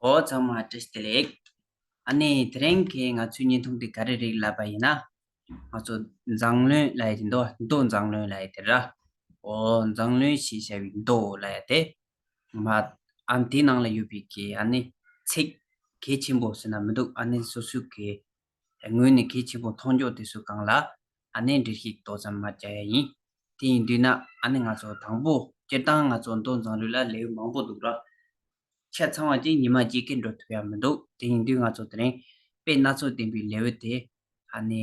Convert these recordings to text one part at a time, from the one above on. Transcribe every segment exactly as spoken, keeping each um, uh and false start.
འོ་ཚང་མ་བཀྲ་ཤིས་བདེ་ལེགས། ཨ་ནི་དེ་རིང་གི་ང་ཚོའི་བརྙན་ཐུང་དེ་ག་རེ་རེད་ལབ་པ་ཡིན་ན། ང་ཚོ་མཛངས་བླུན་ལབ་ཡ་དེ་འདུག་མདོ་མཛངས་བླུན་ལབ་ཡ་དེ་ར། འོ་མཛངས་བླུན་ཞེས་བྱ་བའི་མདོ་ལབ་ཡ་དེ། མ་ཨ་ནི་དེའི་ནང་ལ་ཡོད་པའི་གི་ཨ་ནི་ཚིག་གལ་ཆེན་པོ་ཟེར་ན་མི་འདུག་ཨ་ནི་སོ་སོའི་གི་ངོས་ནས་གལ་ཆེན་པོ་མཐོང་ཕྱོགས་དེ་ཚོའི་སྒང་ལ་ཨ་ནི་འགྲེལ་བཤད་ཏོག་ཙམ་མར་རྒྱག་ཡ་ཡིན། དེ་ཡིན་དུས་ན་ཨ་ནི་ང་ཚོ་དང་པོ་སྤྱིར་བཏང་ང་ཚོ་མདོ་མཛངས་བླུན་ལ་ལེའུ་མང་པོ་འདུག་ར། ཆ་ཚང་བ་ཅིག་ཉི་མ་གཅིག་གིས་འགྲོ་ཐུབ་ཡ་མི་འདུག་དེ་ཡིན་དུས་ང་ཚོ་དེ་རིང་དཔེ་སྣ་ཚོགས་ལྡན་པའི་ལེའུ་དེ་ཨ་ནི་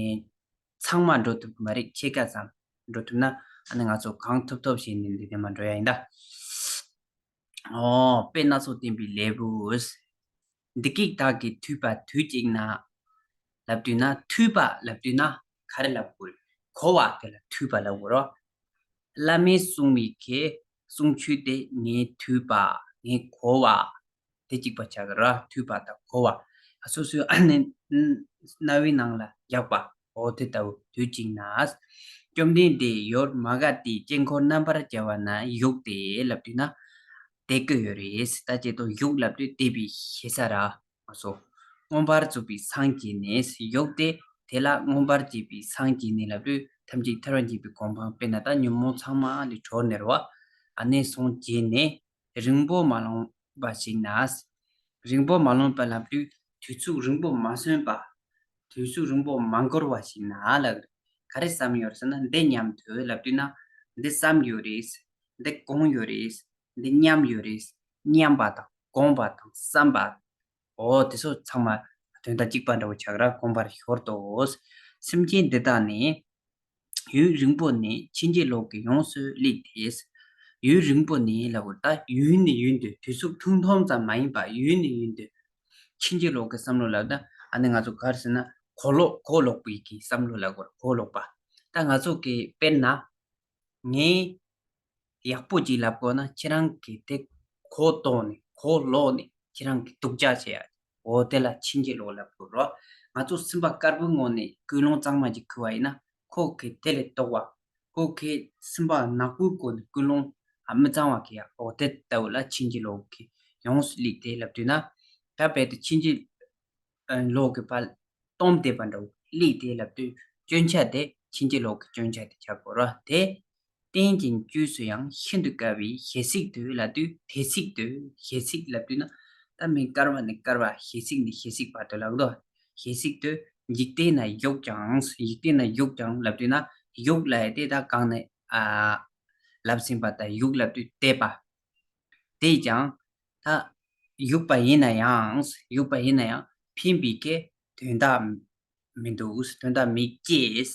ཚང་མ་འགྲོ་ཐུབ་ཀྱི་མ་རེད། ཕྱེད་ཀ་ཙམ་འགྲོ་ཐུབ་ན་ཨ་ནི་ང་ཚོ་གང་ཐུབ་ཐུབ་བྱས་ནས་འདི་ནས་མར་འགྲོ་ཡ་ཡིན་ད། ཨོ་དཔེ་སྣ་ཚོགས་ལྡན་པའི་ལེའུ། འདི་སྐད་བདག་གིས་ཐོས་པ་དུས་གཅིག་ན། ལབ་དུས་ན་ཐོས་པ་ལབ་དུས་ན་ག་རེ་ལབ་དགོས་རེད། གོ་བ་དེ་ལ་ཐོས་པ་ལབ་དགོས་རོ། བླ་མས་གསུངས་པའི་གི་གསུང་ཆོས་དེ་ངས་ཐོས་པ། ངས་གོ་བ། དེ་གཅིག་པ་ཆགས་ཀྱི་ར། ཐོས་པ་དང་གོ་བ། སོ་སོའི་ཨ་ནི་རྣ་བའི་ནང་ལ་རྒྱག་པ། འོ་དེ་ལྟ་བུ་དུས་གཅིག་ན། བཅོམ་ལྡན་འདས་ཡུལ་མ་ག་དྷའི་དཀྱིལ་འཁོར་རྣམ་པར་བྱ་བ་ན་ཡུལ་དེ་ལབ་དུས་ན། དེ་ཀ་ཡོད་རེད། ད་ཅེས་ཏོ་ཡུལ་ལབ་དུས་དེ་བའི་ཤེས་ས་ར། ང་ཚོ་མངོན་པར་རྫོགས་པའི་སངས་རྒྱས་ནས་ཡུལ་དེ་དེ་ལ་མངོན་པར་རྫོགས་པའི་སངས་རྒྱས་ནས་ལབ་དུས་ཐམས་ཅད་ཐར་བར་བྱེད་པའི་གོ་འཕང་དཔེར་ན་ད་ཉོན་མོངས་ཚང་མ་ལས་གྲོལ་ནས་རོ། ཨ་ནི་སངས་རྒྱས་ནས་རིང་པོ་མ་ལོན་པ་ཞིག་ན། རིང་པོ་མ་ལོན་པ་ལབ་དུས་དུས་ཚོད་རིང་པོ་མ་སོན་པ། དུས་ཚོད་རིང་པོ་མ་འགོར་བ་ཞིག་ན་ལབ། ག་རེ་བསམ་ཡོད་ཟེར་ན་འདི་སྙམ་དུ་ལབ་དུས་ན་འདི་བསམ་ཡོད་རེད། འདི་དགོངས་ཡོད་རེད། འདི་སྙམ་ཡོད་རེད། སྙམ་པ་དང་དགོངས་པ་དང་བསམ་པ། འོ་དེ་ཚོ་ཚང་མ་དོན་དག་གཅིག་པ་འདྲ་བོ་ཆགས་ར། དགོངས་པར་ཤོར་ཏོ། སེམས་ཅན་འདི་དག་ནི་ཡུན་རིང་པོ་ནས་ཕྱིན་ཅི་ལོག་གི་ཡོངས་སུ་སླེབས་ཏེ། ཡུན་རིང་པོ་ནས་ལབ་དགོས། ད་ཡུན་ནས་ཡུན་དུ་དུས་ཚོད་ཐུང་ཐུང་ཙམ་མ་ཡིན་པ་ཡུན་ནས་ཡུན་དུ་ཕྱིན་ཅི་ལོག་གི་བསམ་བློ་ལབ་ད་ཨ་ནི་ང་ཚོ་ག་རེ་ཟེར་ན་གོ་ལོག་གོ་ལོག་པའི་གི་བསམ་བློ་ལབ་དགོས། གོ་ལོག་པ། ད་ང་ཚོ་གི་དཔེར་ན། ངས་ཡག་པོ་ཅིག་ལབ་དགོས་ན་ཁྱེད་རང་གིས་དེ་གོ་བཏོན་ནས་གོ་ལོག་ནས་ཁྱེད་རང་གིས་སྡུག་ཅག་བྱེད་ཡ། འོ་དེ་ལ་ཕྱིན་ཅི་ལོག་ལབ་དགོས་རོ། ང་ཚོ་སེམས་པ་དཀར་པོའི་ངང་ནས་ཀུན་སློང་གཙང་མ་ཅིག་ཁུར་བ་ཡིན་ན་ཁོ་གིས་དེ་ལས་ལྡོག་པ། ཁོ་གིས་སེམས་པ་ནག་པོའི་སྒོ་ནས་ཀུན་སློང་མི་གཙང་བ་གི་ཡ། འོ་དེ་ལྟ་བུ་ལ་ཕྱིན་ཅི་ལོག་གི་ཡོངས་སུ་སླེབས་ཏེ་ལབ་དུས་ན། ད་རྦད་དེ་ཕྱིན་ཅི་ལོག་གི་བར་སྟོང་བསྡད་པ་འདྲ་བོ་སླེབས་ཏེ་ལབ་དུས་སྐྱོན་ཆ་དེ་ཕྱིན་ཅི་ལོག་གི་སྐྱོན་ཆ་དེ་ཆགས་དགོས་ར། དེ་རྟེན་ཅིང་བཅས་སུ་ཡང་ཤིན་ཏུ་དཀར་བའི་ཞལ་གཟིགས་དུ་ལབ་དུས་དེ་གཟིགས་དུ་ཞལ་གཟིགས་ལབ་དུས་ན་ད་མི་དཀར་བ་ནས་དཀར་བ་ཞལ་གཟིགས་ནས་ཞལ་གཟིགས་བར་དུ་ལབ་དོ། ཞལ་གཟིགས་དུ་འཇིག་རྟེན་ན་བཞུགས་ཀྱང་། འཇིག་རྟེན་ན་བཞུགས་ཀྱང་ལབ་དུས་ན་བཞུགས་ལབ་ཡ་དེ་ད་གང་ནས་ཨ་ལབ་ཟིན་པ་ད་བཞུགས་ལབ་དུས་བསྡད་པ། དེས་ཀྱང་ད་བཞུགས་པ་ཡིན་ན་ཡང་། བཞུགས་པ་ཡིན་ན་ཡང་ཕན་པའི་གི་དོན་དག་མི་འདུག་དོན་དག་མེད་ཅེས།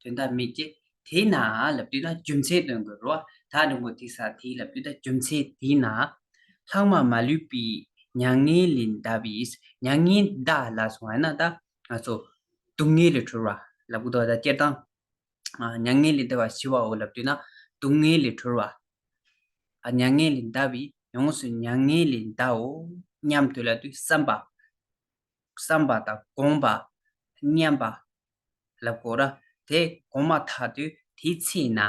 དོན་དག་མེད་ཅེས། དེས་ན་ལབ་དུས་ན་རྒྱུ་མཚན་སྟོན་དགོས་རོ། ད་འགྲེང་བུ་དེ་ས་དེ་ལབ་དུས་ད་རྒྱུ་མཚན་དེས་ན། ལྷག་མ་མ་ལུས་པའི་མྱ་ངན་ལས་འདའ་བའི། མྱ་ངན་འདའ་ལ་སོང་བ་ན་ད་ང་ཚོ་སྡུག་བསྔལ་ལས་གྲོལ་བ་ལབ་དགོས་དོ། ད་སྤྱིར་བཏང་། མྱ་ངན་ལས་འདའ་བ་ཞི་བའོ་ལབ་དུས་ན་སྡུག་བསྔལ་ལས་གྲོལ་བ། མྱ་ངན་ལས་འདའ་བའི་ཡོངས་སུ་མྱ་ངན་ལས་འདའོ་སྙམ་དུ་ལབ་དུས་བསམ་པ། བསམ་པ་དང་དགོངས་པ། སྙམ་པ། ལབ་དགོས་ར། དེ་གོང་མ་ཐག་དུས་དེའི་ཚེ་ན་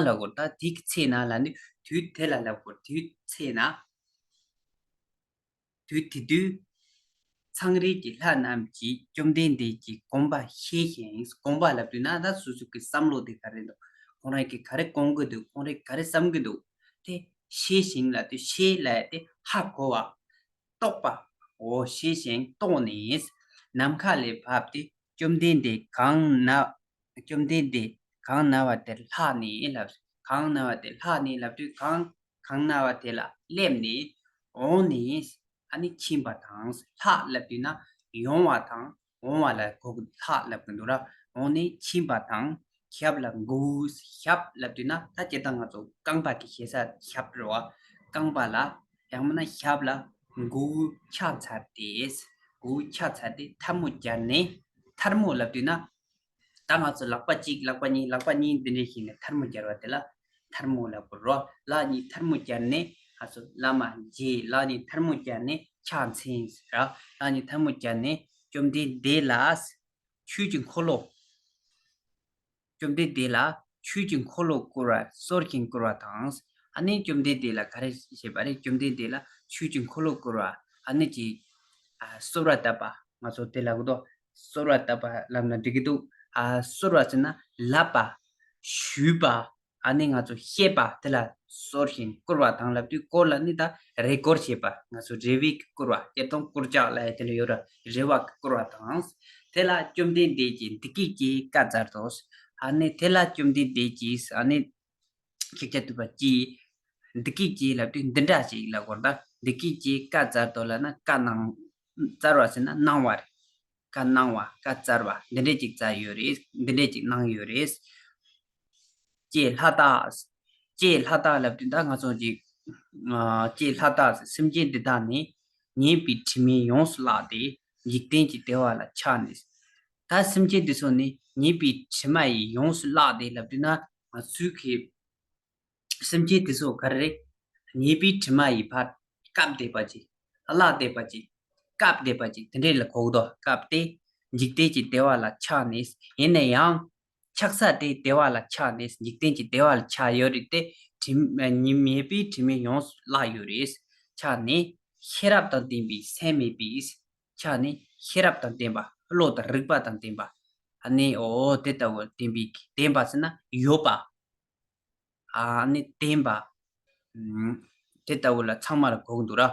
ལབ་དགོས། ད་དེའི་ཚེ་ན་ལབ་དུས་དུས་དེ་ལ་ལབ་དགོས། དེའི་ཚེ་ན། དུས་དེ་དུས། ཚངས་རིས་ཀྱི་ལྷ་རྣམས་ཀྱིས་བཅོམ་ལྡན་འདས་ཀྱི་དགོངས་པ་ཤེས་ཤིང་། དགོངས་པ་ལབ་དུས་ན་ད་སོ་སོ་གི་བསམ་བློ་དེ་ག་རེ་འདུག་ཁོང་རང་གིས་ག་རེ་དགོངས་ཀྱི་འདུག་ཁོང་རང་གིས་ག་རེ་བསམ་གྱི་འདུག་དེ་ཤེས་ཤིང་ལབ་དུས་ཤེས་ལབ་ཡ་དེ་ཧ་གོ་བ། རྟོགས་པ། འོ་ཤེས་ཤིང་རྟོགས་ནས། ནམ་མཁའ་ལས་བབས་ཏེ་བཅོམ་ལྡན་འདས་གང་ན། བཅོམ་ལྡན་འདས་གང་ན་བ་དེར་ལྷགས་ནས་ལབ། གང་ན་བ་དེར་ལྷགས་ནས་ལབ་དུས་གང་། གང་ན་བ་དེ་ལ་སླེབས་ནས། འོངས་ནས། ཨ་ནི་ཕྱིན་པ་དང་། ལྷགས་ལབ་དུས་ན་ཡོང་བ་དང་འོང་བ་ལ་གོ་གི། ལྷགས་ལབ་གི་འདུག་ར། འོངས་ནས་ཕྱིན་པ་དང་། ཞབས་ལ་མགོ་བོས། ཞབས་ལབ་དུས་ན་ད་སྤྱིར་བཏང་ང་ཚོ་རྐང་པ་གི་ཞེ་ས་ཞབས་རེད་བ། རྐང་པ་ལ་ཡང་མིན་ན་ཞབས་ལ་མགོ་བོས་ཕྱག་འཚལ་ཏེ། མགོ་བོས་ཕྱག་འཚལ་ཏེ་ཐལ་མོ་སྦྱར་ནས། ཐལ་མོ་ལབ་དུས་ན། ད་ང་ཚོ་ལག་པ་གཅིག་ལག་པ་གཉིས་ལག་པ་གཉིས་འདི་འདྲ་ཞིག་ནས་ཐལ་མོ་སྦྱར་བ་དེ་ལ་ཐལ་མོ་ལབ་དགོས་རོ། ལག་གཉིས་ཐལ་མོ་སྦྱར་ནས་ང་ཚོ་བླ་མ་མཇལ། ལག་གཉིས་ཐལ་མོ་སྦྱར་ནས་ཕྱག་འཚལ་ཟེར་ར། ལག་གཉིས་ཐལ་མོ་སྦྱར་ནས་བཅོམ་ལྡན་འདས་ལ་ཆོས་ཀྱི་འཁོར་ལོ། བཅོམ་ལྡན་འདས་ལ་ཆོས་ཀྱི་འཁོར་ལོ་བསྐོར་བ་གསོལ་ཞིང་བསྐུར་བ་དང་། ཨ་ནི་བཅོམ་ལྡན་འདས་ལ་ག་རེ་བྱས་པ་རེད། བཅོམ་ལྡན་འདས་ལ་ཆོས་ཀྱི་འཁོར་ལོ་བསྐོར་བ། ཨ་ནི་ཅིག་ ཨ་གསོལ་བ་བཏབ་པ། ང་ཚོ་དེ་ལབ་གི་འདུག་གསོལ་བ་བཏབ་པ་ལབ་ན་འགྲིག་གི་འདུག་ཨ་གསོལ་བ་ཟེར་ན་ལབ་པ། ཞུས་པ། ཨ་ནི་ང་ཚོ་བཤད་པ་དེ་ལ་གསོལ་ཞིང་བསྐོར་བ་དང་ལབ་དུས་བསྐོར་ལ་ནི་ད་རེ་སྐོར་བྱེད་པ། ང་ཚོ་རེ་བའི་བསྐོར་བ། སྤྱིར་བཏང་བསྐོར་ལྕག་ལབ་ཡ་དེ་ལ་ཡོད་ར། རེ་བ་གི་བསྐོར་བ་དང་། དེ་ལ་བཅོམ་ལྡན་འདས་ཀྱིས་འདི་སྐད་ཅེས་བཀའ་སྩལ་ཏོ། ཨ་ནི་དེ་ལ་བཅོམ་ལྡན་འདས་ཀྱིས་ཨ་ནི་ཤཱཀྱ་ཐུབ་པ་ཀྱིས་འདི་སྐད་ཅེས་ལབ་དུས་འདི་འདྲ་ཞིག་ལབ་དགོས་རེད། ད་འདི་སྐད་ཅེས་བཀའ་སྩལ་ཏོ་ལབ་ན་བཀའ་གནང་། སྩལ་བ་ཟེར་ན་གནང་བ་རེད། བཀའ་གནང་བ། བཀའ་སྩལ་བ། འདི་འདྲས་ཅིག་སྩལ་ཡོད་རེད། འདི་འདྲས་ཅིག་གནང་ཡོད་རེད། ཅེས་ལྷ་དག་ཅེས་ལྷ་དག་ལབ་དུས་ད་ང་ཚོ་ཅིག་ཨ་ཅེས་ལྷ་དག་སེམས་ཅན་འདི་དག་ནི་ཉེས་པའི་དྲི་མས་ཡོངས་སུ་བརླགས་ཏེ་འཇིག་རྟེན་གྱི་བདེ་བ་ལ་ཆགས་ནས། ད་སེམས་ཅན་འདི་ཚོ་ནི་ཉེས་པའི་དྲི་མ་ཡིས་ཡོངས་སུ་བརླགས་ཏེ་ལབ་དུས་ན་ང་ཚོའི་གི་སེམས་ཅན་དེ་ཚོ་ག་རེ་རེད། ཉེས་པའི་དྲི་མ་ཡིས་ཕར་བཀབ་བསྡད་པ་ཅིག་བརླག་བསྡད་པ་ཅིག་བཀབ་བསྡད་པ་ཅིག་དེ་འདྲས་ལ་གོ་གི་འདུག་བཀབ་སྟེ་འཇིག་རྟེན་གྱི་བདེ་བ་ལ་ཆགས་ནས། ཡིན་ན་ཡང་ཆགས་ས་དེ་བདེ་བ་ལ་ཆགས་ནས། འཇིག་རྟེན་གྱི་བདེ་བ་ལ་ཆགས་ཡོད་རེད་དེ། དྲི་ཉེས་པའི་དྲི་མས་ཡོངས་སུ་བརླག་ཡོད་རེད། ཆགས་ནས་ཤེས་རབ་དང་ལྡན་པའི་སེམས་མེད་པས། ཆགས་ནས་ཤེས་རབ་དང་ལྡན་པ། བློ་དང་རིག་པ་དང་ལྡན་པ། ཨ་ནི་འོ་དེ་ལྟ་བུ་ལྡན་པའི། ལྡན་པ་ཟེར་ན་ཡོད་པ། ཨ་ནི་ལྡན་པ། ཨུམ། དེ་ལྟ་བུ་ལ་ཚང་མ་ལ་གོ་གི་འདུག་ར།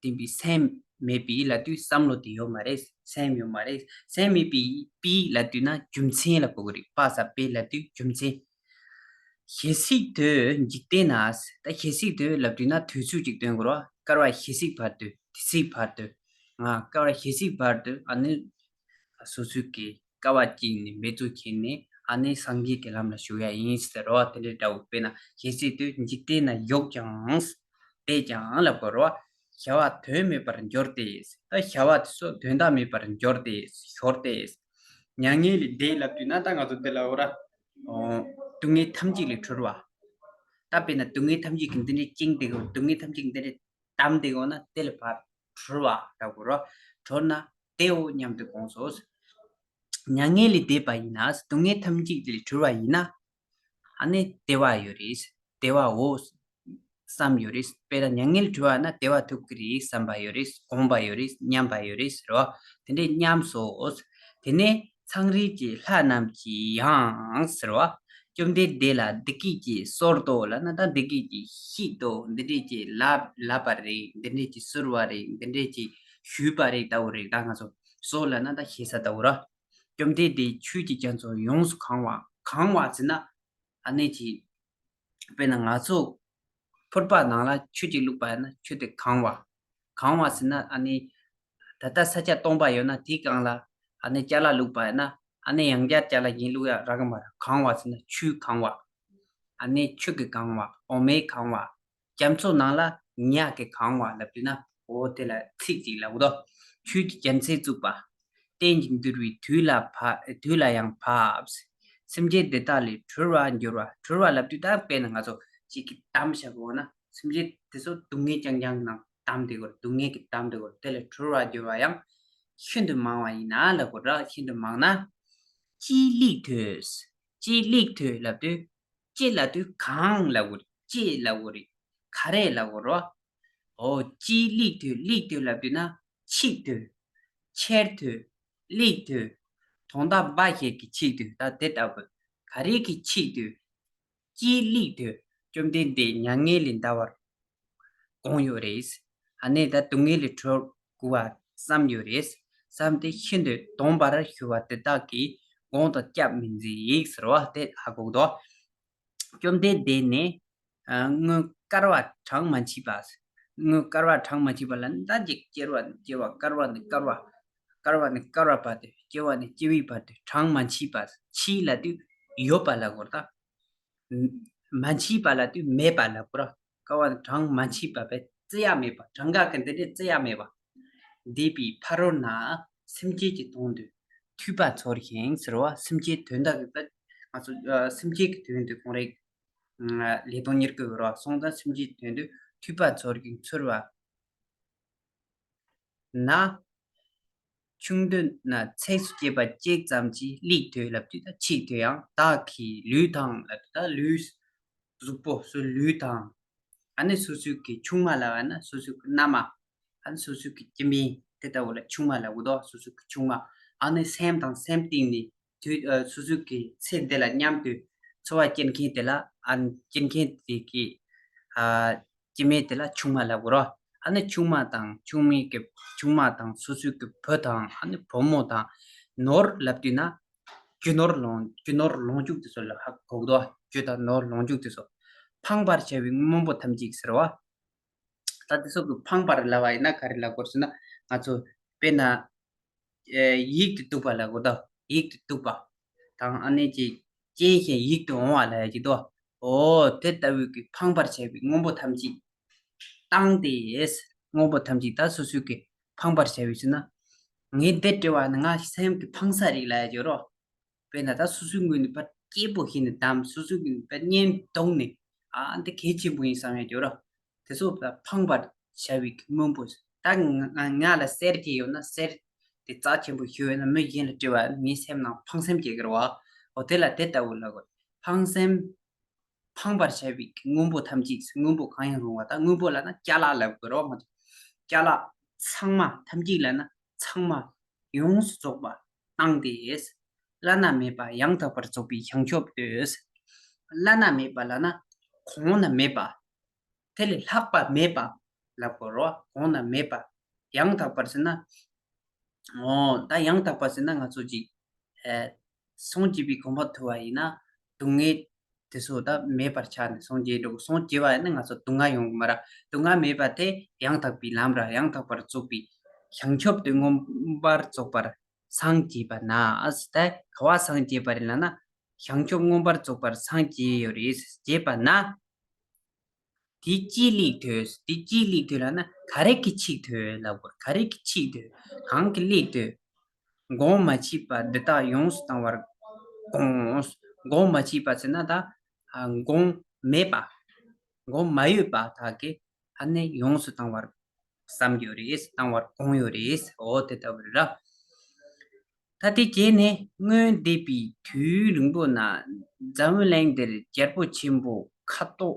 ལྡན་པའི་སེམས་མེད་པའི་ལབ་དུས་བསམ་བློ་དེ་ཡོད་མ་རེད། སེམས་ཡོད་མ་རེད། སེམས་མེད་པའི་པའི་ལབ་དུས་ན་རྒྱུ་མཚན་ལ་གོ་གི་རེད། པ་ས་པའི་ལབ་དུས་རྒྱུ་མཚན། ཞེ་སྡིག་དུ་འཇིག་རྟེན་ན། ད་ཞེ་སྡིག་དུ་ལབ་དུས་ན་དུས་ཚོད་ཅིག་སྟོན་དགོས་ར། བསྐལ་པ་ཞེ་སྡིག་བར་དུ། དུས་ཚིགས་བར་དུ། ང་བསྐལ་པ་ཞེ་སྡིག་བར་དུ་ཨ་ནི་སོ་སོའི་གི་བསྐལ་པ་གཅིག་ནས་འབད་རྩོལ་བྱས་ནས་ཨ་ནི་སངས་རྒྱས་ཀྱི་ལམ་ལ་ཞུགས་ཡ་ཡིན་ཟེར་རོ། དེ་འདྲའི་འདྲ་བོ། དཔེར་ན་ཞེ་སྡིག་དུ་འཇིག་རྟེན་ན་ཡོད་ཀྱང་། དེས་ཀྱང་ལབ་དགོས་རོ། བྱ་བ་དོན་མེད་པར་འགྱུར་ཏེ། ད་བྱ་བ་དེ་ཚོ་དོན་དག་མེད་པར་འགྱུར་ཏེ། ཤོར་ཏེ། མྱ་ངན་ལས་འདས་ལབ་དུས་ན་ད་ང་ཚོ་འདི་ལ་འོ་ར། ཨོ། སྡུག་བསྔལ་ཐམས་ཅད་ལས་གྲོལ་བ། ད་དཔེར་ན་སྡུག་བསྔལ་ཐམས་ཅད་ཀྱི་འདི་འདྲའི་བཅིངས་ཏེ་གོ། སྡུག་བསྔལ་ཐམས་ཅད་ཀྱི་འདི་འདྲའི་བསྡམས་ཏེ་གོ་ན་དེ་ལ་ཕར་གྲོལ་བ་ལབ་དགོས་རོ། གྲོལ་ན་དེའོ་སྙམ་དུ་དགོངས་སོ། མྱ་ངན་ལས་འདས་པ་ཡིན་ན། སྡུག་བསྔལ་ཐམས་ཅད་ལས་གྲོལ་བ་ཡིན་ན། ཨ་ནི་བདེ་བ་ཡོད་རེད། བདེ་བའོ་བསམ་ཡོད་རེད། དཔེར་ན་མྱ་ངན་ལས་གྲོལ་བ་ན་བདེ་བ་ཐོབ་ཀྱི་རེད་བསམ་པ་ཡོད་རེད། དགོངས་པ་ཡོད་རེད། སྙམ་པ་ཡོད་རེད་ཟེར་བ། དེ་འདྲས་སྙམ་སོ། དེ་ནས་ཚངས་རིས་ཀྱི་ལྷ་རྣམས་ཀྱིས་ཡང་ཟེར་བ། བཅོམ་ལྡན་འདས་ལ་འདི་སྐད་ཅེས་གསོལ་ཏོ་ལབ་ན་ད་འདི་སྐད་ཅེས་བཤད་དོ། འདི་འདྲས་ཀྱི་ལབ་ལབ་པ་རེད། འདི་འདྲས་ཀྱི་གསོལ་བ་རེད། འདི་འདྲས་ཀྱི་ཞུས་པ་རེད་ལྟ་བུ་རེད། ད་ང་ཚོ་གསོལ་ལབ་ན་ད་ཞེ་ས་ལྟ་བུ་ར། བཅོམ་ལྡན་འདས་ཆོས་ཀྱི་རྒྱ་མཚོ་ཡོངས་སུ་གང་བ། གང་བ་ཟེར་ན་ཨ་ནི་ཅི། དཔེར་ན་ང་ཚོ་ཕོར་པ་ནང་ལ་ཆུ་ཅིག་བླུགས་པ་ཡིན་ན་ཆུ་དེ་གང་བ། གང་བ་ཟེར་ན་ཨ་ནི་ད་ལྟ་ས་ཆ་སྟོང་པ་ཡོད་ན་དེའི་སྒང་ལ་ཨ་ནི་ཅ་ལག་བླུགས་པ་ཡིན་ན་ཨ་ནི་ཡང་བསྐྱར་ཅ་ལག་གཞན་བླུགས་ཡ་རག་གི་མ་རེད། གང་བ་ཟེར་ན་ཆུས་གང་བ། ཨ་ནི་ཆུ་གིས་གང་བ། འོ་མས་གང་བ། རྒྱ་མཚོ་ནང་ལ་ཉ་གིས་གང་བ་ལབ་དུས་ན་འོ་དེ་ལ་ཚིག་ཅིག་ལབ་དོ། ཆོས་ཀྱི་རྒྱལ་མཚན་བཙུགས་པ། གཏན་གྱི་འདུལ་བའི་དུས་ལ་བབ། དུས་ལ་ཡང་བབ། སེམས་ཅན་འདི་དག་ལས་གྲོལ་བར་འགྱུར་བ། གྲོལ་བ་ལབ་དུས་ད་དཔེར་ན་ང་ཚོ་གཅིག་གིས་བསྡམས་བཞག་གོ་ན་སེམས་ཅན་དེ་ཚོ་སྡུག་བསྔལ་རྐྱང་རྐྱང་ནང་བསྡམས་བསྡད་གོ། སྡུག་བསྔལ་གྱིས་བསྡམས་བསྡད་གོ། དེ་ལས་གྲོལ་བར་འགྱུར་བ་ཡང་ཤིན་ཏུ་མང་བ་ཡིན་ན་ལབ་དགོས་ར། ཤིན་ཏུ་མང་ན། ཅི་ལེགས་ཐོས། ཅི་ལེགས་ཐོས་ལབ་དུས། ཅི་ལབ་དུས་གང་ལབ་དགོས་རེད། ཅི་ལབ་དགོས་རེད། ག་རེ་ལབ་དགོས་རེད། འོ་ཅི་ལེགས་ཐོས། ལེགས་ཐོས་ལབ་དུས་ན་ཆེས་ཐོས། ཆེར་ཐོས། ལེགས་ཐོས། དོན་དག་འབའ་ཞིག་གི་ཆེས་ཐོས། ད་དེ་ལྟ་བུ་ག་རེ་གི་ཆེས་ཐོས། ཅི་ལེགས་ཐོས། བཅོམ་ལྡན་འདས་མྱ་ངན་ལས་འདའ་བར་དགོངས་ཡོད་རེད། ཨ་ནི་ད་སྡུག་བསྔལ་ལས་གྲོལ་དགོས་པ་བསམ་ཡོད་རེད། བསམ་སྟེ་ཤིན་ཏུ་དོགས་པར་གྱུར་པ་དེ་དག་གིས་དགོངས་དང་སྐྱབས་མི་མཛད་ཟེར་བ་དེ་ཧ་གོ་གི་འདུག་བཅོམ་ལྡན་འདས་ནི་ཨ་སྔོན་བསྐལ་པ་གྲངས་མ་མཆིས་པ། སྔོན་བསྐལ་པ་གྲངས་མ་མཆིས་པ་ལ་ནི་ད་ཅིག་སྐྱེ་བ་ནས་སྐྱེ་བ། བསྐལ་པ་ནས་བསྐལ་པ། བསྐལ་པ་ནས་བསྐལ་པ་བར་དུ། སྐྱེ་བ་ནས་སྐྱེ་བའི་བར་དུ་གྲངས་མ་མཆིས་པ། མཆིས་ལབ་དུས་ཡོད་པ་ལ་གོ་ད། མ་མཆིས་པ་ལབ་དུས་མེད་པ་ལ་གོ་ར། བསྐལ་པ་གྲངས་མ་མཆིས་པ་བས་བརྩི་ཡ་མེད་པ། གྲངས་ཀ་གི་འདི་འདྲའི་བརྩི་ཡ་མེད་པ། འདས་པའི་ཕ་རོལ་ན་སེམས་ཅན་གྱི་དོན་དུ་ཐོས་པ་འཚོལ་ཞིང་ཟེར་བ། སེམས་ཅན་དོན་དག་གི་ད་ང་ཚོ་ཨ་སེམས་ཅན་གྱི་དོན་དུ་ཁོང་རེ་ལས་དོན་གཉེར་དགོས་ར། སོང་ཙང་སེམས་ཅན་དོན་དུ་ཐོས་པ་འཚོལ་ཞིང་འཚོལ་བ་ན། ཆུང་དུས་ན་ཚིགས་སུ་བཅད་པ་གཅིག་ཙམ་གྱིས་ལེགས་ཐོས་ལབ་དུས་ད་ཆེས་ཐོས་ཡང་བདག་གི་ལུས་དང་ལབ་དུས་ད་ལུས། གཟུགས་པོ་སོ་ལུས་དང་། ཨ་ནི་སོ་སོའི་གི་ཆུང་མ་ལབ་ན་སོ་སོའི་གི་མནའ་མ། ཨ་ནི་སོ་སོའི་གི་སྐྱེ་དམན། དེ་ལྟ་བུ་ལ་ཆུང་མ་ལབ་དགོས་དོ། སོ་སོ་གི་ཆུང་མ། ཨ་ནི་སེམས་དང་སེམས་གཏིང་ནས་དུས་ཨ་སོ་སོ་གི་ཚེ་འདི་ལ་མཉམ་དུ་འཚོ་བ་སྐྱེལ་མཁན་དེ་ལ། ཨ་སྐྱེལ་མཁན་དེ་གི་ཨ་སྐྱེ་དམན་དེ་ལ་ཆུང་མ་ལབ་དགོས་རོ། ཨ་ནི་ཆུང་མ་དང་ཆུང་མའི་གི་ཆུང་མ་དང་སོ་སོའི་གི་བུ་དང་ཨ་ནི་བུ་མོ་དང་ནོར་ལབ་དུས་ན། རྒྱུ་ནོར་ལོངས་རྒྱུ་ནོར་ལོངས་སྤྱོད་དེ་ཚོ་ལ་ཧ་གོ་གི་འདུག་རྒྱུ་དང་ནོར་ལོངས་སྤྱོད་དེ་ཚོ། ཕངས་པར་བྱ་བའི་དངོས་པོ་ཐམས་ཅད་ཟེར་བ། ད་དེ་ཚོ་གི་ཕངས་པར་ལབ་པ་ཡིན་ན་ག་རེ་ལབ་དགོས་ཟེར་ན། ང་ཚོ་དཔེར་ན་ཨེ་ཡིད་དུ་གཏུགས་པ་ལབ་དགོས་དོ། ཡིད་དུ་གཏུགས་པ་དང་ཨ་ནི་ཅིག་རྐྱེན་བཞིན་ཡིད་དུ་འོང་བ་ལབ་ཡ་ཅིག་འདུག་འོ་དེ་ལྟ་བུའི་གི་ཕངས་པར་བྱ་བའི་དངོས་པོ་ཐམས་ཅད་བཏང་སྟེ། དངོས་པོ་ཐམས་ཅད་ད་སོ་སོའི་གི་ཕངས་པར་བྱ་བའི་ཟེར་ན། ངས་འདི་སྤྲད་པ་ནི་ང་སེམས་ཀྱི་ཕངས་ས་རེད་ལབ་ཡ་ཅིག་རོ། དཔེར་ན་ད་སོ་སོའི་ངོས་ནས་ཕར་སྐྱིད་པོ་ཞིག་ནས་བདམས། སོ་སོའི་ངོས་ནས་ཕར་གཉེན་བཏུང་ནས། ཨ་འདི་གལ་ཆེན་པོ་ཡིན་བསམ་ཡ་ཅིག་རོ། དེ་ཚོ་ཕངས་པར་བྱ་བའི་དངོས་པོ། ད་ང་ང་ང་ལ་གསེར་དེ་ཡོད་ན། གསེར་དེ་རྩ་ཆེན་པོ་ཞིག་ཡོད་ན། མི་གཞན་ལ་སྤྲད་པ་ངའི་སེམས་ནང་ཕངས་སེམས་སྐྱེ་གི་རེད་བ། འོ་དེ་ལ་དེ་ལྟ་བུ་ལབ་དགོས། ཕངས་སེམས། ཕངས་པར་བྱ་བའི་དངོས་པོ་ཐམས་ཅད། དངོས་པོ་གང་ཡང་རུང་བ། ད་དངོས་པོ་ལབ་ན་ཅ་ལག་ལབ་དགོས་རེད་བ། ང་ཚོ་ཅ་ལག་ཚང་མ། ཐམས་ཅད་ལབ་ན་ཚང་མ་ཡོངས་སུ་རྫོགས་པ་བཏང་སྟེ། བླ་ན་མེད་པ་ཡང་དག་པར་རྫོགས་པའི་བྱང་ཆུབ་ཏུ། བླ་ན་མེད་པ་ལབ་ན་གོང་ན་མེད་པ། དེ་ལས་ལྷག་པ་མེད་པ་ལབ་དགོས་རོ། གོང་ན་མེད་པ། ཡང་དག་པར་ཟེར་ན། འོ་ད་ཡང་དག་པ་ཟེར་ན་ང་ཚོ་ཅིག་ཨེ་སངས་རྒྱས་པའི་གོ་འཕང་ཐོབ་པ་ཡིན་ན་སྡུག་བསྔལ་དེ་ཚོ་ད་མེད་པར་ཆགས་ནས་སངས་རྒྱས་འགྲོ། སངས་རྒྱས་པ་ཡིན་ན་ང་ཚོ་སྡུག་བསྔལ་ཡོང་གི་མ་རེད། སྡུག་བསྔལ་མེད་པ་དེ་ཡང་དག་པའི་ལམ་ར། ཡང་དག་པར་རྫོགས་པའི་བྱང་ཆུབ་ཏུ་མངོན་པར་རྫོགས་པར་སངས་རྒྱས་པ་ན། ཨ་ད་ག་བ་སངས་རྒྱས་པ་རེད་ལབ་ན། བྱང་ཆུབ་མངོན་པར་རྫོགས་པར་སངས་རྒྱས་ཡོད་རེད། རྒྱས་པ་ན། དེ་ཅིའི་སླད་དུ། དེ་ཅིའི་སླད་དུ་ལབ་ན་ག་རེ་གི་ཆེད་དུ་ལབ་དགོས། ག་རེ་གི་ཆེད་དུ། གང་གི་སླད་དུ། གོང་མ་མཆིས་པ་འདི་དག་ཡོངས་སུ་བཏང་བར་དགོངས། གོང་མ་མཆིས་པ་ཟེར་ན་ད་ཨ་གོང་མེད་པ། གོང་མ་ཡོད་པ་དག་གི་ཨ་ནི་ཡོངས་སུ་བཏང་བར་བསམ་ཡོད་རེད། བཏང་བར་དགོངས་ཡོད་རེད། འོ་དེ་ལྟ་བུ་རེད་ར། ད་དེ་བྱས་ནས་སྔོན་འདས་པའི་དུས་རིང་པོ་ན་འཛམ་བུ་གླིང་འདིར་རྒྱལ་པོ་ཆེན་པོ་ཁ་དོག་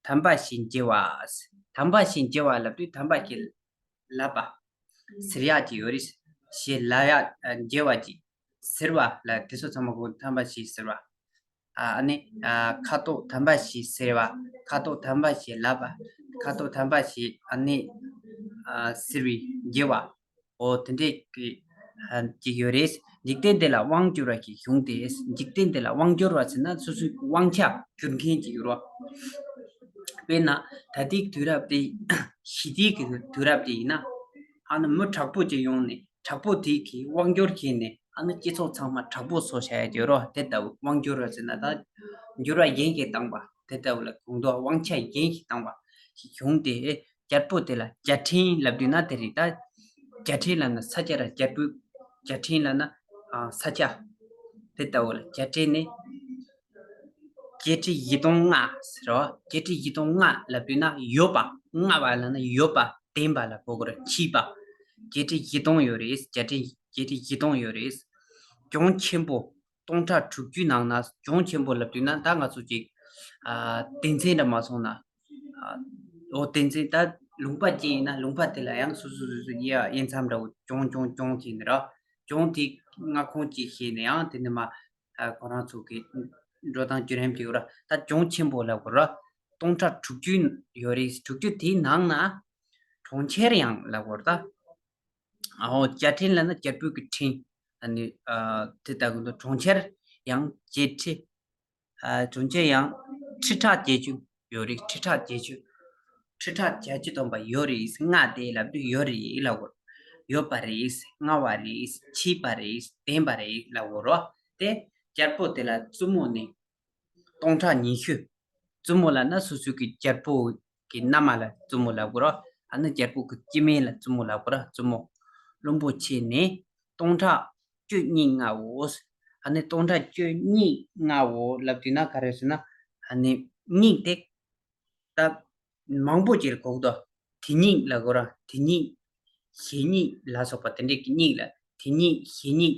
དམ་པ་ཞེས་བགྱི་བ། དམ་པ་ཞེས་བགྱི་བ་ལབ་དུས་དམ་པ་ཞེས་ལབ་པ། ཟེར་ཡག་ཅིག་ཡོད་རེད། ཞེས་ལབ་ཡག་ཨ་བགྱི་བ་ཅིག་ཟེར་བ་ལ་དེ་ཚོ་ཚང་མ་གོ་དམ་པ་ཞེས་ཟེར་བ། ཨ་ཨ་ནི་ཨ་ཁ་དོག་དམ་པ་ཞེས་ཟེར་བ། ཁ་དོག་དམ་པ་ཞེས་ལབ་པ། ཁ་དོག་དམ་པ་ཞེས་ཨ་ནི་ཨ་ཟེར་བའི་བགྱི་བ། འོ་དེ་འདྲས་ཀྱི་ཨ་ཅིག་ཡོད་རེད། འཇིག་རྟེན་འདི་ལ་དབང་བསྒྱུར་བ་ཞིག་བྱུང་སྟེ། འཇིག་རྟེན་འདི་ལ་དབང་བསྒྱུར་བ་ཟེར་ན་སོ་སོའི་དབང་ཆ་བསྒྱུར་མཁན་ཅིག་ཡོད་རེད། དཔེར་ན་ད་ལྟའི་དུས་རབས་དེ། ཞི་བདེའི་གི་དུས་རབས་དེ་ཡིན་ན། ཨ་ནི་མི་དྲག་པོ་ཅིག་ཡོང་ནས་དྲག་པོ་དེ་གིས་དབང་བསྒྱུར་བྱས་ནས་ཨ་ནི་སྤྱི་ཚོགས་ཚང་མ་དྲག་པོ་བཟོ་བྱ་ཡ་ཡོད་རེད། དེ་ལྟ་བུ་དབང་བསྒྱུར་བ་ཟེར་ན་ད་འགྱུར་བ་ཡིན་ཞིག་བཏང་བ། དེ་ལྟ་བུ་ལ་གོང་དུ་དབང་ཆ་ཡིན་ཞིག་བཏང་བ་ཞིག་བྱུང་སྟེ། རྒྱལ་པོ་དེ་ལ་རྒྱལ་ཕྲན་ལབ་དུས་ན་དེ་རེད། ད་རྒྱལ་ཕྲན་ལབ་ན་ས་ཆ་ར། རྒྱལ་པོའི་རྒྱལ་ཕྲན་ལབ་ན་ཨ་ས་ཆ། དེ་ལྟ་བུ་ལ་རྒྱལ་ཕྲན་ནི། བརྒྱད་ཁྲི་བཞི་སྟོང་ལྔ་ཟེར་རོ། བརྒྱད་ཁྲི་བཞི་སྟོང་ལྔ་ལབ་དུས་ན་ཡོད་པ། ལྔ་བ་ལབ་ན་ཡོད་པ་ལྡན་པ་ལ་གོ་དགོས་རེད། མཆིས་པ། བརྒྱད་ཁྲི་བཞི་སྟོང་ཡོད་རེད། བརྒྱད་ཁྲི་བརྒྱད་ཁྲི་བཞི་སྟོང་ཡོད་རེད། གྱོང་ཆེན་པོ་སྟོང་ཕྲག་དྲུག་ཅུའི་ནང་ན། གྱོང་ཆེན་པོ་ལབ་དུས་ན་ད་ང་ཚོ་ཅིག་ཨ་དོན་ཚན་འདྲ་མ་སོང་ན། ཨ་འོ་དོན་ཚན་ད་ལུང་པ་ཅིག་ཡིན་ན་ལུང་པ་དེ་ལ་ཡང་སོ་སོ་སོ་སོ་དབྱེ་དབྱེ་མཚམས་འདྲ་བོ་གྱོང་གྱོང་གྱོང་ཅིག་ཡིན་ར། གྱོང་དེ་མངའ་ཁོངས་ཅིག་བཤད་ནས་ཡང་དེ་ནས་མ། ཨ་ཁོ་རང་ཚོ་གི་འགྲོ་སྟངས་བརྒྱུད་རིམ་ཅིག་ཡོད་ར། ད་གྱོང་ཆེན་པོ་ལབ་དགོས་ར། སྟོང་ཕྲག་དྲུག་ཅུ་ཡོད་རེད། དྲུག་ཅུ་དེའི་ནང་ན་གྲོང་ཁྱེར་ཡང་ལབ་དགོས་ར། ད་ཨའོ་རྒྱལ་ཕྲན་ལབ་ན་རྒྱལ་པོའི་གི་ཕྲན། ཨ་ནི་ཨ་དེ་ལྟ་བུ་འདུག་གྲོང་ཁྱེར་ཡང་བརྒྱད་ཁྲི། ཨ་གྲོང་ཁྱེར་ཡང་ཁྲི་ཕྲག་བརྒྱད་ཅུ་ཡོད་རེད། ཁྲི་ཕྲག་བརྒྱད་ཅུ། ཁྲི་ཕྲག་བརྒྱད་ཅུ་སྟོང་པ་ཡོད་རེད། ལྔ་དེ་ལབ་དུས་ཡོད་རེད་ལབ་དགོས། ཡོད་པ་རེད། མངའ་བ་རེད། མཆིས་པ་རེད། ལྡན་པ་རེད་ལབ་དགོས་རོ། དེ་རྒྱལ་པོ་དེ་ལ་བཙུན་མོ་ནི་སྟོང་ཕྲག་ཉི་ཤུ། བཙུན་མོ་ལབ་ན་སོ་སོའི་གི་རྒྱལ་པོ་གི་མནའ་མ་ལ་བཙུན་མོ་ལབ་དགོས་རོ། ཨ་ནི་རྒྱལ་པོ་གི་སྐྱེ་དམན་ལ་བཙུན་མོ་ལབ་དགོས་རོ། བཙུན་མོ། བློན་པོ་ཆེ་ནི་སྟོང་ཕྲག་བཅུ་གཉིས་མངའ་འོ། ཨ་ནི་སྟོང་ཕྲག་བཅུ་གཉིས་མངའ་འོ་ལབ་དུས་ན་ག་རེ་ཟེར་ན། ཨ་ནི་གཉིས་དེ་ད་མང་པོ་ཅིག་ལ་གོ་གི་འདུག་དེ་གཉིས་ལ་གོ་ར། དེ་གཉིས། ཞེ་གཉིས་ལ་སོགས་པ་དེ་འདྲའི་གི་གཉིས་ལ། དེ་གཉིས་ཞེ་གཉིས་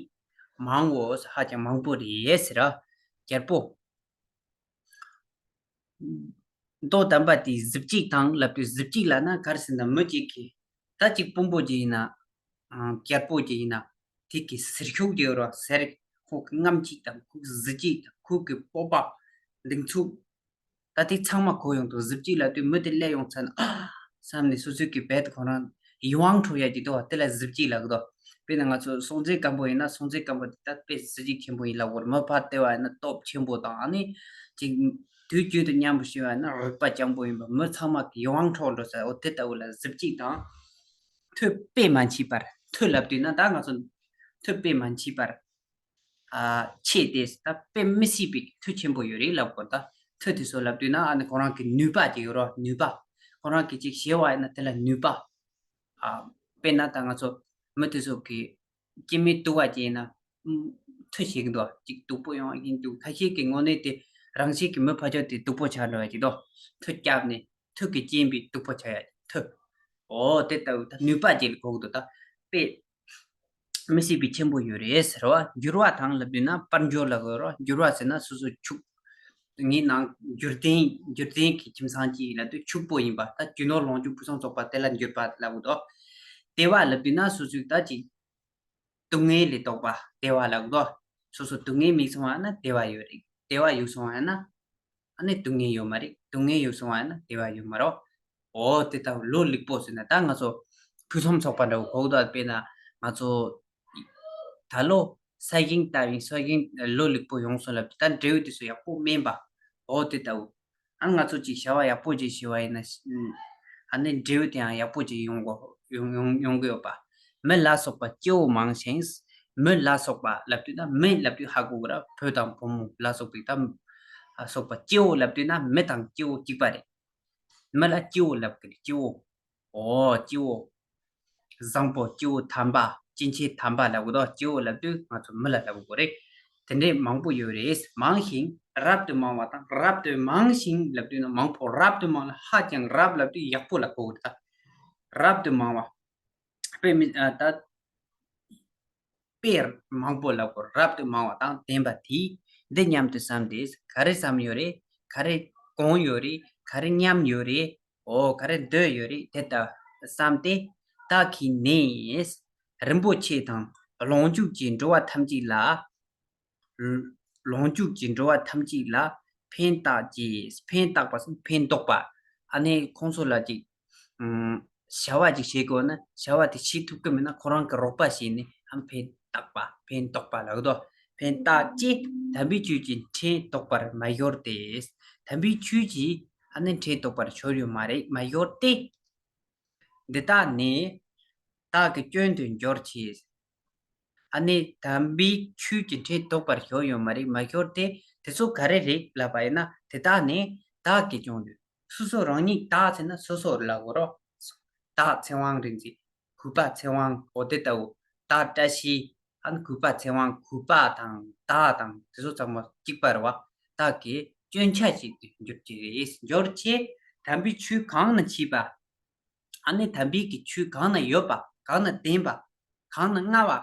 མང་འོ། ཧ་ཅང་མང་པོ་རེད་ཟེར་ར། རྒྱལ་པོ། མདོ་དམ་པ་དེའི་གཟི་བརྗིད་དང་ལབ་དུས་གཟི་བརྗིད་ལབ་ན་ག་རེ་ཟེར་ན་མི་གཅིག་གིས་ད་གཅིག་དཔོན་པོ་ཅིག་ཡིན་ན། ཨང་། རྒྱལ་པོ་ཅིག་ཡིན་ན། དེ་གི་ཟེར་ཤུགས་ཀྱི་རོ་ཟེར། ཁོ་གི་རྔམ་བརྗིད་དང་ཁོ་གི་གཟི་བརྗིད་དང་ཁོ་གི་སྤོབས་པ། གདེང་ཚོད། ད་དེ་ཚང་མ་གོ་ཡོང་དུས་གཟི་བརྗིད་ལབ་དུས་མི་དེ་སླེབས་ཡོང་ཚར་ན་ཨ་བསམ་ནས་སོ་སོའི་གི་བེད་ཁོ་རང་ཡིད་དབང་འཕྲོག་ཡ་གི་འདུག་དེ་ལ་གཟི་བརྗིད་ལབ་གི་འདུག་དཔེར་ན་ང་ཚོ་སྲོང་བཙན་སྒམ་པོ་ཡིན་ན་སྲོང་བཙན་སྒམ་པོ་དེ་ད་དཔེ་གཟི་བརྗིད་ཆེན་པོ་ཡིན་ལབ་དགོས་རེད། མི་ཕར་བལྟས་པ་ཡིན་ན་སྟོབས་ཆེན་པོ་དང་ཨ་ནི་ཅིག་དུས་རྒྱུན་དུ་མཉམ་པོ་བྱས་པ་ཡིན་ན་རིག་པ་སྐྱང་པོ་ཡིན་པ་མི་ཚང་མ་གི་ཡིད་དབང་འཕྲོག་འགྲོ་ས་འོ་དེ་ལྟ་བུ་ལ་གཟི་བརྗིད་དང་། ཐོད་དཔེ་མ་མཆིས་པར་ཐོད་ལབ་དུས་ན་ད་ང་ཚོ་ཐོད་དཔེ་མ་མཆིས་པར། ཨ་ཆེ་སྟེ་ད་དཔེ་མི་སྲིད་པའི་མཐུ་ཆེན་པོ་ཡོད་རེད་ལབ་དགོས། ད་མཐུ་དེ་ཚོ་ལབ་དུས་ན་ཨ་ནི་ཁོ་རང་གི་ནུས་པ་ཅིག་ཡོད་རོ། ནུས་པ། ཁོ་རང་གི་ཅིག་བྱས་པ་ཡིན་ན་དེ་ལ་ནུས་པ། ཨ་དཔེར་ན་ད་ང་ཚོ་མི་དེ་ཚོ་གི་སྐྱེ་དམན་སྡུག་པ་ཅིག་ཡིན་ན་མཐུ་བྱེད་ཀྱི་འདུག་ཅིག་སྡུག་པོ་ཡོང་ཡིན་འདུག་ཁ་ཤས་ཀྱི་ངོ་ནས་དེ་རང་བཞིན་གྱི་མི་ཕར་ཕྱོགས་དེ་སྡུག་པོ་ཆགས་འགྲོ་བ་ཅིག་འདུག་མཐུ་བརྒྱབ་ནས་མཐུ་གི་རྐྱེན་པས་སྡུག་པོ་ཆགས་ཡ་མཐུ། འོ་དེ་ལྟ་བུ་ད་ནུས་པ་ཅིག་ལ་གོ་གི་འདུག་ད་དཔེ། མི་སྲིད་པའི་ཆེན་པོ་ཡོད་རེད་ཟེར་བ། འགྱུར་བ་དང་ལབ་དུས་ན་དཔལ་འབྱོར་ལ་གོ་རོ། འགྱུར་བ་ཟེར་ན་སོ་སོ་ཕྱུག་ངའི་ནང་འགྱུར་ལྡན་འགྱུར་ལྡན་གྱི་ཁྱིམ་ཚང་གཅིག་ཡིན་ལབ་དུས་ཕྱུག་པོ་ཡིན་པ་ད་རྒྱུ་ནོར་ལོངས་སྤྱོད་ཕུན་སུམ་ཚོགས་པ་དེ་ལ་འགྱུར་བ་ལབ་དགོས་དོ། བདེ་བ་ལབ་དུས་ན་སོ་སོའི་ད་ཅིག་སྡུག་བསྔལ་ལས་ལྡོག་པ་བདེ་བ་ལབ་དགོས་དོ། སོ་སོ་སྡུག་བསྔལ་མེད་སོང་བ་ན་བདེ་བ་ཡོད་རེད། བདེ་བ་ཡོད་སོང་བ་ན། ཨ་ནི་སྡུག་བསྔལ་ཡོད་མ་རེད། སྡུག་བསྔལ་ཡོད་སོང་བ་ཡིན་ན་བདེ་བ་ཡོད་མ་རེད། འོ་དེ་ལྟ་བུ་ལོ་ལེགས་པོ་ཟེར་ན་ད་ང་ཚོ་ཕུན་སུམ་ཚོགས་པ་འདྲ་བོ་གོ་གི་འདུག་དཔེར་ན་ང་ཚོ་ད་ལོ་ས་ཞིང་བཏབ་ཡིན། ས་ཞིང་ལོ་ལེགས་པོ་ཡོང་སོང་ལབ་དུས་ད་འབྲས་བུ་དེ་ཚོ་ཡག་པོ་སྨིན་པ། འོ་དེ་ལྟ་བུ། ཨ་ང་ཚོ་ཅིག་བྱ་བ་ཡག་པོ་ཅིག་བྱས་པ་ཡིན་ན། ཨ་ནི་འབྲས་བུ་དེ་ཡང་ཡག་པོ་ཅིག་ཡོང་གོ་ཡོང་ཡོང་ཡོང་གི་ཡོད་པ། མི་ལ་སོགས་པ་སྐྱེ་བོ་མང་ཞིང་། མི་ལ་སོགས་པ་ལབ་དུས་ན་མི་ལབ་དུས་ཧ་གོ་གི་ར། བུ་དང་བུ་མོ་ལ་སོགས་པའི་ད་སོགས་པ་སྐྱེ་བོ་ལབ་དུས་ན་མི་དང་སྐྱེ་བོ་གཅིག་པ་རེད། མི་ལ་སྐྱེ་བོ་ལབ་གི་རེད། སྐྱེ་བོ། འོ་སྐྱེ་བོ། བཟང་པོ་སྐྱེ་བོ་དམ་པ་སྐྱེ་མཆེད་དམ་པ་ལབ་གི་འདུག་སྐྱེ་བོ་ལབ་དུས་ང་ཚོ་མི་ལ་ལབ་དགོས་རེད། དེ་འདྲའི་མང་པོ་ཡོད་རེད། མང་ཞིང་རབ་ཏུ་མང་བ་དང་རབ་ཏུ་མང་ཞིང་ལབ་དུས་ན་མང་པོ་རབ་ཏུ་མང་ལ་ཧ་ཅང་རབ་ལབ་དུས་ཡག་པོ་ལ་གོ་གི་རེད་ད། རབ་ཏུ་མང་བ། དཔེ་མི་ཨ་ད། དཔེ་མང་པོ་ལབ་དགོས། རབ་ཏུ་མང་བ་དང་ལྡན་པ་དེས་འདི་སྙམ་དུ་བསམས་ཏེ། ག་རེ་བསམ་ཡོད་རེད། ག་རེ་དགོངས་ཡོད་རེད། ག་རེ་སྙམ་ཡོད་རེད། འོ་ག་རེ་འདོད་ཡོད་རེད། དེ་ལྟར་བསམས་ཏེ། བདག་གིས་ནི། རིན་པོ་ཆེ་དང་ལོངས་སྤྱོད་ཀྱི་འགྲོ་བ་ཐམས་ཅད་ལ། ལོངས་སྤྱོད་ཀྱི་འགྲོ་བ་ཐམས་ཅད་ལ་ཕན་བཏགས་ཀྱི། ཕན་བཏགས་པ་སམ་ཕན་འདོགས་པ། ཨ་ནི་ཁོང་ཚོ་ལ་ཅིག་ཨམ། བྱ་བ་ཅིག་བྱེད་དགོས་ན་བྱ་བ་དེ་བྱེད་ཐུབ་ཀྱི་མིན་ན་ཁོ་རང་གི་རོགས་པ་བྱས་ནས་ཨ་ཕན་བཏགས་པ་ཕན་འདོགས་པ་ལབ་དོ། ཕན་བཏགས་ཀྱི། དམ་པའི་ཆོས་ཀྱི་ཕྲེང་ལྡོག་པར་མ་གྱུར་ཏེ། དམ་པའི་ཆོས་ཀྱི་ཨ་ནི་ཕྲེང་ལྡོག་པར་གྱུར་ཡོད་མ་རེད། མ་གྱུར་ཏེ། འདི་དག་ནི་བདག་གི་སྐྱོན་དུ་འགྱུར་ཕྱིར། ཨ་ནི་དམ་པའི་ཆོས་ཀྱི་ཕྲེང་ལྡོག་པར་གྱུར་ཡོད་མ་རེད། མ་གྱུར་ཏེ། དེ་ཚོ་ག་རེ་རེད་ལབ་པ་ཡིན་ན་དེ་དག་ནི་བདག་གི་སྐྱོན་དུ། སོ་སོ་རང་ཉིད་བདག་ཟེར་ན་སོ་སོ་ལ་གོ་རོ། བདག་ཚེ་དབང་རིག་འཛིན། གུས་པ་ཚེ་དབང་འོ་དེ་ལྟ་བུ། བདག་བཀྲ་ཤིས། ཨ་ནི་གུས་པ་ཚེ་དབང་གུས་པ་དང་བདག་དང་དེ་ཚོ་ཚང་མ་གཅིག་པ་རེད་བ། བདག་གི་སྐྱོན་ཆ་ཞིག་ཏུ་འགྱུར་གྱི་རེད། འགྱུར་ཕྱིར་དམ་པའི་ཆོས་གང་ན་མཆིས་པ། ཨ་ནི་དམ་པའི་གི་ཆོས་གང་ན་ཡོད་པ། གང་ན་ལྡན་པ། གང་ན་མངའ་བ།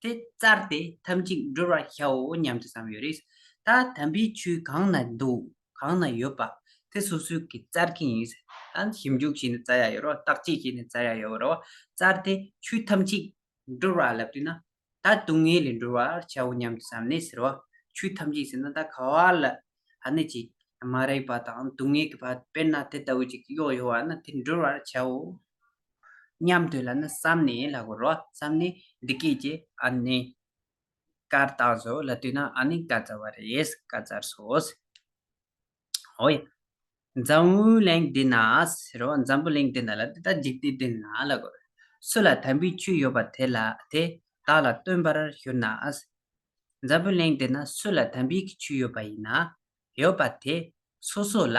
དེ་བཙལ་ཏེ་ཐམས་ཅད་འགྲོལ་བར་བྱའོ་སྙམ་དུ་བསམ་ཡོད་རེད། ད་དམ་པའི་ཆོས་གང་ན་འདུག་གང་ན་ཡོད་པ། དེ་སོ་སོའི་གི་བཙལ་གི་ཡིན། ཨ་ནི་ཞིབ་འཇུག་བྱས་ནས་བཙལ་ཡ་ཡོད་རོ། བརྟག་དཔྱད་བྱས་ནས་བཙལ་ཡ་ཡོད་རོ། བཙལ་ཏེ་ཆོས་ཐམས་ཅད་འགྲོལ་བ་ལབ་དུས་ན། ད་སྡུག་བསྔལ་ལས་འགྲོལ་བར་བྱའོ་སྙམ་དུ་བསམ་ནས་ཟེར་བ། ཆོས་ཐམས་ཅད་ཟེར་ན་ད་ག་བ་ལ་ཨ་ནི་ཅིག་མ་རིག་པ་དང་སྡུག་བསྔལ་གྱི་བར་དཔེར་ན་དེ་ལྟ་བུ་ཅིག་གཡོགས་ཡོད་བ་ན་དེ་འགྲོལ་བར་བྱའོ་སྙམ་དུ་ལ་ནི་བསམ་ནས་ལ་གོ་རོ། བསམ་ནས་འདི་སྐད་ཅེས་ཨ་ནི་བཀའ་བཏང་སོ་ལབ་དུས་ན་ཨ་ནི་བཀའ་སྩལ་བ་རེད། བཀའ་སྩལ་སོ། ཧོ་ཡ། འཛམ་བུའི་གླིང་འདི་ན་ཟེར་བ། འཛམ་བུ་གླིང་འདི་ན་ལ་དེ་ད་འཇིག་རྟེན་འདི་ན་ལ་གོ། སུ་ལ་དམ་པའི་ཆོས་ཡོད་པ་དེ་ལ་དེ་བདག་ལ་སྟོན་པར་ཞུ་ན། འཛམ་བུ་གླིང་འདི་ན་སུ་ལ་དམ་པའི་ཆོས་ཡོད་པ་ཡིན་ན། ཡོད་པ་དེ་སོ་སོ་ལ་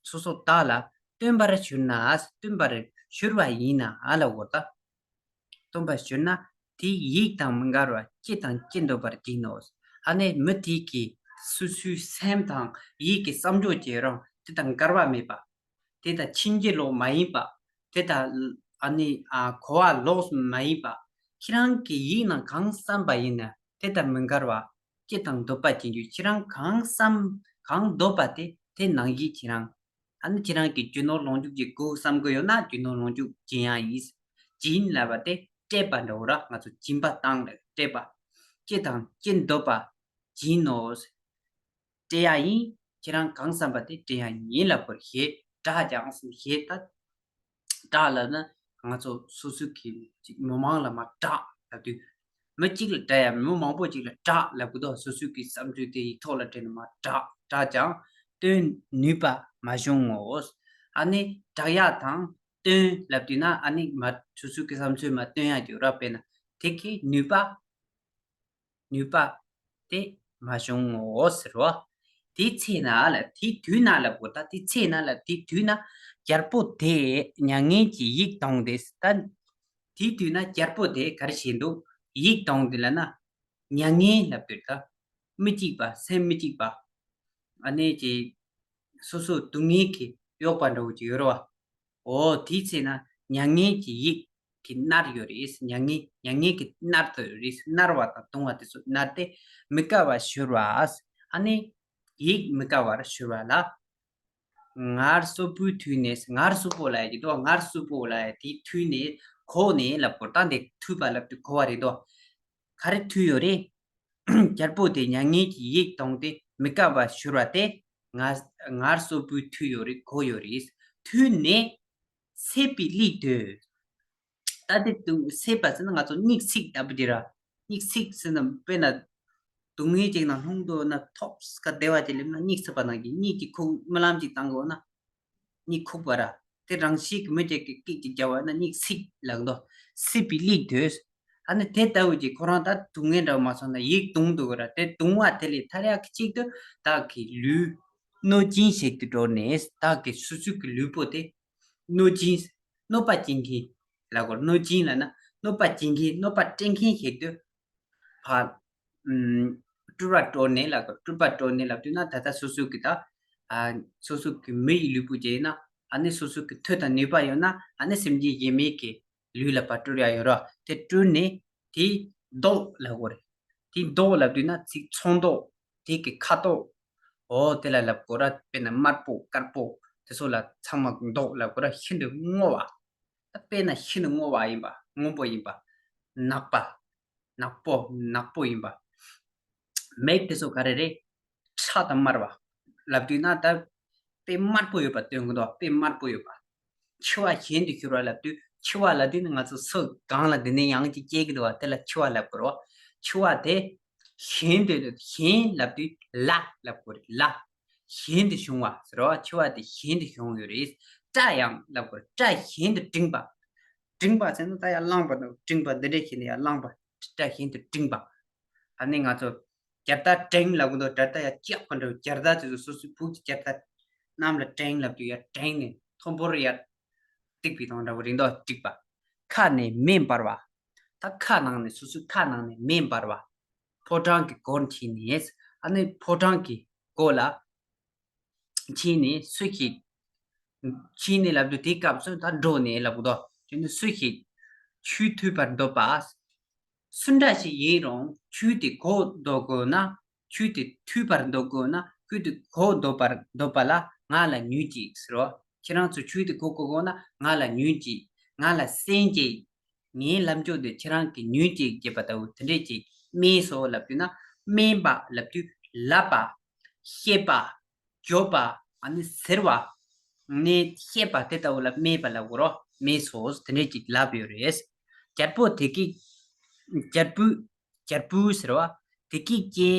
སོ་སོ་བདག་ལ་སྟོན་པར་ཞུ་ན། སྟོན་པར་ཞུ་བ་ཡིན་ན་ཨ་ལ་གོ་ད། སྟོན་པར་ཞུ་ན། དེའི་ཡིད་དང་མི་འགལ་བར་ཅི་དང་ཅི་འདོད་པར་བགྱིད་ནོ། ཨ་ནི་མི་དེ་གི་སོ་སོའི་སེམས་དང་ཡིད་ཀྱི་བསམ་བློ་བྱེད་རང་དེ་དང་འགལ་བ་མེད་པ། དེ་དང་ཕྱིན་ཅི་ལོག་མ་ཡིན་པ། དེ་དང་ཨ་ནི་ཨ་གོ་བ་ལོག་མ་ཡིན་པ། ཁྱེད་རང་གི་ཡིད་ནང་གང་བསམ་པ་ཡིན་ན་དེ་དང་མི་འགལ་བ། ཅི་དང་འདོད་པ་ཅི་འཇུག་ཁྱེད་རང་གང་བསམ་གང་འདོད་པ་དེ་དེ་ནང་བཞིན་ཁྱེད་རང་། ཨ་ནི་ཁྱེད་རང་གིས་རྒྱུ་ནོར་ལོངས་སྤྱོད་ཀྱི་དགོས་བསམ་གི་ཡོད་ན་རྒྱུ་ནོར་ལོངས་སྤྱོད་སྦྱིན་ཡ་ཡིན། སྦྱིན་ལབ་པ་དེ་ བསྐྲད་པ་འདྲ་བོ་ར། ང་ཚོ་སྦྱིན་པ་བཏང་ལ་བསྐྲད་པ། ཅི་དང་ཅི་འདོད་པ་སྦྱིན་ནོ། སྤྲད་ཡ་ཡིན། ཁྱེད་རང་གང་བསམ་པ་དེ་སྤྲད་ཡ་ཡིན་ལབ་པར་ཞེས་སྐྲག་ཀྱང་ཞེས་ད། སྐྲག་ལབ་ན་ང་ཚོ་སོ་སོའི་གི་ཅིག་མི་མང་ལ་མར་སྐྲག་ལབ་དུས། མི་གཅིག་ལ་སྐྲག་ཡ་མི་མང་པོ་ཅིག་ལ་སྐྲག་ལབ་གི་འདུག་སོ་སོའི་གི་བསམ་ཚུལ་དེ་ཡིག་ཐོག་ལ་བྲིས་ནས་མར་སྐྲག་སྐྲག་ཀྱང་སྟོན་ནུས་པ་མ་བྱུང་ངོ་། ཨ་ནི་སྐྲག་ཡ་དང་སྟོན་ལབ་དུས་ན་ཨ་ནི་མར་སོ་སོའི་གི་བསམ་ཚུལ་མར་སྟོན་ཡ་གི་ར། དཔེར་ན་དེ་གི་ནུས་པ། ནུས་པ་དེ་མ་བྱུང་ངོ་ཟེར་བ། དེའི་ཚེ་ན་ལ་དེའི་དུས་ན་ལ་གོ་ད་དེའི་ཚེ་ན་ལ་དེའི་དུས་ན་རྒྱལ་པོ་དེས་མྱ་ངན་གྱི་ཡིད་དང་དེ་ད། དེའི་དུས་ན་རྒྱལ་པོ་དེ་ག་རེ་བྱས་འདུག་ཡིད་དང་དེ་ལ་ན་མྱ་ངན་ལབ་དུས་ད་མི་གཅིག་པ་སེམས་མི་གཅིག་པ། ཨ་ནི་ཅི་སོ་སོ་སྡུག་བསྔལ་གྱི་གཡོག་པ་འདྲ་བོ་ཅིག་ཡོད་རེད་བ། འོ་དེའི་ཚེ་ན་མྱ་ངན་གྱི་ཡིད་ཀྱིས་མནར་ཡོད་རེད། མྱ་ངན་མྱ་ངན་གྱིས་མནར་ཏེ་ཡོད་རེད། མནར་བ་དང་གདུང་བ་དེ་ཚོ་མནར་ཏེ་མི་དགའ་བར་གྱུར་པ། ཨ་ནི་ཡིད་མི་དགའ་བར་གྱུར་པ་ལ། ངལ་སོས་པོའི་དུས་ནས། ངལ་སོས་པོ་ལབ་ཡ་ཅིག་འདུག་ངལ་སོས་པོ་ལབ་ཡ་དེའི་དུས་ནས་གོ་ནས་ལབ་དགོས། ད་འདི་ཐུལ་པ་ལབ་དུས་གོ་བ་རེད་འདུག་ག་རེ་ཐུལ་ཡོད་རེད། རྒྱལ་པོ་དེ་མྱ་ངན་གྱི་ཡིད་དང་དེ་མི་དགའ་བར་གྱུར་པ་དེ་ངལ་ངལ་གསོ་བུའི་མཐུ་ཡོད་རེད། གོ་ཡོད་རེད། མཐུ་ནས་སྲེད་པའི་གླུས་བཏོན། ད་དེ་དུ་སྲེད་པ་ཟེར་ན་ང་ཚོ་གཉིད་སྲེད་ལྟ་བུ་དེ་ར། གཉིད་སྲེད་ཟེར་ན་དཔེར་ན་སྡུག་བསྔལ་ཅིག་ནང་ལྷུང་འདུག་ན་ཐོབ་སྐ་བདེ་བ་ཅིག་སླེབས་ན་གཉིད་སྲེད་པ་ནང་གི་གཉིད་ཀྱི་ཁུག་རྨི་ལམ་ཅིག་བཏང་དགོས་ན། གཉིད་ཁུག་པ་ར། དེ་རང་བཞིན་གྱི་མི་གཅིག་གི་སྐད་ཀྱིས་བརྒྱབ་པ་ན་གཉིད་སྲེད་ལབ་འདུག་སྲེད་པའི་གླུས་བཏོན། ཨ་ནི་དེ་ལྟ་བུ་ཅིག་ཁོ་རང་ད་སྡུག་བསྔལ་འདྲ་བ་མ་སོང་ན་ཡིད་གདུང་འདུག་གི་ར། དེ་གདུང་བ་དེ་ལས་ཐར་ཡག་གི་ཆེད་དུ་བདག་གི་ལུས་གནོད་སྦྱིན་ཞིག་ཏུ་འགྲོ་ནས་བདག་གི་སོ་སོའི་གི་ལུས་པོ་དེ་གནོད་སྦྱིན། གནོད་པ་སྦྱིན་མཁན་ལབ་དགོས། གནོད་སྦྱིན་ལབ་ན་གནོད་པ་སྦྱིན་མཁན་གནོད་པ་སྤྲད་མཁན་ཞིག་ཏུ་ཕར། ཨུམ། སྤྲུལ་པ་སྤྲོ་ནས་ལབ་དགོས། སྤྲུལ་པ་སྤྲོ་ནས་ལབ་དུས་ན་ད་ལྟ་སོ་སོ་གི་ད། ཨ། སོ་སོ་གི་མི་ཡི་ལུས་པོ་ཅིག་ཡིན་ན་ཨ་ནི་སོ་སོ་གི་མཐུ་དང་ནུས་པ་ཡོད་ན་ཨ་ནི་སེམས་ཅན་གཞན་མའི་གི་ལུས་ལ་ཕར་སྤྲུལ་ཡ་ཡོད་ར། དེ་སྤྲུལ་ནས་དེ་བཟློག་ལབ་དགོས་རེད། དེ་བཟློག་ལབ་དུས་ན་ཚིག་ཚོང་བཟློག་དེ་གི་ཁ་དོག་འོ་དེ་ལ་ལབ་དགོས་ར། དཔེར་ན་དམར་པོ་དཀར་པོ་དེ་ཚོ་ལ་ཚང་མ་བཟློག་ལབ་དགོས་ར། ཤིན་ཏུ་སྔོ་བ། ད་དཔེར་ན་ཤིན་ཏུ་སྔོ་བ་ཡིན་པ། སྔོན་པོ་ཡིན་པ། ནག་པ། ནག་པོ་ནག་པོ་ཡིན་པ། མིག་དེ་ཚོ་ག་རེ་རེད། ཁྲ་དང་དམར་བ། ལབ་དུས་ན་ད་དཔེ་དམར་པོ་ཡོད་པ་སྟོན་གི་འདུག་དཔེ་དམར་པོ་ཡོད་པ། འཆི་བ་གཞན་དུ་གྱུར་པ་ལབ་དུས་འཆི་བ་ལབ་དུས་ནི་ང་ཚོ་སུ་གང་ལ་འདི་ནས་ཡང་ཅིག་སྐྱེ་གི་འདུག་བ་དེ་ལ་འཆི་བ་ལབ་དགོས་རེད་བ། འཆི་བ་དེ་གཞན་དུ་གཞན་ལབ་དུས་ལ་ལབ་དགོས་རེད། ལ། གཞན་དུ་བྱུང་བ་ཟེར་བ། འཆི་བ་དེ་གཞན་དུ་བྱུང་ཡོད་རེད། སྐྲ་ཡང་ལབ་དགོས་རེད། སྐྲ་གཞན་དུ་བསྒྲེངས་པ། བསྒྲེངས་པ་ཟེར་ན་ད་ཡར་བླངས་པ་དང་བསྒྲེངས་པ་འདི་འདྲ་བྱས་ནས་ཡར་བླངས་པ། སྐྲ་གཞན་དུ་བསྒྲེངས་པ། ཨ་ནི་ང་ཚོ་རྒྱལ་དར་བསྒྲེངས་ལབ་གི་འདུག་རྒྱལ་དར་ཡར་བཀྱག་པ་འདྲ་བོ། རྒྱལ་དར་དེ་ཚོ་སོ་སོའི་ཕུགས་ཀྱི་རྒྱལ་དར་གནམ་ལ་བསྒྲེངས་ལབ་དུས་ཡར་བསྒྲེངས་ནས་མཐོན་པོར་ཡར་བཏེགས་པའི་དང་འདྲ་བོ་རེད་འདུག་བསྒྲིགས་པ། ཁ་ནས་མེ་འབར་བ། ད་ཁ་ནང་ནས་སོ་སོའི་ཁ་ནང་ནས་མེ་འབར་བ། ཕོ་བྲང་གི་སྒོར་ཕྱིན་ནས་ཨ་ནི་ཕོ་བྲང་གི་སྒོ་ལ་ཕྱིན་ནས་སུ་ཞིག་ཕྱིན་ནས་ལབ་དུས་དེའི་སྐབས་སུ་ད་འགྲོ་ནས་ལབ་དགོས་དོ། དེ་ནི་སུ་ཞིག་ཆོས་ཐོས་པར་འདོད་པ། སུ་འདྲ་ཞིག་ཡིན་རུང་ཆོས་དེ་གོ་འདོད་དགོས་ན། ཆོས་དེ་ཐོས་པར་འདོད་དགོས་ན་ཁོས་དེ་གོ་འདོད་པར་འདོད་པ་ལ་ང་ལ་ཉོན་ཅིག་ཟེར་རོ། ཁྱེད་རང་ཚོ་ཆོས་དེ་གོ་དགོས་དགོས་ན་ང་ལ་ཉོན་ཅིག་ང་ལ་གསན་ཅིག་ངའི་ལམ་ཕྱོགས་དེ་ཁྱེད་རང་གིས་ཉོན་ཅིག་ཅེས་པ་ལྟ་བུ་དེ་འདྲས་ཅིག་སྨྲས་སོ་ལབ་དུས་ན། སྨྲས་པ་ལབ་དུས་ལབ་པ། བཤད་པ། བརྗོད་པ། ཨ་ནི་ཟེར་བ། ནས་བཤད་པ་དེ་ལྟ་བུ་ལ་སྨྲས་པ་ལབ་དགོས་རོ། སྨྲས་སོ་དེ་འདྲས་ཅིག་ལབ་ཡོད་རེད། རྒྱལ་པོ་དེ་གིས། རྒྱལ་པོས། རྒྱལ་པོས་ཟེར་བ། དེ་གིས་ཀྱེ་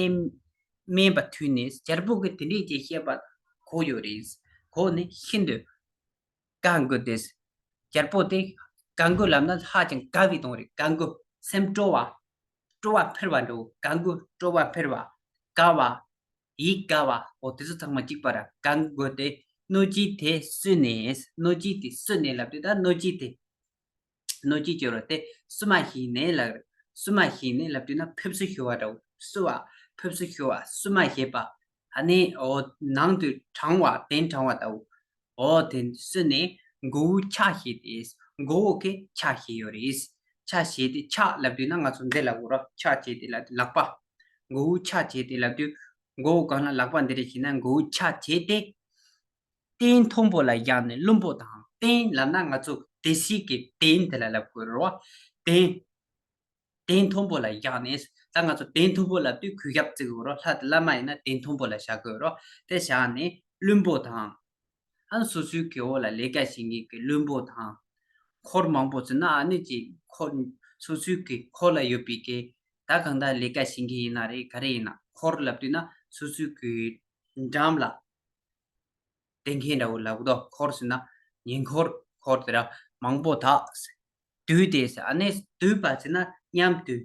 སྨྲས་པ་ཐོས་ནས་རྒྱལ་པོ་གིས་དེ་འདྲས་ཀྱི་བཤད་པ་གོ་ཡོད་རེད། གོ་ནས་ཤིན་ཏུ་དགའ་མགུ་སྟེ། རྒྱལ་པོ་དེ་དགའ་མགུ་ལབ་ན་ཧ་ཅང་དགའ་བའི་དོན་རེད། དགའ་མགུ་སེམས་སྤྲོ་བ། སྤྲོ་བ་འཕེལ་བ་འགྲོ། དགའ་མགུ་སྤྲོ་བ་འཕེལ་བ། དགའ་བ། ཡིད་དགའ་བ། འོ་དེ་ཚོ་ཚང་མ་གཅིག་པ་ར། དགའ་མགུ་སྟེ་གནོད་བྱེད་དེ་གསོད་ནས། གནོད་བྱེད་དེ་གསོད་ནས་ལབ་དུས་ད་གནོད་བྱེད་དེ། གནོད་བྱེད་ཅེས་རོ་དེ་གསོད་མ་བྱས་ནས་ལབ། གསོད་མ་བྱས་ནས་ལབ་དུས་ན་ཕེབས་བསུ་ཞུ་བ་འདྲ་བོ། གསོད་པ། ཕེབས་བསུ་ཞུ་བ། གསོད་མ་བྱས་པ། ཨ་ནི་འོ་ནང་དུ་དྲང་བ་གདན་དྲང་བ་ལྟ་བུ། འོ་དེ་གསོད་ནས་མགོ་བོ་ཕྱག་བྱས་ཏེ། མགོ་བོ་གི་ཕྱག་བྱས་ཡོད་རེད། ཕྱག་བྱས་ཏེ་ཕྱག་ལབ་དུས་ན་ང་ཚོ་འདི་ལབ་དགོས་རོ། ཕྱག་བྱས་ཏེ་ལབ་དུས་ལག་པ། མགོ་བོ་ཕྱག་བྱས་ཏེ་ལབ་དུས་མགོ་བོ་གང་ལ་ལག་པ་འདི་རེ་བྱས་ན་མགོ་བོ་ཕྱག་བྱས་ཏེ། སྟན་མཐོན་པོ་ལ་བཞག་ནས་བླུན་པོ་དང་། སྟན་ལབ་ན་ང་ཚོ་སྡེ་སྲིད་ཀྱི་སྟན་དེ་ལ་ལབ་དགོས་རེད་བ། གདན། གདན་མཐོན་པོ་ལ་བཞག་ནས། ད་ང་ཚོ་གདན་མཐོན་པོ་ལབ་དུས་གུས་ཞབས་བརྩི་དགོས་རོ། ལྷ་དེ་བླ་མ་ཡིན་ན་གདན་མཐོན་པོ་ལ་བཞག་དགོས་རོ། དེ་བཞག་ནས་བློན་པོ་དང་། ཨ་ནི་སོ་སོའི་གི་འོག་ལ་ལས་ཀ་བྱེད་མཁན་གྱི་བློན་པོ་དང་། འཁོར་མང་པོ་ཟེར་ན་ཨ་ནི་ཅིག་འཁོར། སོ་སོའི་གི་འཁོར་ལ་ཡོད་པའི་གི། ད་གང་ལྟར་ལས་ཀ་བྱེད་མཁན་ཡིན་ན་རེད། ག་རེ་ཡིན་ན་འཁོར་ལབ་དུས་ན་སོ་སོའི་གི་འགྲམ་ལ་བསྡད་མཁན་འདྲ་བོ་ལབ་གོ། འཁོར་ཟེར་ན་ཉེ་འཁོར། འཁོར་དེ་ར་མང་པོ་དག། འདུས་ཏེ་ཟེར། ཨ་ནི་འདུས་པ་ཟེར་ན་མཉམ་དུ་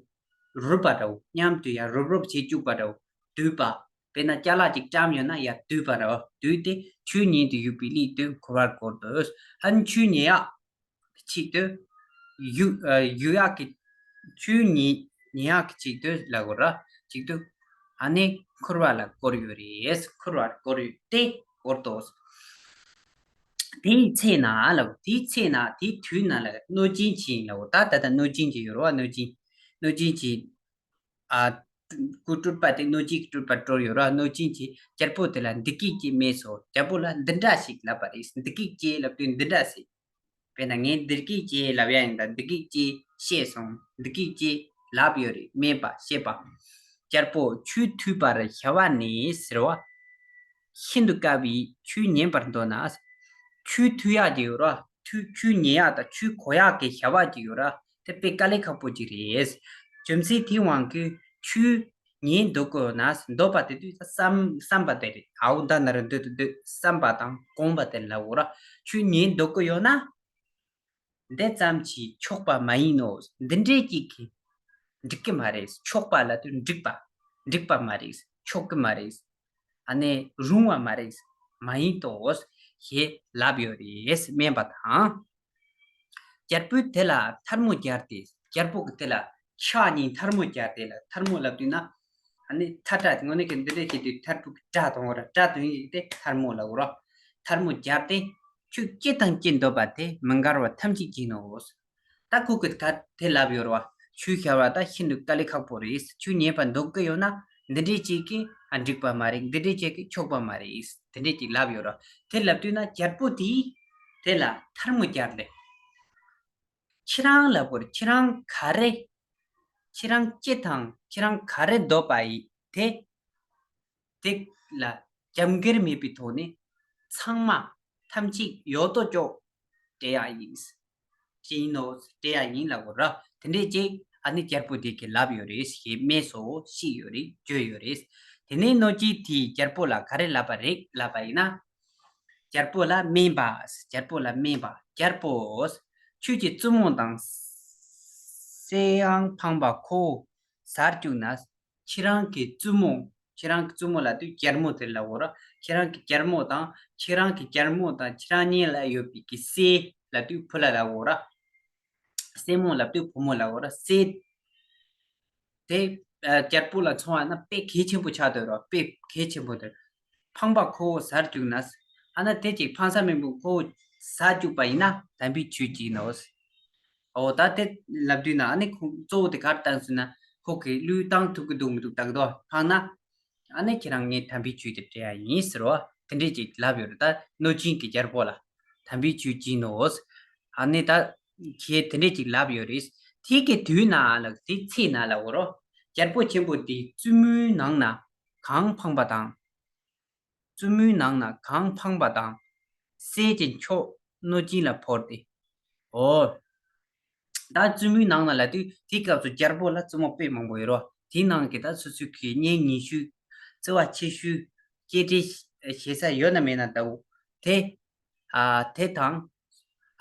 རུབ་པ་འདྲ་བོ། མཉམ་དུ་ཡར་རུབ་རུབ་བྱེད་བཅུག་པ་འདྲ་བོ། འདུས་པ། དཔེར་ན་ཅ་ལག་ཅིག་བཀྲམ་ཡོད་ན་ཡར་འདུས་པ་འདྲ་བོ། འདུས་ཏེ་ཆོས་ཉན་དུ་ཡོད་པའི་ལུགས་དུ་འཁོར་བར་བསྐོར་ཏོ། ཨ་ནི་ཆོས་ཉན་ཡག་གི་ཆེད་དུ། ཡུ་ཨ་ཡུ་ཡག་གི། ཆོས་ཉན་ཉན་ཡག་གི་ཆེད་དུ་ལབ་དགོས་ར། ཆེད་དུ། ཨ་ནི་འཁོར་བ་ལ་བསྐོར་ཡོད་རེད། འཁོར་བར་བསྐོར་ཡོད་དེ་བསྐོར་ཏོ། དེའི་ཚེ་ན་ལབ། དེའི་ཚེ་ན་དེའི་དུས་ན་ལབ། གནོད་སྦྱིན་གྱིས་ལབ། ད་ད་ལྟ་གནོད་སྦྱིན་གྱིས་ཡོད་ར། གནོད་སྦྱིན། གནོད་སྦྱིན་གྱིས། ཨ། སྐུ་སྤྲུལ་པ་དེ་གནོད་སྦྱིན་གྱི་སྤྲུལ་པ་སྤྲུལ་ཡོད་ར། གནོད་སྦྱིན་གྱིས་རྒྱལ་པོ་དེ་ལ་འདི་སྐད་ཅེས་སྨྲས་སོ། རྒྱལ་པོ་ལ་འདི་འདྲ་ཞིག་ལབ་པ་རེད། འདི་སྐད་ཅེས་ལབ་དུས་འདི་འདྲ་ཟེར། དཔེར་ན་ངས་འདི་སྐད་ཅེས་ལབ་ཡ་ཡིན། ད་འདི་སྐད་ཅེས་བཤད་སོང་། འདི་སྐད་ཅེས་ལབ་ཡོད་རེད། སྨྲས་པ། བཤད་པ། རྒྱལ་པོ་ཆོས་ཐོས་པར་བྱ་བ་ནི་ཟེར་བ། ཤིན་ཏུ་དཀའ་བས་ཆོས་ཉན་པར་འདོད་ན། ཆོས་ཐོས་ཡག་ཅིག་ཡོད་ར། ཆོས་ཆོས་ཉན་ཡག་དང་ཆོས་གོ་ཡག་གི་བྱ་བ་ཅིག་ཡོད་ར། དེ་དཔེ་དཀའ་ལས་ཁག་པོ་ཅིག་རེད། རྒྱུ་མཚན་དེའི་དབང་གིས་ཆོས་ཉན་འདོད་གོ་ན། འདོད་པ་དེ་དུས་བསམ་བསམ་པ་དེ་རེད། ཨའུ་ད་ན་རུ་འདོད་དུ་འདོད་བསམ་པ་དང་དགོངས་པ་དེ་ལ་འོ་ར། ཆོས་ཉན་འདོད་གོ་ཡོད་ན། འདི་ཙམ་གྱིས་ཆོག་པ་མ་ཡིན་ནོ། འདི་འདྲའི་གཅིག་གིས་འགྲིག་གི་མ་རེད། ཆོག་པ་ལ་དུ་འགྲིག་པ། འགྲིག་པ་མ་རེད། ཆོག་གི་མ་རེད། ཨ་ནི་རུང་བ་མ་རེད། མ་ཡིན་ཏོ། ཞེས་ལབ་ཡོད་རེད། སྨན་པ་དང་། རྒྱལ་པོས་དེ་ལ་ཐལ་མོ་སྦྱར་ཏེ། རྒྱལ་པོ་གིས་དེ་ལ་ཕྱག་གཉིས་ཐལ་མོ་སྦྱར་ཏེ་ལ། ཐལ་མོ་ལབ་དུས་ན། ཨ་ནི་ཐལ་སྒྲ་དེ་དངོས་གནས་ཀྱི་འདི་འདྲ་བྱེད་དུས་ཐལ་པོ་གི་སྒྲ་གཏོང་བ་ར། སྒྲ་གཏོང་ཡིག་དེ་ཐལ་མོ་ལབ་ར། ཐལ་མོ་སྦྱར་ཏེ། ཆོས་ཅི་དང་ཅི་འདོད་པ་དེ་མི་འགལ་བ་ཐམས་ཅད་བགྱིས་ནོ། ད་ཁོ་གིས་ག་དེ་ལབ་ཡོད་ར་བ། ཆོས་བྱ་བ་ད་ཤིན་ཏུ་དཀའ་ལས་ཁག་པོ་རེད། ཆོས་ཉན་པ་འདོད་ཀྱི་ཡོད་ན་འདི་འདྲའི་ཅིག་གིས་འགྲིག་པ་མ་རེད། འདི་འདྲའི་ཅིག་གིས་ཆོག་པ་མ་རེད། དེ་འདྲའི་ཅིག་ལབ་ཡོད་ར། དེ་ལབ་དུས་ན་རྒྱལ་པོ་དེས་དེ་ལ་ཐལ་མོ་སྦྱར་ཏེ། ཁྱེད་རང་ལབ་དགོས་རེད། ཁྱེད་རང་ག་རེ། ཁྱེད་རང་ཅི་དང་ཁྱེད་རང་ག་རེ་འདོད་པ་ཡིན་དེ། དེ་ལ་རྒྱབ་འགལ་མེད་པའི་ཐོག་ནས་ཚང་མ་ཐམས་ཅད་ཡོད་དོ་ཅོག་སྤྲད་ཡག་ཡིན། ཅི་ཡིན་ནོ་སྤྲད་ཡག་ཡིན་ལབ་དགོས་ར། དེ་འདྲས་ཅིག་ཨ་ནི་རྒྱལ་པོ་དེ་གིས་ལབ་ཡོད་རེད། ཞེས་སྨྲས་སོ། བཤད་ཡོད་རེད། བརྗོད་ཡོད་རེད། དེ་ནས་གནོད་སྦྱིན་དེས་རྒྱལ་པོ་ལ་ག་རེ་ལབ་པ་རེད་ལབ་པ་ཡིན་ན། རྒྱལ་པོ་ལ་སྨན་པ། རྒྱལ་པོ་ལ་སྨན་པ། རྒྱལ་པོ། ཁྱོད་ཀྱི་བཙུན་མོ་དང་སྲས་ཡང་ཕངས་པ་ཁོ་བོ་ཟ་བཅུག་ན། ཁྱེད་རང་གི་བཙུན་མོ། ཁྱེད་རང་གི་བཙུན་མོ་ལབ་དུས་རྒྱལ་མོ་དེ་ལབ་དགོས་ར། ཁྱེད་རང་གི་རྒྱལ་མོ་དང་། ཁྱེད་རང་གི་རྒྱལ་མོ་དང་ཁྱེད་རང་གཉིས་ལ་ཡོད་པའི་གི་སྲས་ལབ་དུས་བུ་ལ་ལབ་དགོས་ར། སྲས་མོ་ལབ་དུས་བུ་མོ་ལབ་དགོས་ར། སྲས་དེ་ཨ་རྒྱལ་པོ་ལ་མཚོན་པ་ན་དཔེ་གལ་ཆེན་པོ་ཆགས་སྡོད་ར། དཔེ་གལ་ཆེན་པོ་དེ། ཕངས་པ་ཁོ་བོ་ཟ་བཅུག་ན། ཨ་ན་དེ་ཅིག་ཕངས་ས་མེད་པོ་ཁོ་བོ་ཟ་བཅུག་པ་ཡིན་ན་དམ་པའི་ཆོས་བགྱིས་ནོ། འོ་ད་དེ་ལབ་དུས་ན་ཨ་ནི་ཁོ་གཙོ་བོ་དེ་གར་བཏང་ཟེར་ན། ཁོ་གིས་བློས་བཏང་ཐུབ་ཀྱི་འདུག་མི་འདུག་བལྟ་གི་འདུག་ཕངས་ན། ཨ་ནི་ཁྱེད་རང་ངས་དམ་པའི་ཆོས་དེ་སྤྲད་ཡ་ཡིན་ཟེར་བ་དེ་འདྲས་ཅིག་ལབ་ཡོད་རེད། ད་གནོད་སྦྱིན་གྱི་རྒྱལ་པོ་ལ་དམ་པའི་ཆོས་བགྱིས་ནོ། ཨ་ནི་ད་ཁྱེད་དེ་འདྲས་ཅིག་ལབ་ཡོད་རེད། དེ་གི་དུས་ན་ལ་དེ་ཚེ་ན་ལ་འོ་རོ། རྒྱལ་པོ་ཆེན་པོ་དེ་བཙུན་མོའི་ནང་ན་གང་ཕངས་པ་དང་། བཙུན་མོའི་ནང་ན་གང་ཕངས་པ་དང་། སྲས་ཀྱི་མཆོག་གནོད་སྦྱིན་ལ་བོར་ཏེ། འོ། ད་བཙུན་མོའི་ནང་ན་ལབ་དུས་དེའི་སྐབས་སུ་རྒྱལ་པོ་ལ་བཙུན་མོ་དཔེ་མང་པོ་ཡོད་རོ། དེའི་ནང་གི་ད་སོ་སོའི་གི་གཉེན་ཉེ་ཤོས། བརྩེ་བ་ཆེ་ཤོས། གཅེས་སྤྲས་བྱེད་ས་ཡོད་ན་མེད་ན་ལྟ་བུ། དེ། ཨ་དེ་དང་།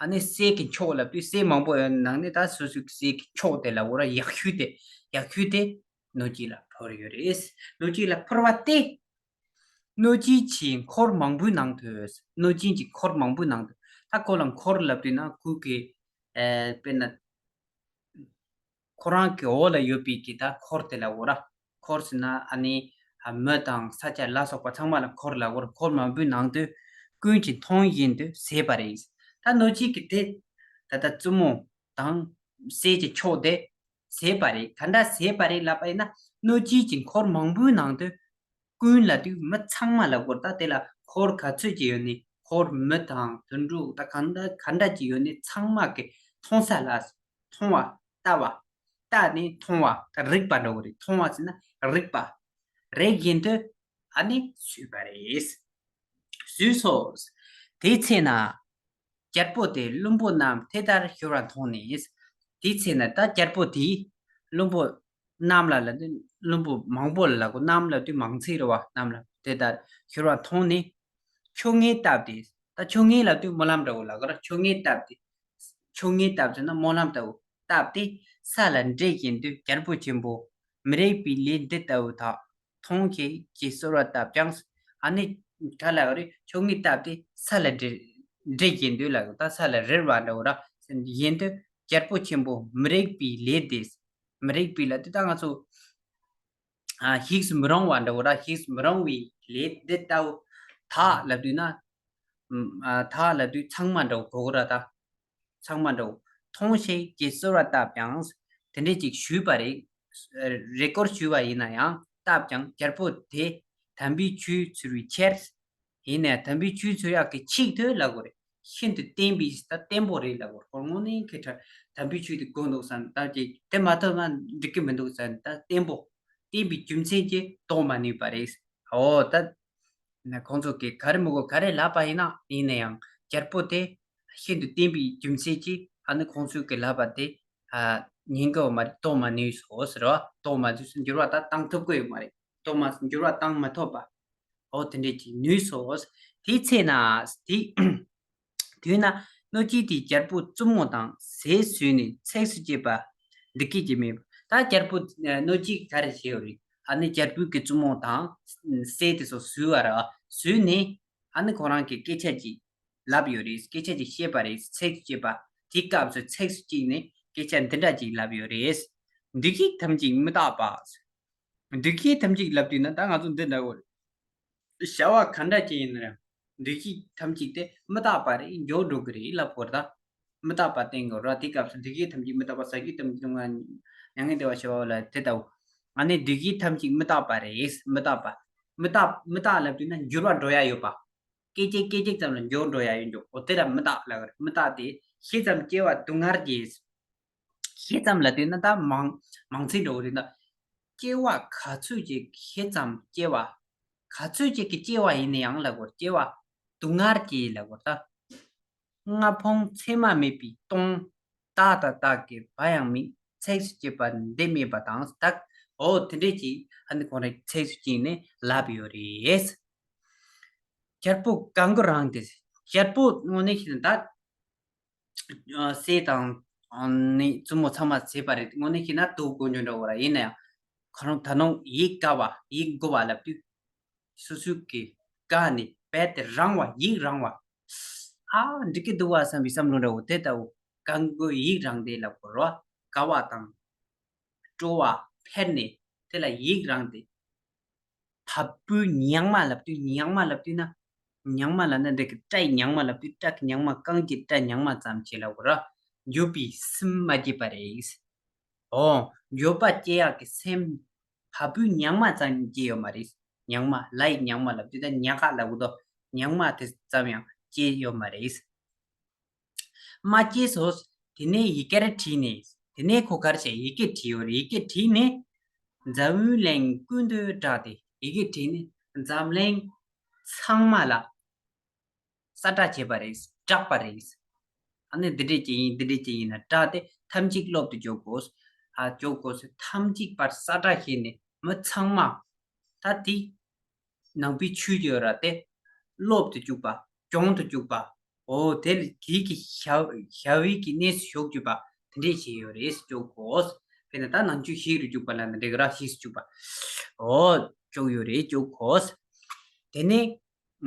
ཨ་ནི་སྲས་ཀྱི་མཆོག་ལབ་དུས་སྲས་མང་པོ་ཡོད་ནང་ནས་ད་སོ་སོའི་སྲས་ཀྱི་མཆོག་དེ་ལ་འོ་ར་ཡག་ཤོས་དེ། ཡག་ཤོས་དེ་གནོད་སྦྱིན་ལ་བོར་ཡོད་རེད། གནོད་སྦྱིན་ལ་བོར་བ་དེ། གནོད་སྦྱིན་གྱི་འཁོར་མང་པོའི་ནང་དུ། གནོད་སྦྱིན་གྱི་འཁོར་མང་པོའི་ནང་དུ། ད་ཁོ་ལ་འཁོར་ལབ་དུས་ན་ཁོ་གི། ཨེ་དཔེར་ན། ཁོ་རང་གི་འོག་ལ་ཡོད་པའི་གི་ད་འཁོར་དེ་ལ་འོ་ར། འཁོར་ཟེར་ན་ཨ་ནི་མི་དང་ས་ཆ་ལ་སོགས་པ་ཚང་མ་ལ་འཁོར་ལ་འོ་ར། འཁོར་མང་པོའི་ནང་དུ་ཀུན་གྱིས་མཐོང་བཞིན་དུ་བཟས་པ་རེད། ད་གནོད་སྦྱིན་གྱི་དེ་ད་ལྟ་བཙུན་མོ་དང་སྲས་ཀྱི་མཆོག་དེ་བཟས་པ་རེད། ག་འདྲ་བཟས་པ་རེད་ལབ་པ་ཡིན་ན། གནོད་སྦྱིན་གྱི་འཁོར་མང་པོའི་ནང་དུ་ཀུན་ལབ་དུས་མི་ཚང་མ་ལ་གོ། ད་དེ་ལ་འཁོར་ག་ཚོད་ཅིག་ཡོད་ནི། འཁོར་མི་དང་དུད་འགྲོ་ད་གང་འདྲ་ག་འདྲ་ཅིག་ཡོད་ནི་ཚང་མ་གི་མཐོང་ས་ལ། མཐོང་བ། ད་ ལྟ་བ། ལྟ་ནི་མཐོང་བ། རིག་པ་འདྲ་བོ་རེད། མཐོང་བ་ཟེར་ན་རིག་པ། རེག་བཞིན་དུ་ཨ་ནི་བཟོས་པ་རེད། བཟོས་སོ། དེའི་ཚེ་ན། རྒྱལ་པོ་དེས་བླུན་པོ་རྣམས་དེ་ལྟར་བཞུར་བ་མཐོང་ནས། དེའི་ཚེ་ན་ད་རྒྱལ་པོ་དེས་བླུན་པོ་རྣམས་ལ་ལབ་དུས་བླུན་པོ་མང་པོ་ལ་ལབ་དགོས། རྣམས་ལབ་དུས་མང་ཚིག་རེད་བ། རྣམས་ལ་དེ་ལྟར་བཞུར་བ་མཐོང་ནས། ཆོ་ངེས་བཏབ་སྟེ། ད་ཆོ་ངེས་ལབ་དུས་སྨོན་ལམ་འདྲ་བོ་ལབ་དགོས་ར། ཆོ་ངེས་བཏབ་སྟེ། ཆོ་ངེས་བཏབ་ཟེར་ན་སྨོན་ལམ་ལྟ་བུ་བཏབ་སྟེ། ས་ལ་འདྲེད་བཞིན་དུ་རྒྱལ་པོ་ཆེན་པོ། མི་རིགས་པའི་ལས་འདི་ལྟ་བུ་དག་མཐོང་ཞིང་ཅེས་གསོལ་བ་བཏབ་ཀྱང་། ཨ་ནི་ག་ལ་རེ་ཆོ་ངེས་བཏབ་སྟེ་ས་ལ་འདྲེད་འདྲེད་བཞིན་དུ་ལ་ད་ས་ལ་རེར་བ་འདྲ་བོ་ར་བཞིན་དུ། རྒྱལ་པོ་ཆེན་པོ་མི་རིགས་པའི་ལས་འདི། མི་རིགས་པའི་ལ་དེ་ད་ང་ཚོ་ཨ་ཤེས་སུ་མི་རུང་བ་འདྲ་བོ་ར། ཤེས་སུ་མི་རུང་བའི་ལས་འདི་ལྟ་བུ་དག་ལབ་དུས་ན། ཨ་དག་ལབ་དུས་ཚང་མ་འདྲ་བོ་གོ་གི་ར། ད་ཚང་མ་འདྲ་བོ། མཐོང་ཞིང་ཅེས་གསོལ་བ་བཏབ་ཀྱང་། དེ་འདྲས་ཅིག་ཞུས་པ་རེད། རེ་སྐུལ་ཞུས་པ་ཡིན་ན་ཡང་བཏབ་ཀྱང་རྒྱལ་པོ་དེས་དམ་པའི་ཆོས་འཚོལ་བའི་ཕྱིར། ཡིན་ནའང་དམ་པའི་ཆོས་འཚོལ་ཡག་གི་ཆེད་དུ་ལབ་དགོས་རེད། ཤིན་ཏུ་བརྟན་པའི་ད་བརྟན་པོ་རེད་ལབ་དགོས་རེད། ཁོ་དངོས་གནས་ཁེ་ཁྲ་དམ་པའི་ཆོས་དེ་གོ་འདུག་བསམ། ད་ཅིག་དེ་མ་ཐོབ་ན་འགྲིག་གི་མི་འདུག་བསམ། ད་བརྟན་པོ། བརྟན་པའི་རྒྱུ་མཚན་གྱིས་ལྡོག་མ་ནུས་པ་རེད། འོ་ད། ན་ཁོང་ཚོ་གིས་ག་རེ་མི་དགོས་ག་རེ་ལབ་པ་ཡིན་ན། ཡིན་ན་ཡང་རྒྱལ་པོ་དེ་ཤིན་ཏུ་བརྟན་པའི་རྒྱུ་མཚན་གྱིས་ཨ་ནི་ཁོང་ཚོ་གིས་ལབ་པ་དེ་ཨ་ཉན་གི་ཡོད་མ་རེད། ལྡོག་མ་ནུས་སོ་ཟེར་བ། ལྡོག་མ་ནུས་སོ། འགྱུར་བ་ད་བཏང་ཐུབ་ཀྱི་ཡོད་མ་རེད། ལྡོག་མ་འགྱུར་བ་བཏང་མ་ཐུབ་པ། འོ་དེ་འདྲས་ཀྱི་ནུས་སོ། དེའི་ཚེ་ན་དེ། དུས་ན་གནོད་སྦྱིན་དེས་རྒྱལ་པོའི་བཙུན་མོ་དང་ཟས་ཟོས་ནས་ཚིགས་སུ་བཅད་པ་འདི་སྐད་ཅེས་སྨྲས་པ། ད་རྒྱལ་པོ་གནོད་སྦྱིན་ག་རེ་བྱས་ཡོད་རེད། ཨ་ནི་རྒྱལ་པོའི་གི་བཙུན་མོ་དང་ཟས་དེ་ཚོ་ཟོས་པ་ར། ཟོས་ནས་ཨ་ནི་ཁོ་རང་གི་སྐད་ཆ་ཅིག་ལབ་ཡོད་རེད། སྐད་ཆ་ཅིག་བཤད་པ་རེད། ཚིགས་སུ་བཅད་པ། དེའི་སྐབས་སུ་ཚིགས་སུ་བཅད་ནས་སྐད་ཆ་འདི་འདྲ་ཅིག་ལབ་ཡོད་རེད། འདུ་ཤེས་ཐམས་ཅད་མི་རྟག་པ། འདུ་ཤེས་ཐམས་ཅད་ལབ་དུས་ན་ད་ང་ཚོ་འདི་འདྲ་བོ་རེད། བྱ་བ་ག་འདྲ་ཅིག་ཡིན་ན་ཡང་འདུ་ཤེས་ཐམས་ཅད་དེ་མི་རྟག་པ་རེད། འགྱུར་འགྲོ་གི་རེད་ལབ་དགོས་རེད། ད་མི་རྟག་པ་བསྟན་དགོས་རེད། དེའི་སྐབས་སུ་འདུ་ཤེས་ཐམས་ཅད་མི་རྟག་པ། ཟ་རྒྱུ་ཐམས་ཅད་ང་མྱ་ངན་འདས་པ་ཞི་བ་ལ་དེ་ལྟ་བུ། ཨ་ནི་འདུ་ཤེས་ཐམས་ཅད་མི་རྟག་པ་རེད། མི་རྟག་པ། མི་རྟག་མི་རྟག་ལབ་དུས་ན་འགྱུར་བ་འགྲོ་ཡ་ཡོད་པ། སྐད་ཅིག་སྐད་ཅིག་ཙམ་ལ་འགྱུར་འགྲོ་ཡ་ཡོད་འགྱོ། འོ་དེ་ལ་མི་རྟག་ལབ་རེད། མི་རྟག་དེ་ཤེས་ཙམ་སྐྱེ་བ་སྡུག་བསྔལ་གྱི། ཤེས་ཙམ་ལབ་དུས་ན་ད་མང་མང་ཚིག་འགྲོ་གི་རེད་ད། སྐྱེ་བ་ག་ཚོད་ཅིག་ཤེས་ཙམ་སྐྱེ་བ། ག་ཚོད་ཅིག་གི་སྐྱེ་བ་ཡིན་ན་ཡང་ལབ་དགོས། སྐྱེ་བ་སྡུག་བསྔལ་གྱི་ལབ་དགོས་ད། ལྔ་ཕུང་མཚན་མ་མེད་པའི་སྟོང་། རྟག་དང་རྟག་གི་བ་ཡང་མེད། ཚིགས་སུ་བཅད་པ་འདི་སྨྲས་པ་དང་། ད་འོ་དེ་འདྲས་ཀྱིས་ཨ་ནི་ཁོང་རང་ཚིགས་སུ་བཅད་ནས་ལབ་ཡོད་རེད། རྒྱལ་པོ་གང་གི་རང་དེ། རྒྱལ་པོ་དངོས་གནས་ཤེས་ན་ད། ཨ་སྲས་དང་ཨ་ནི་བཙུན་མོ་ཚང་མ་བྱས་པ་རེད། དངོས་གནས་ཤེས་ན་དུ་དགོས་འགྱོ་འདྲ་བོ་ར། ཡིན་ན་ཡང་ཁོ་རང་ད་ནང་ཡིད་དགའ་བ་ཡིད་མགུ་བ་ལབ་དུས་སོ་སོའི་གི་དགའ་ནས་རྦད་དེ་རངས་བ་ཡིད་རངས་བ། ཨ་འགྲིག་གི་འདུག་བ་བསམ་པའི་བསམ་བློ་འདྲ་བོ་དེ་ལྟ་བུ་གང་དགོས་ཡིད་རངས་ཏེ་ལབ་དགོས་ར། དགའ་བ་དང་སྤྲོ་བ་འཕེལ་ནས་དེ་ལ་ཡིད་རངས་ཏེ། བ་སྤུའི་མྱང་མ་ལབ་དུས་མྱང་མ་ལབ་དུས་ན། མྱང་མ་ལབ་ན་འདི་གི་སྐྲའི་མྱང་མ་ལབ་དུས་སྐྲ་གི་མྱང་མ་རྐང་གི་སྐྲ་མྱང་མ་ཙམ་ཅིག་ལབ་དགོས་ར། འགྱོད་པའི་སེམས་མ་སྐྱེས་པ་རེད། འོ། འགྱོད་པ་སྐྱེ་ཡག་གི་སེམས། བ་སྤུའི་མྱང་མ་ཙམ་སྐྱེས་ཡོད་མ་རེད། མྱང་མ་ལའི་མྱང་མ་ལབ་དུས་ད་ཉག་ག་ལབ་དགོས་དོ། མྱང་མ་དེ་ཙམ་ཡང་སྐྱེས་ཡོད་མ་རེད། མ་སྐྱེས་སོ། དེ་ནས་ཡི་གེར་བྲིས་ནས། དེ་ནས་ཁོ་གར་བྱས་ཡི་གེ་བྲིས་ཡོད་རེད། ཡི་གེ་བྲིས་ནས། འཛམ་བུའི་གླིང་ཀུན་ཏུ་བསྒྲགས་ཏེ། ཡི་གེ་བྲིས་ནས་འཛམ་གླིང་ཚང་མ་ལ་གསལ་བསྒྲགས་བྱས་པ་རེད། བསྒྲགས་པ་རེད། ཨ་ནི་འདི་འདྲས་ཅིག་ཡིན་འདི་འདྲས་ཅིག་ཡིན་ན་བསྒྲགས་ཏེ་ཐམས་ཅད་སློབ་ཏུ་འཇུག་དགོས། ཨ་འཇུག་དགོས་སོ། ཐམས་ཅད་པར་གསལ་བསྒྲགས་བྱས་ནས་མི་ཚང་མ། ད་དེ་ནང་པའི་ཆོས་ཀྱི་ར་དེ་སློབ་ཏུ་བཅུག་པ། སྦྱོང་དུ་བཅུག་པ། འོ་དེ་ལ་དེའི་གི་ཞབས་ཞབས་ཡིག་གི་གནས་སུ་ཞུགས་བཅུག་པ་དེ་འདྲས་བྱས་ཡོད་རེད་ཟེར་བཅུག་གོ། དཔེར་ན་ད་ནང་ཆོས་ཤེས་རུ་བཅུག་པ་ལ་འདི་འདྲས་གི་ར་ཤེས་སུ་བཅུག་པ། འོ་བཅུག་ཡོད་རེད་བཅུག་གོ། དེ་ནས་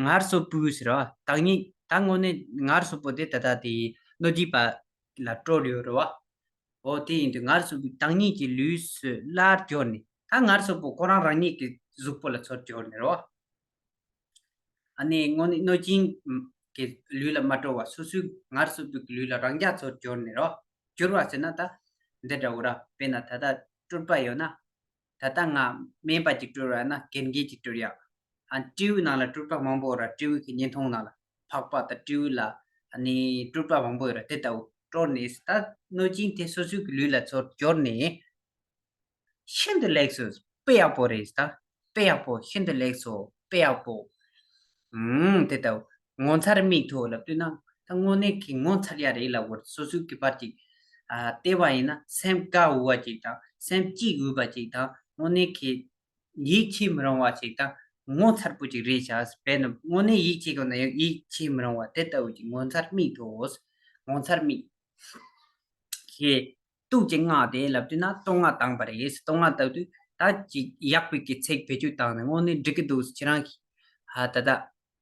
ངལ་གསོ་བུ་ཟེར་བ་བདག་ཉིད་ད་དངོས་གནས་ངལ་གསོ་བུ་དེ་ད་ལྟ་དེ་གནོད་སྦྱིན་པ་ལ་སྤྲོད་ཡོད་རེད་བ། འོ་དེ་ཡིན་དུས་ངལ་གསོ་བུས་བདག་ཉིད་ཀྱི་ལུས་སུ་སླར་གྱུར་ནས། ད་ངལ་གསོ་བུ་ཁོ་རང་རང་ཉིད་ཀྱི་གཟུགས་པོ་ལ་ཚུར་གྱུར་ནས་རོ། ཨ་ནི་དངོས་གནས་གནོད་སྦྱིན་གྱི་ལུས་ལ་མ་སྤྲོ་བར་སོ་སོའི་ངལ་གསོ་བུ་གི་ལུས་ལ་རང་རྐྱ་ཚུར་གྱུར་ནས་རོ། གྱུར་བ་ཟེར་ན་ད་འདི་འདྲ་བོ་ར། དཔེར་ན་ད་ལྟ་སྤྲུལ་པ་ཡོད་ན། ད་ལྟ་ང་སྨན་པ་ཅིག་སྤྲུལ་བ་ཡིན་ན་རྒན་རྒས་ཅིག་སྤྲུལ་ཡག་ཨ་སྤྲེའུའི་ནང་ལ་སྤྲུལ་པ་མང་པོ་ཡོད་ར། སྤྲེའུ་གི་བརྙན་ཐུང་ནང་ལ་འཕགས་པ་དང་སྤྲེའུ་ལ་ཨ་ནི་སྤྲུལ་པ་མང་པོ་ཡོད་ར། དེ་ལྟ་བུ་ སྤྲོར་ནས་ད་གནོད་སྦྱིན་དེ་སོ་སོའི་གི་ལུས་ལ་ཚུར་འབྱོར་ནས། ཤིན་ཏུ་ལེགས་སོ། དཔེ་ཡག་པོ་རེད་ད། དཔེ་ཡག་པོ། ཤིན་ཏུ་ལེགས་སོ། དཔེ་ཡག་པོ། ཨུམ། དེ་ལྟ་བུ། ངོ་མཚར་མིག་ཐོབ་ལབ་དུས་ན། ད་དངོས་གནས་ཀྱི་ངོ་མཚར་ཡ་རེད་ལབ་དགོས། སོ་སོའི་གི་བར་གྱི། ཨ། བལྟས་པ་ཡིན་ན་སེམས་དགའ་འོས་པ་ཅིག་དང་། སེམས་སྐྱིད་འོས་པ་ཅིག་དང་། དངོས་གནས་ཀྱི་ཡིད་ཆེས་མི་རུང་བ་ཅིག་དང་། ངོ་མཚར་པོ་ཅིག་རེད་ཤག་དཔེར་ན་དངོས་གནས་ཡིད་ཆེས་དགོས་ན་ཡང་ཡིད་ཆེས་མི་རུང་བ་དེ་ལྟ་བུ་ཅིག་ངོ་མཚར་མིག་ཐོབ། ངོ་མཚར་མིག་ཁྱེད། སྟུག་ཅིག་བསྔགས་ཏེ་ལབ་དུས་ན་བསྟོད་བསྔགས་བཏང་པ་རེད། བསྟོད་བསྔགས་བཏང་དུས་ད་ཅིག་ཡག་པའི་གི་ཚིག་བེད་སྤྱོད་བཏང་ནས་དངོས་གནས་འགྲིག་གི་འདུག་ཁྱེད་རང་གིས། ཧ། ད་ལྟ་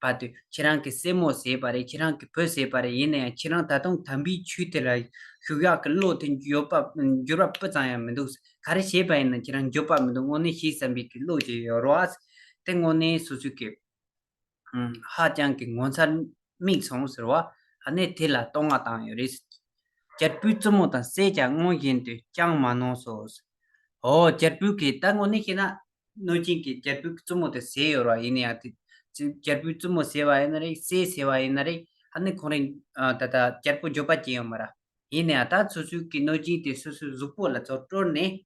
བར་དུ་ཁྱེད་རང་གི་སྲས་མོ་ཟེར་བ་རེད། ཁྱེད་རང་གི་བུ་ཟེར་བ་རེད། ཡིན་ན་ཡང་ཁྱེད་རང་ད་དུང་དམ་པའི་ཆོས་དེ་ལ་ཞུགས་ཡག་གི་བློ་དེ་འགྱུར་བ་འགྱུར་བ་སྤུ་ཙམ་ཡང་མི་འདུག་ག་རེ་བྱས་པ་ཡིན་ན་ཁྱེད་རང་འགྱུར་བ་མི་འདུག་དངོས་གནས་ཤེས་བསམ་པའི་གི་བློ་ཅིག་ཡོད་རེད་བ། དེ་དངོས་གནས་སོ་སོའི་གི་ཧ་ཅང་གི་ངོ་མཚར་མིག་སོང་ཟེར་བ། ཨ་ནི་དེ་ལ་བསྟོད་བསྔགས་བཏང་ཡོད་རེད། རྒྱལ་པོའི་བཙུན་མོ་དང་བསྲེས་ཀྱང་སྔོན་བཞིན་དུ་ཅང་མ་ནོར་སོ། ཨོ། རྒྱལ་པོའི་གི་ད་དངོས་གནས་བཤད་ན་གནོད་སྦྱིན་གྱི་རྒྱལ་པོའི་བཙུན་མོ་དེ་བསྲེས་ཡོད་རེད་བ། ཡིན་ན་ཡང་དེ་རྒྱལ་པོའི་བཙུན་མོ་ཟེར་བ་ཡིན་ན་རེད། བསྲེས་ཟེར་བ་ཡིན་ན་རེད། ཨ་ནི་ཁོ་རང་ད་ལྟ་རྒྱལ་པོ་འགྱོད་པ་སྐྱེ་ཡོད་མ་རེད། ཡིན་ན་ཡང་ད་སོ་སོའི་གི་གནོད་སྦྱིན་དེ་སོ་སོའི་གཟུགས་པོ་ལ་ཚུར་སྤྲོར་ནས།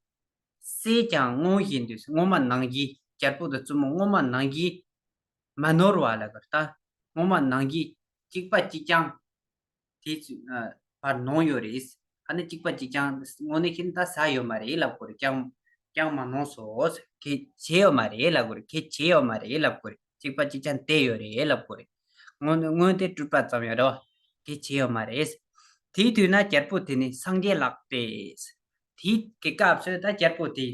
བསྲེས་ཀྱང་སྔོན་བཞིན་དུ། སྔོན་མ་ནང་བཞིན། རྒྱལ་པོ་དང་བཙུན་མོ་སྔོན་མ་ནང་བཞིན་མ་ནོར་བ་ལ་གར་ད། སྔོན་མ་ནང་བཞིན་གཅིག་པ་གཅིག་རྐྱང་དེ་ཚོ་བར་ནོར་ཡོད་རེད། ཨ་ནི་གཅིག་པ་གཅིག་རྐྱང་དངོས་གནས་ཤིན་ད་ཟ་ཡོད་མ་རེད་ལབ་དགོས་རེད། ཀྱང་ཀྱང་མ་ནོར་སོ། གལ་ཆེ་ཡོད་མ་རེད་ལབ་དགོས་རེད། གལ་ཆེ་ཡོད་མ་རེད་ལབ་དགོས་རེད། གཅིག་པ་གཅིག་རྐྱང་དེ་ཡོད་རེད་ལབ་དགོས་རེད། སྔོན་སྔོན་དེ་སྤྲུལ་པ་ཙམ་ཡོད་རེད་བ། གལ་ཆེ་ཡོད་མ་རེད། དེའི་དུས་ན་རྒྱལ་པོ་དེ་ནི་སངས་རྒྱས་ལགས་ཏེ། དེའི་གི་སྐབས་སུ་ད་རྒྱལ་པོ་དེ།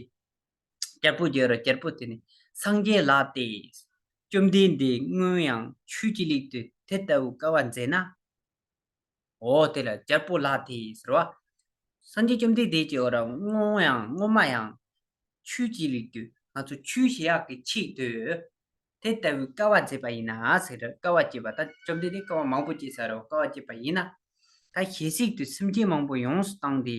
རྒྱལ་པོ་རྒྱལ་རོ་རྒྱལ་པོ་དེ་ནི་སངས་རྒྱས་ལགས་ཏེ། བཅོམ་ལྡན་འདས་སྔོན་ཡང་ཆོས་ཅི་ལེགས་དུ་དེ་ལྟ་བུ་དཀའ་བ་མཛད་ན། འོ་དེ་ལ་རྒྱལ་པོ་ལགས་ཏེ་ཟེར་བ། སངས་རྒྱས་བཅོམ་ལྡན་འདས་ཀྱིས་འོ་ར་སྔོན་ཡང་སྔོན་མ་ཡང་ཆོས་ཅི་ལེགས་དུ་ང་ཚོ་ཆོས་བྱེད་ཡག་གི་ཆེད་དུ། དེ་ལྟ་བུའི་དཀའ་བ་མཛད་པ་ཡིན་ན་ཟེར། དཀའ་བ་སྤྱད་པ་ད་བཅོམ་ལྡན་འདས་དཀའ་བ་མང་པོ་སྤྱད་ས་རེད། དཀའ་བ་སྤྱད་པ་ཡིན་ན། ད་ཞལ་གཟིགས་དུ་སེམས་ཅན་མང་པོ་ཡོངས་སུ་བཏང་སྟེ།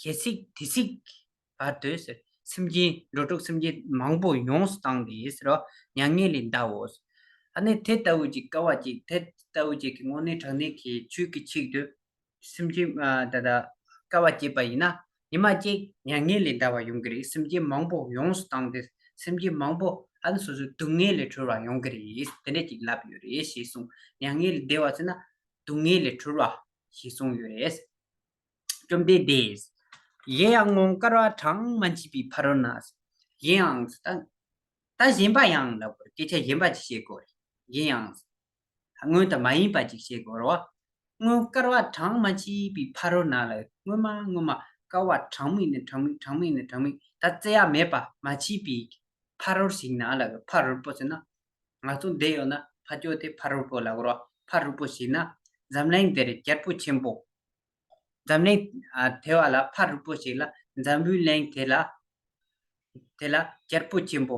ཞལ་གཟིགས་དེ་གཟིགས་བར་དུ་ཟེར། སེམས་ཅན་འགྲོ་དྲུག་སེམས་ཅན་མང་པོ་ཡོངས་སུ་བཏང་སྟེ་ཟེར་རོ། མྱ་ངན་ལས་འདའོ། ཨ་ནི་དེ་ལྟ་བུ་ཅིག་དཀའ་བ་ཅིག་དེ་ལྟ་བུ་ཅིག་གི་དངོས་གནས་དྲང་གནས་ཀྱི་ཆོས་ཀྱི་ཆེད་དུ། སེམས་ཅན་ཨ་ད་ལྟ་དཀའ་བ་སྤྱད་པ་ཡིན་ན། ཉི་མ་གཅིག་མྱ་ངན་ལས་འདའ་བ་ཡོང་གི་རེད། སེམས་ཅན་མང་པོ་ཡོངས་སུ་བཏང་སྟེ། སེམས་ཅན་མང་པོ་ཨ་ནི་སོ་སོའི་སྡུག་བསྔལ་ལས་གྲོལ་བ་ཡོང་གི་རེད། དེ་འདྲ་ཅིག་ལབ་ཡོད་རེད་ཞེས་གསུངས། མྱ་ངན་ལས་འདའ་བ་ཟེར་ན་སྡུག་བསྔལ་ལས་གྲོལ་བ་ཞེས་གསུངས་ཡོད་རེད། བཅོམ་ལྡན་འདས། གཞན་ཡང་སྔོན་དཀའ་བ་གྲངས་མ་མཆིས་པའི་ཕ་རོལ་ན། གཞན་ཡང་ད་ད་གཞན་པ་ཡང་ལབ་དགོས་རེད། སྐད་ཆ་གཞན་པ་ཅིག་བཤད་དགོས་རེད། གཞན་ཡང་། སྔོན་དང་མ་ཡིན་པ་ཅིག་བཤད་དགོས་རེད་བ། སྔོན་དཀའ་བ་གྲངས་མ་མཆིས་པའི་ཕ་རོལ་ན་ལ། སྔོན་མ་སྔོན་མ་དཀའ་བ་གྲངས་མེད་ནས་གྲངས་མེད་གྲངས་མེད་ནས་གྲངས་མེད་ད་བཙལ་ཡ་མེད་པ་མ་མཆིས་པའི་ཕ་རོལ་ཞིག་ན་ལ། ཕ་རོལ་པོ་ཟེར་ན། ང་ཚོ་འདི་ཡོད་ན་ཕ་ཇོ་དེ་ཕ་རོལ་པོ་ལ་གོ་རོ། ཕ་རོལ་པོ་ཞིག་ན། འཛམ་གླིང་འདིར་རྒྱལ་པོ་ཆེན་པོ། འཛམ་གླིང་ཨ་དེ་བ་ལ་ཕ་རོལ་པོ་ཞིག་ལ། འཛམ་བུའི་གླིང་དེ་ལ། དེ་ལ་རྒྱལ་པོ་ཆེན་པོ་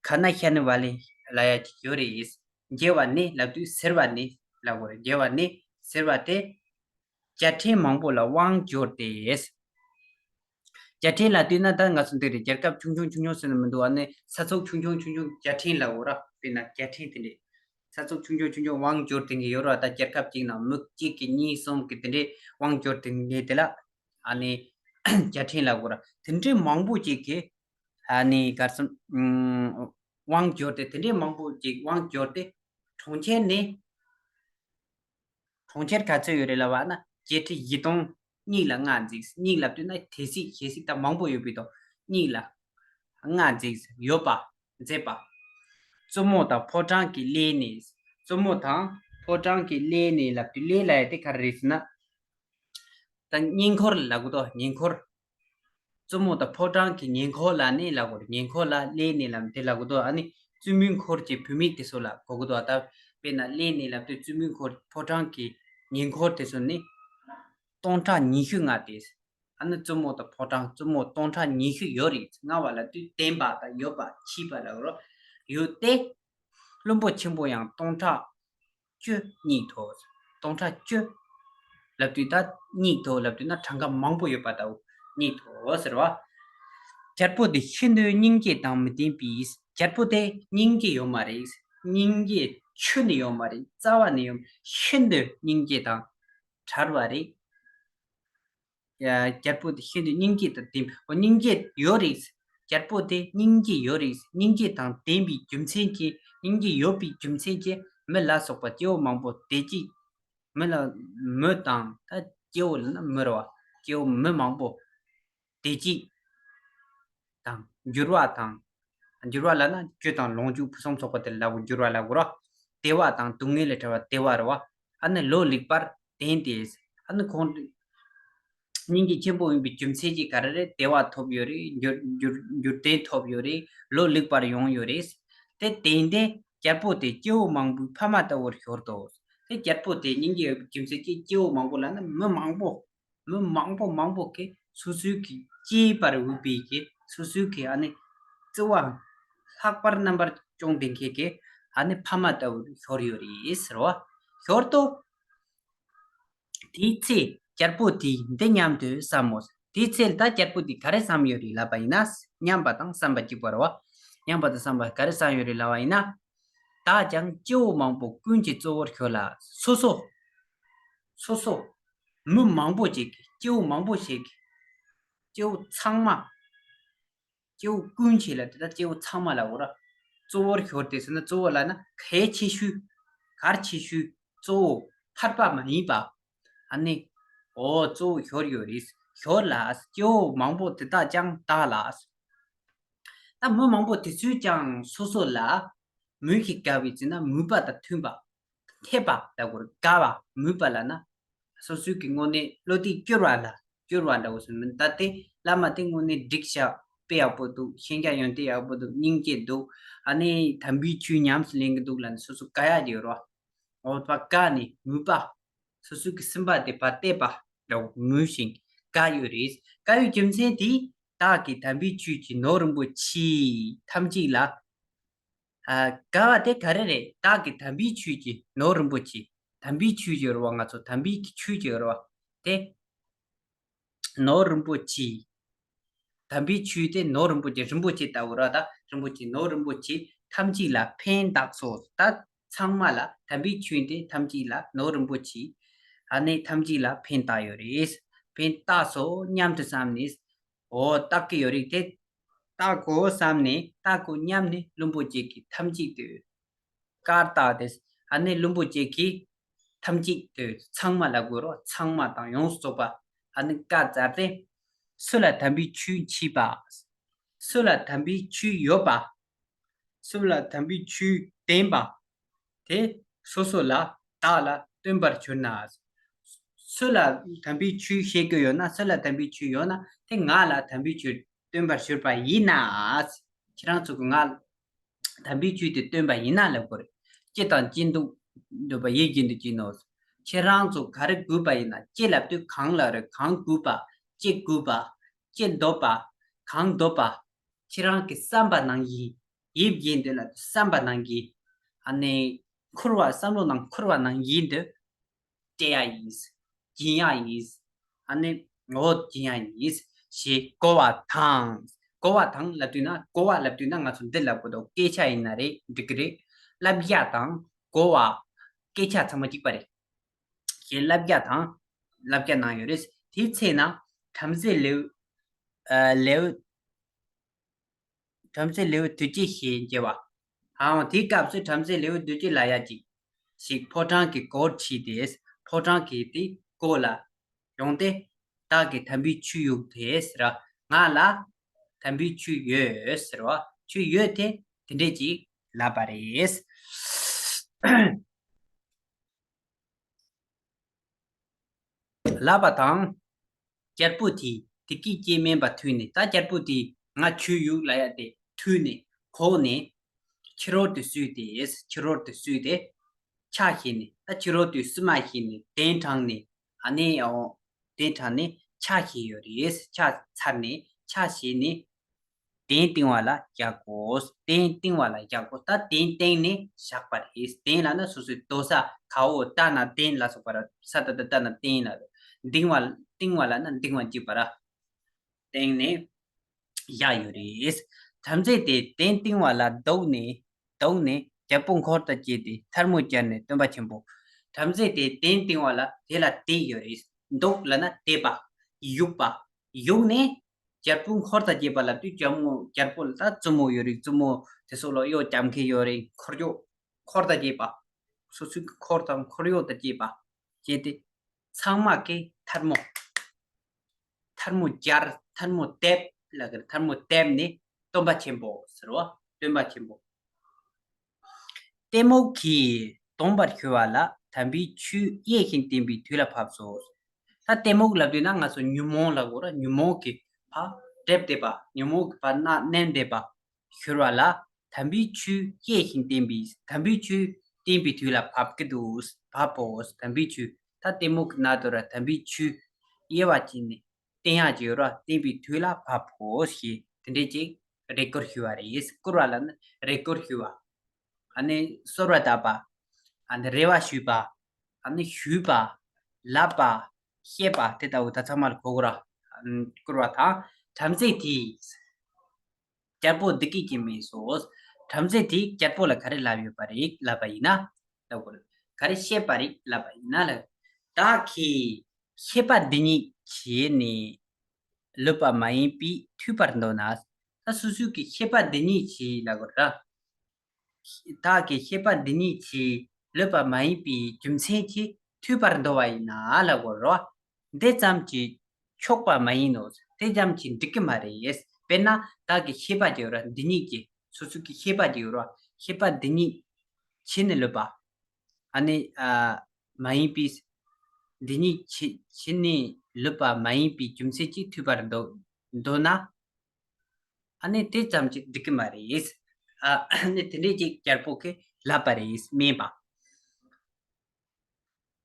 ག་ན་ཤ་ནི་བ་ལེ་ལ་ཡ་ཅིག་ཡོད་རེད། མཇལ་བ་ནི་ལབ་དུས་ཟེར་བ་ནི་ལ་གོ་རེད། མཇལ་བ་ནི་ཟེར་བ་དེ། བརྒྱ་ཕྲན་མང་པོ་ལ་དབང་འབྱོར་ཏེ། བརྒྱ་ཕྲན་ལབ་དུས་ན་ད་ང་ཚོ་འདི་རེད། རྒྱལ་ཁབ་ཆུང་ཆུང་ཆུང་ཆུང་ཟེར་ན་མི་འདུག་ཨ་ནི་ས་ཚུགས་ཆུང་ཆུང་ཆུང་ཆུང་བརྒྱ་ཕྲན་ལ་འོ་ར། དཔེར་ན་བརྒྱ་ཕྲན་དེ་འདྲས། ས་ཚུགས་ཆུང་ཆུང་ཆུང་ཆུང་དབང་འབྱོར་ཏེ་ངེས་ཡོད་ར། ད་རྒྱལ་ཁབ་ཅིག་ནང་མི་གཅིག་གི་གཉིས་གསུམ་གི་དེ་འདྲས་དབང་འབྱོར་ཏེ་ངེས་དེ་ལ། ཨ་ནི་བརྒྱ་ཕྲན་ལ་འོ་ར། དེ་འདྲས་མང་པོ་ཅིག་གི་ཨ་ནི་གར་སོང་། དབང་འབྱོར་ཏེ་དེ་འདྲས་མང་པོ་ཅིག་དབང་འབྱོར་ཏེ། གྲོང་ཁྱེར་ནི། གྲོང་ཁྱེར་ག་ཚོད་ཡོད་རེད་ལབ་པ་ན་བརྒྱད་ཁྲི་བཞི་སྟོང་། གཉིས་ལ་ལྔ་འཛེགས། གཉིས་ལབ་དུས་ན་དེ་གཟིགས་ཞེ་གཟིགས་དང་མང་པོ་ཡོད་པའི་དོན། གཉིས་ལ་ལྔ་འཛེགས་ཡོད་པ་མཛད་པ། བཙུན་མོ་དང་ཕོ་བྲང་གི་ལས་ནི། བཙུན་མོ་དང་ཕོ་བྲང་གི་ལས་ནི་ལབ་དུས་ལས་ལ་ཡ་དེ་ག་རེ་རེད་ཟེར་ན། ད་ཉེ་འཁོར་ལབ་དགོས་དོ། ཉེ་འཁོར། བཙུན་མོ་དང་ཕོ་བྲང་གི་ཉེ་འཁོར་ལ་ནི་ལབ་དགོས་རེད། ཉེ་འཁོར་ལ་ལས་ནི་ལབ་དེ་ལབ་དགོས་དོ། ཨ་ནི་བཙུན་མོའི་འཁོར་གྱི་བུད་མེད་དེ་ཚོ་ལ་གོ་དགོས་དོ། ད་དཔེར་ན་ལས་ནི་ལབ་དུས་བཙུན་མོའི་འཁོར་ཕོ་བྲང་གི་ཉེ་འཁོར་དེ་ཚོ་ནི་སྟོང་ཕྲག་ཉི་ཤུ་ལྔ་སྟེ། ཨ་ནི་བཙུན་མོ་དང་ཕོ་བྲང་བཙུན་མོ་སྟོང་ཕྲག་ཉི་ཤུ་ཡོད་རེད། ལྔ་བ་ལབ་དུས་བརྟན་པ་དང་ཡོད་པ་མཆིས་པ་ལབ་རོ། ཡོད་དེ། བློན་པོ་ཆེན་པོ་ཡང་སྟོང་ཕྲག་བཅུ་རྙེད་དོ། སྟོང་ཕྲག་བཅུ་ལབ་དུས་ད་རྙེད་དོ་ལབ་དུས་ན་གྲངས་ཀ་མང་པོ་ཡོད་པ་དང་རྙེད་དོ་ཟེར་བ། རྒྱལ་པོ་དེ་ཤིན་ཏུ་སྙིང་རྗེ་དང་མི་ལྡན་པས། རྒྱལ་པོ་དེ་སྙིང་རྗེ་ཡོད་མ་རེད། སྙིང་རྗེ་ཆུ་ནི་ཡོད་མ་རེད། རྩ་བ་ནི་ཡོད་མ། ཤིན་ཏུ་སྙིང་རྗེ་དང་བྲལ་བ་རེད། རྒྱལ་པོ་དེ་ཤིན་ཏུ་སྙིང་རྗེ་དང་ལྡན། འོ་སྙིང་རྗེ་ཡོད་རེད། རྒྱལ་པོ་དེ་སྙིང་རྗེ་ཡོད་རེད། སྙིང་རྗེ་དང་ལྡན་པའི་རྒྱུ་མཚན་གྱིས། སྙིང་རྗེ་ཡོད་པའི་རྒྱུ་མཚན་གྱིས་མི་ལ་སོགས་པ་སྐྱེ་བོ་མང་པོ་བདེ་སྐྱིད། མི་ལ་མི་དང་ད་སྐྱེ་བོ་ལ་ན་མི་རེད་བ། སྐྱེ་བོ་མི་མང་པོ་བདེ་སྐྱིད་དང་འགྱུར་བ་དང་། འགྱུར་བ་ལབ་ན་སྐྱོ་དང་ལོངས་སྤྱོད་ཕུན་སུམ་ཚོགས་པ་དེ་ལ་འགྱུར་བ་ལབ་དགོས་ར། བདེ་བ་དང་སྡུག་བསྔལ་ལས་བྲལ་བ་བདེ་བ་རེད་བ། ཨ་ནི་ལོ་ལེགས་པར་ལྡན་ཏེ། ཨ་ནི་ཁོང་སྙིང་རྗེ་ཆེན་པོ་ཡིན་པའི་རྒྱུ་མཚན་གྱིས་ག་རེ་རེད། བདེ་བ་ཐོབ་ཡོད་རེད། འགྱུར་འགྱུར་འགྱུར་ལྡན་ཐོབ་ཡོད་རེད། ལོ་ལེགས་པར་ཡོང་ཡོད་རེད། དེ་ཏན་ཏན་རྒྱལ་པོ་དེ་སྐྱེ་བོ་མང་པོའི་ཕ་མ་ལྟ་བུར་ཤོར་ཏོ། དེ་རྒྱལ་པོ་དེ་སྙིང་རྗེ་ཡོད་པའི་རྒྱུ་མཚན་གྱིས་སྐྱེ་བོ་མང་པོ་ལ་ནི་མི་མང་པོ། མི་མང་པོ་མང་པོ་གིས་སོ་སོའི་གི་སྐྱེས་པར་འོས་པའི་གི་སོ་སོའི་གི་ཨ་ནི་བརྩེ་བ་ལྷག་པར་རྣམ་པར་སྐྱོང་ལྡན་མཁན་གི་ཨ་ནི་ཕ་མ་ལྟ་བུར་ཤོར་ཡོད་རེད་ཟེར་བ། ཤོར་ཏོ། དེའི་ཚེ་རྒྱལ་པོ་དེས་འདི་སྙམ་དུ་བསམ་མོ། དེའི་ཚེ་ད་རྒྱལ་པོ་དེས་ག་རེ་བསམ་ཡོད་རེད་ལབ་པ་ཡིན་ན། སྙམ་པ་དང་བསམ་པ་གཅིག་པ་རེད་བ། སྙམ་པ་དང་བསམ་པ་ག་རེ་བསམ་ཡོད་རེད་ལབ་པ་ཡིན་ན། བདག་ཀྱང་སྐྱེ་བོ་མང་པོ་ཀུན་གྱི་གཙོ་བོར་གྱུར་ལ། སོ་སོ། སོ་སོ། མི་མང་པོ་ཅིག་གི་སྐྱེ་བོ་མང་པོ་ཞིག་གི་སྐྱེ་བོ་ཚང་མ། སྐྱེ་བོ་ཀུན་བྱེད་ལ་དེ་དག་སྐྱེ་བོ་ཚང་མ་ལ་འོ་ར། གཙོ་བོར་གྱུར་ཏེ་ཟེར་ན་གཙོ་བོ་ལ་ན་གལ་ཆེ་ཤོས། གལ་ཆེ་ཤོས་གཙོ་བོ་ཐར་པ་མ་ཡིན་པ། ཨ་ནི། འོ་གཙོ་བོ་གྱུར་ཡོད་རེད། གྱུར་ལ་སྐྱེ་བོ་མང་པོ་དེ་དག་ཀྱང་བདག་ལ། ད་མི་མང་པོ་དེ་ཚོས་ཀྱང་སོ་སོ་ལ་མོས་ཤིང་དགའ་བའི་ཚེ་ན་མོས་པ་དང་མཐུན་པ། འཐད་པ་ལ་གོ་དགའ་བ་མོས་པ་ལ་ན། སོ་སོའི་གི་དངོས་གནས་བློ་གཏད་བསྐྱུར་བ་ལ་བསྐྱུར་བ་འདྲ་བོ་ཟེར་མིན་ད་དེ་བླ་མ་དེ་དངོས་གནས་འགྲིག་ཤག་དཔེ་ཡག་པོ་འདུག་ཤེས་རྒྱ་ཡོན་ཏན་ཡག་པོ་འདུག་སྙིང་རྗེ་འདུག་ཨ་ནི་དམ་པའི་ཆོས་ཉམས་སུ་ལེན་གི་འདུག་ལ་ནི་སོ་སོ་དགའ་ཡག་ཡོད་རོ། འོ་བ་དགའ་ནི་མོས་པ། སོ་སོའི་གི་སེམས་པ་དེ་བ་གཏད་པ་འདྲ་བོ་མོས་ཤིང་དགའ་ཡོད་རེད། དགའ་ཡོད་རྒྱུ་མཚན་དེ་བདག་གི་དམ་པའི་ཆོས་ཀྱི་ནོར་རིན་པོ་ཆེ་ཐམས་ཅད་ལ། ཨ། དགའ་བ་དེ་ག་རེ་རེད། བདག་གི་དམ་པའི་ཆོས་ཀྱི་ནོར་རིན་པོ་ཆེ། དམ་པའི་ཆོས་ཀྱི་རེད་བ། ང་ཚོ་དམ་པའི་ཆོས་ཀྱི་རེད་བ། དེ་ནོར་རིན་པོ་ཆེ། དམ་པའི་ཆོས་དེ་ནོར་རིན་པོ་ཆེ། རིན་པོ་ཆེ་ལྟ་བུ་ར། ད་རིན་པོ་ཆེ་ནོར་རིན་པོ་ཆེ་ཐམས་ཅད་ལ་ཕན་བཏགས་སོ། ད་ཚང་མ་ལ་དམ་པའི་ཆོས་དེ་ཐམས་ཅད་ལ་ནོར་རིན་པོ་ཆེ། ཨ་ནི་ཐམས་ཅད་ལ་ཕན་བཏགས་ཡོད་རེད། ཕན་བཏགས་སོ་སྙམ་དུ་བསམས་ནས། འོ་བཏགས་ཀྱི་ཡོད་རེད་དེ། བཏགས་དགོས་བསམ་ནས་བཏགས་དགོས་སྙམ་ནས་བླུན་པོ་ཅིག་གིས་ཐམས་ཅད་དུ་བཀར་བཏགས་ཏེ། ཨ་ནི་བླུན་པོ་ཅིག་གིས་ཐམས་ཅད་དུ་ཚང་མ་ལ་དགོས་རོགས་ཚང་མ་དང་ཡོངས་སུ་རྫོགས་པ། ཨ་ནི་བཀར་བཏགས་ཏེ། སུ་ལ་དམ་པའི་ཆོས་མཆིས་པ། སུ་ལ་དམ་པའི་ཆོས་ཡོད་པ། སུ་ལ་དམ་པའི་ཆོས་བསྟན་པ། དེ་སོ་སོ་ལ་བདག་ལ་སྟོན་པར་གྱུར་ན། སུ་ལ་དམ་པའི་ཆོས་བཤད་ཀྱི་ཡོད་ན། སུ་ལ་དམ་པའི་ཆོས་ཡོད་ན་དེ་ང་ལ་དམ་པའི་ཆོས་སྟོན་པར་གྱུར་པ་ཡིན་ན། ཁྱེད་རང་ཚོ་གི་ང་དམ་པའི་ཆོས་དེ་སྟོན་པ་ཡིན་ན་ལབ་དགོས་རེད། ཅི་དང་ཅི་འདུག་འདོད་པ་ཡིད་བཞིན་དུ་བྱིན་ནོ། ཁྱེད་རང་ཚོ་ག་རེ་དགོས་པ་ཡིན་ན། ཅི་ལབ་དུས་གང་ལ་རེ་གང་དགོས་པ། ཅི་དགོས་པ། ཅི་འདོད་པ། གང་འདོད་པ། ཁྱེད་རང་གི་བསམ་པ་ནང་བཞིན། ཡིད་བཞིན་དུ་ལ་བསམ་པ་ནང་བཞིན། ཨ་ནི་འཁོར་བ་བསམ་བློ་ནང་འཁོར་བ་ནང་བཞིན་དུ་སྤྲད་ཡ་ཡིན། སྦྱིན་ཡ་ཡིན། ཨ་ནི་ངོ་བོ་སྦྱིན་ཡ་ཡིན། ཞེས་གོ་བ་དང་། གོ་བ་དང་ལབ་དུས་ན། གོ་བ་ལབ་དུས་ན་ང་ཚོ་འདི་ལབ་དགོས་འདུག་སྐད་ཆ་ཡིན་ན་རེད། འགྲིག་གི་རེད། བསླབ་བྱ་དང་གོ་བ། སྐད་ཆ་ཚང་མ་གཅིག་པ་རེད། ཞེས་བསླབ་བྱ་དང་བསླབ་བྱ་གནང་ཡོད་རེད། དེའི་ཚེ་ན་བྲམ་ཟེ་ལེའུ། ཨ། ལེའུ། བྲམ་ཟེ་ལེའུ་བདུད་རྩི་ཞེས་བྱ་བ། འང་། དེའི་སྐབས་སུ་བྲམ་ཟེ་ལེའུ་བདུད་རྩི་ལ་ཡ་ཅིག་ཞིག་ཕོ་བྲང་གི་སྒོར་ཕྱིན་ཏེ། ཕོ་བྲང་གི་དེའི་སྒོ་ལ་ཡོང་སྟེ། བདག་གི་དམ་པའི་ཆོས་ཡོད་དེ་ཟེར་བ། ང་ལ་དམ་པའི་ཆོས་ཡོད་ཟེར་བ། ཆོས་ཡོད་དེ་དེ་འདྲས་ཅིག་ལབ་པ་རེད། ལབ་པ་དང་། རྒྱལ་པོ་དེས་དེ་སྐད་ཅེས་སྨྲས་པ་ཐོས་ནས། ད་རྒྱལ་པོ་དེས་ང་ཆོས་ཡོད་ལབ་ཡ་དེ་ཐོས་ནས་གོ་ནས། ཕྱི་རོལ་དུ་བསུས་ཏེ། ཕྱི་རོལ་དུ་བསུས་ཏེ། ཕྱག་བྱས་ནས། ད་ཕྱི་རོལ་དུ་བསུ་མ་བྱས་ནས། གདན་དྲངས་ནས། ཨ་ནི་ཨོ། གདན་དྲངས་ནས་ཕྱག་བྱས་ཡོད་རེད། ཕྱག་འཚལ་ནས། ཕྱག་བྱས་ནས། གདན་བཏིང་བ་ལ་བཞག་གོ། གདན་བཏིང་བ་ལ་བཞག་གོ། ད་གདན་བཏིང་ནས་བཞག་པ་རེད། གདན་ལབ་ན་སོ་སོའི་རྡོ་ས། ག་འོག་ལྟ་ན་གདན་ལ་སོགས་པ་ར། ས་ད་ད་ལྟ་ན་གདན་ལ། བཏིང་བ། བཏིང་བ་ལབ་ན་བཏིང་བ་གཅིག་པ་ར། བཏིང་ནས་བཞག་ཡོད་རེད། བྲམ་ཟེ་དེ་གདན་བཏིང་བ་ལ་འདུག་ནས། འདུག་ནས་རྒྱལ་པོ་འཁོར་དང་བཅས་ཏེ་ཐལ་མོ་སྦྱར་ནས་སྟོན་པ་ཆེན་པོ། བྲམ་ཟེ་དེ་གདན་བཏིང་བ་ལ་དེ་ལ་བསྡད་ཡོད་རེད། འདུག་ལབ་ན་བསྡད་པ། གཡུག་པ། གཡུག་ནས་རྒྱལ་པོ་འཁོར་དང་བཅས་པ་ལབ་དུས་རྒྱལ་མོ་རྒྱལ་པོ་ལ་ད་བཙུན་མོ་ཡོད་རིགས་བཙུན་མོ་དེ་ཚོ་ལ་གཡོག་རྒྱབ་མཁན་ཡོད་རིགས་འཁོར་གཡོག་འཁོར་དང་བཅས་པ། སོ་སོའི་འཁོར་དང་འཁོར་གཡོག་དང་བཅས་པ་བྱས་ཏེ། ཚང་མ་གི་ཐལ་མོ། ཐལ་མོ་སྦྱར། ཐལ་མོ་རྡེབ་ལབ་ཀྱི་རེད། ཐལ་མོ་རྡེབ་ནས་སྟོན་པ་ཆེན་པོ་ཟེར་བ། སྟོན་པ་ཆེན་པོ། གཏི་མུག་གིས་སྡོམ་པར་གྱུར་པ་ལ་དམ་པའི་ཆོས་དབྱེ་ཞིང་བསྟན་པའི་དུས་ལ་བབས་སོ། ད་གཏི་མུག་ལབ་དུས་ན་ང་ཚོ་ཉོན་མོངས་ལབ་དགོས་ར། ཉོན་མོངས་ཀྱི་ཕར་སྒྲིབ་བསྡད་པ། ཉོན་མོངས་ཀྱི་ཕར་མནར་མནན་བསྡད་པ། གྱུར་པ་ལ་དམ་པའི་ཆོས་དབྱེ་ཞིང་བསྟན་པའི། དམ་པའི་ཆོས་བསྟན་པའི་དུས་ལ་བབས་ཀྱི་འདུག་བབས་པོ། དམ་པའི་ཆོས། ད་གཏི་མུག་གི་ནང་དུ་ར་དམ་པའི་ཆོས་དབྱེ་བ་ཕྱེ་ནས་བསྟན་ཡག་ཅིག་ཡོད་ར། བསྟན་པའི་དུས་ལ་བབས་པོ་ཞེས་དེ་འདྲས་ཅིག་རེ་སྐུལ་ཞུས་པ་རེད། སྐུལ་བ་ལབ་ན་རེ་སྐུལ་ཞུས་པ། ཨ་ནི་གསོལ་བ་བཏབ་པ། ཨ་ནི་རེ་བ་ཞུས་པ། ཨ་ནི་ཞུས་པ། ལབ་པ། བཤད་པ་དེ་ལྟ་བུ་ད་ཚང་མ་ལ་གོ་དགོས་ར། ཨ་ནི་བསྐུར་བ་དང་། བྲམ་ཟེ་དེས་རྒྱལ་པོ་འདི་སྐད་ཅེས་སྨྲས་སོ། བྲམ་ཟེ་དེས་རྒྱལ་པོ་ལ་ག་རེ་ལབ་ཡོད་པ་རེད་ལབ་པ་ཡིན་ན། ལབ་དགོས་རེད། ག་རེ་བཤད་པ་རེད་ལབ་པ་ཡིན་ན་ལ། བདག་གིས་ཤེས་པ་འདི་ཉིད་བྱས་ནས་ལུས་པ་མ་ཡིན་པས་ཐོས་པར་འདོད་ན། ད་སོ་སོ་གི་ཤེས་པ་འདི་ཉིད་བྱས་ལབ་དགོས་རེད། བདག་གིས་ཤེས་པ་འདི་ཉིད་ཀྱིས་ལུས་པ་མ་ཡིན་པའི་རྒྱུ་མཚན་གྱིས་ཐོས་པར་འདོད་པ་ཡིན་ན་ལབ་དགོས་རེད། འདི་ཙམ་གྱིས་ཆོག་པ་མ་ཡིན་ནོ། དེ་ཙམ་གྱིས་འགྲིག་གི་མ་རེད། དཔེར་ན་བདག་གིས་ཤེས་པ་ཅིག་ཡོད་རེད། འདི་ཉིད་ཀྱིས། སོ་སོ་གི་ཤེས་པ་ཅིག་ཡོད་རེད། ཤེས་པ་འདི་ཉིད་བྱས་ནས་ལུས་པ། ཨ་ནི་ཨ་མ་ཡིན་པའི། འདི་ཉིད་བྱས་བྱས་ནས་ལུས་པ་མ་ཡིན་པའི་རྒྱུ་མཚན་གྱིས་ཐོས་པར་འདོད་འདོད་ན། ཨ་ནི་དེ་ཙམ་གྱིས་འགྲིག་གི་མ་རེད། ཨ་ནི་དེ་འདྲས་ཅིག་རྒྱལ་པོ་གིས་ལབ་པ་རེད། སྨྲས་པ།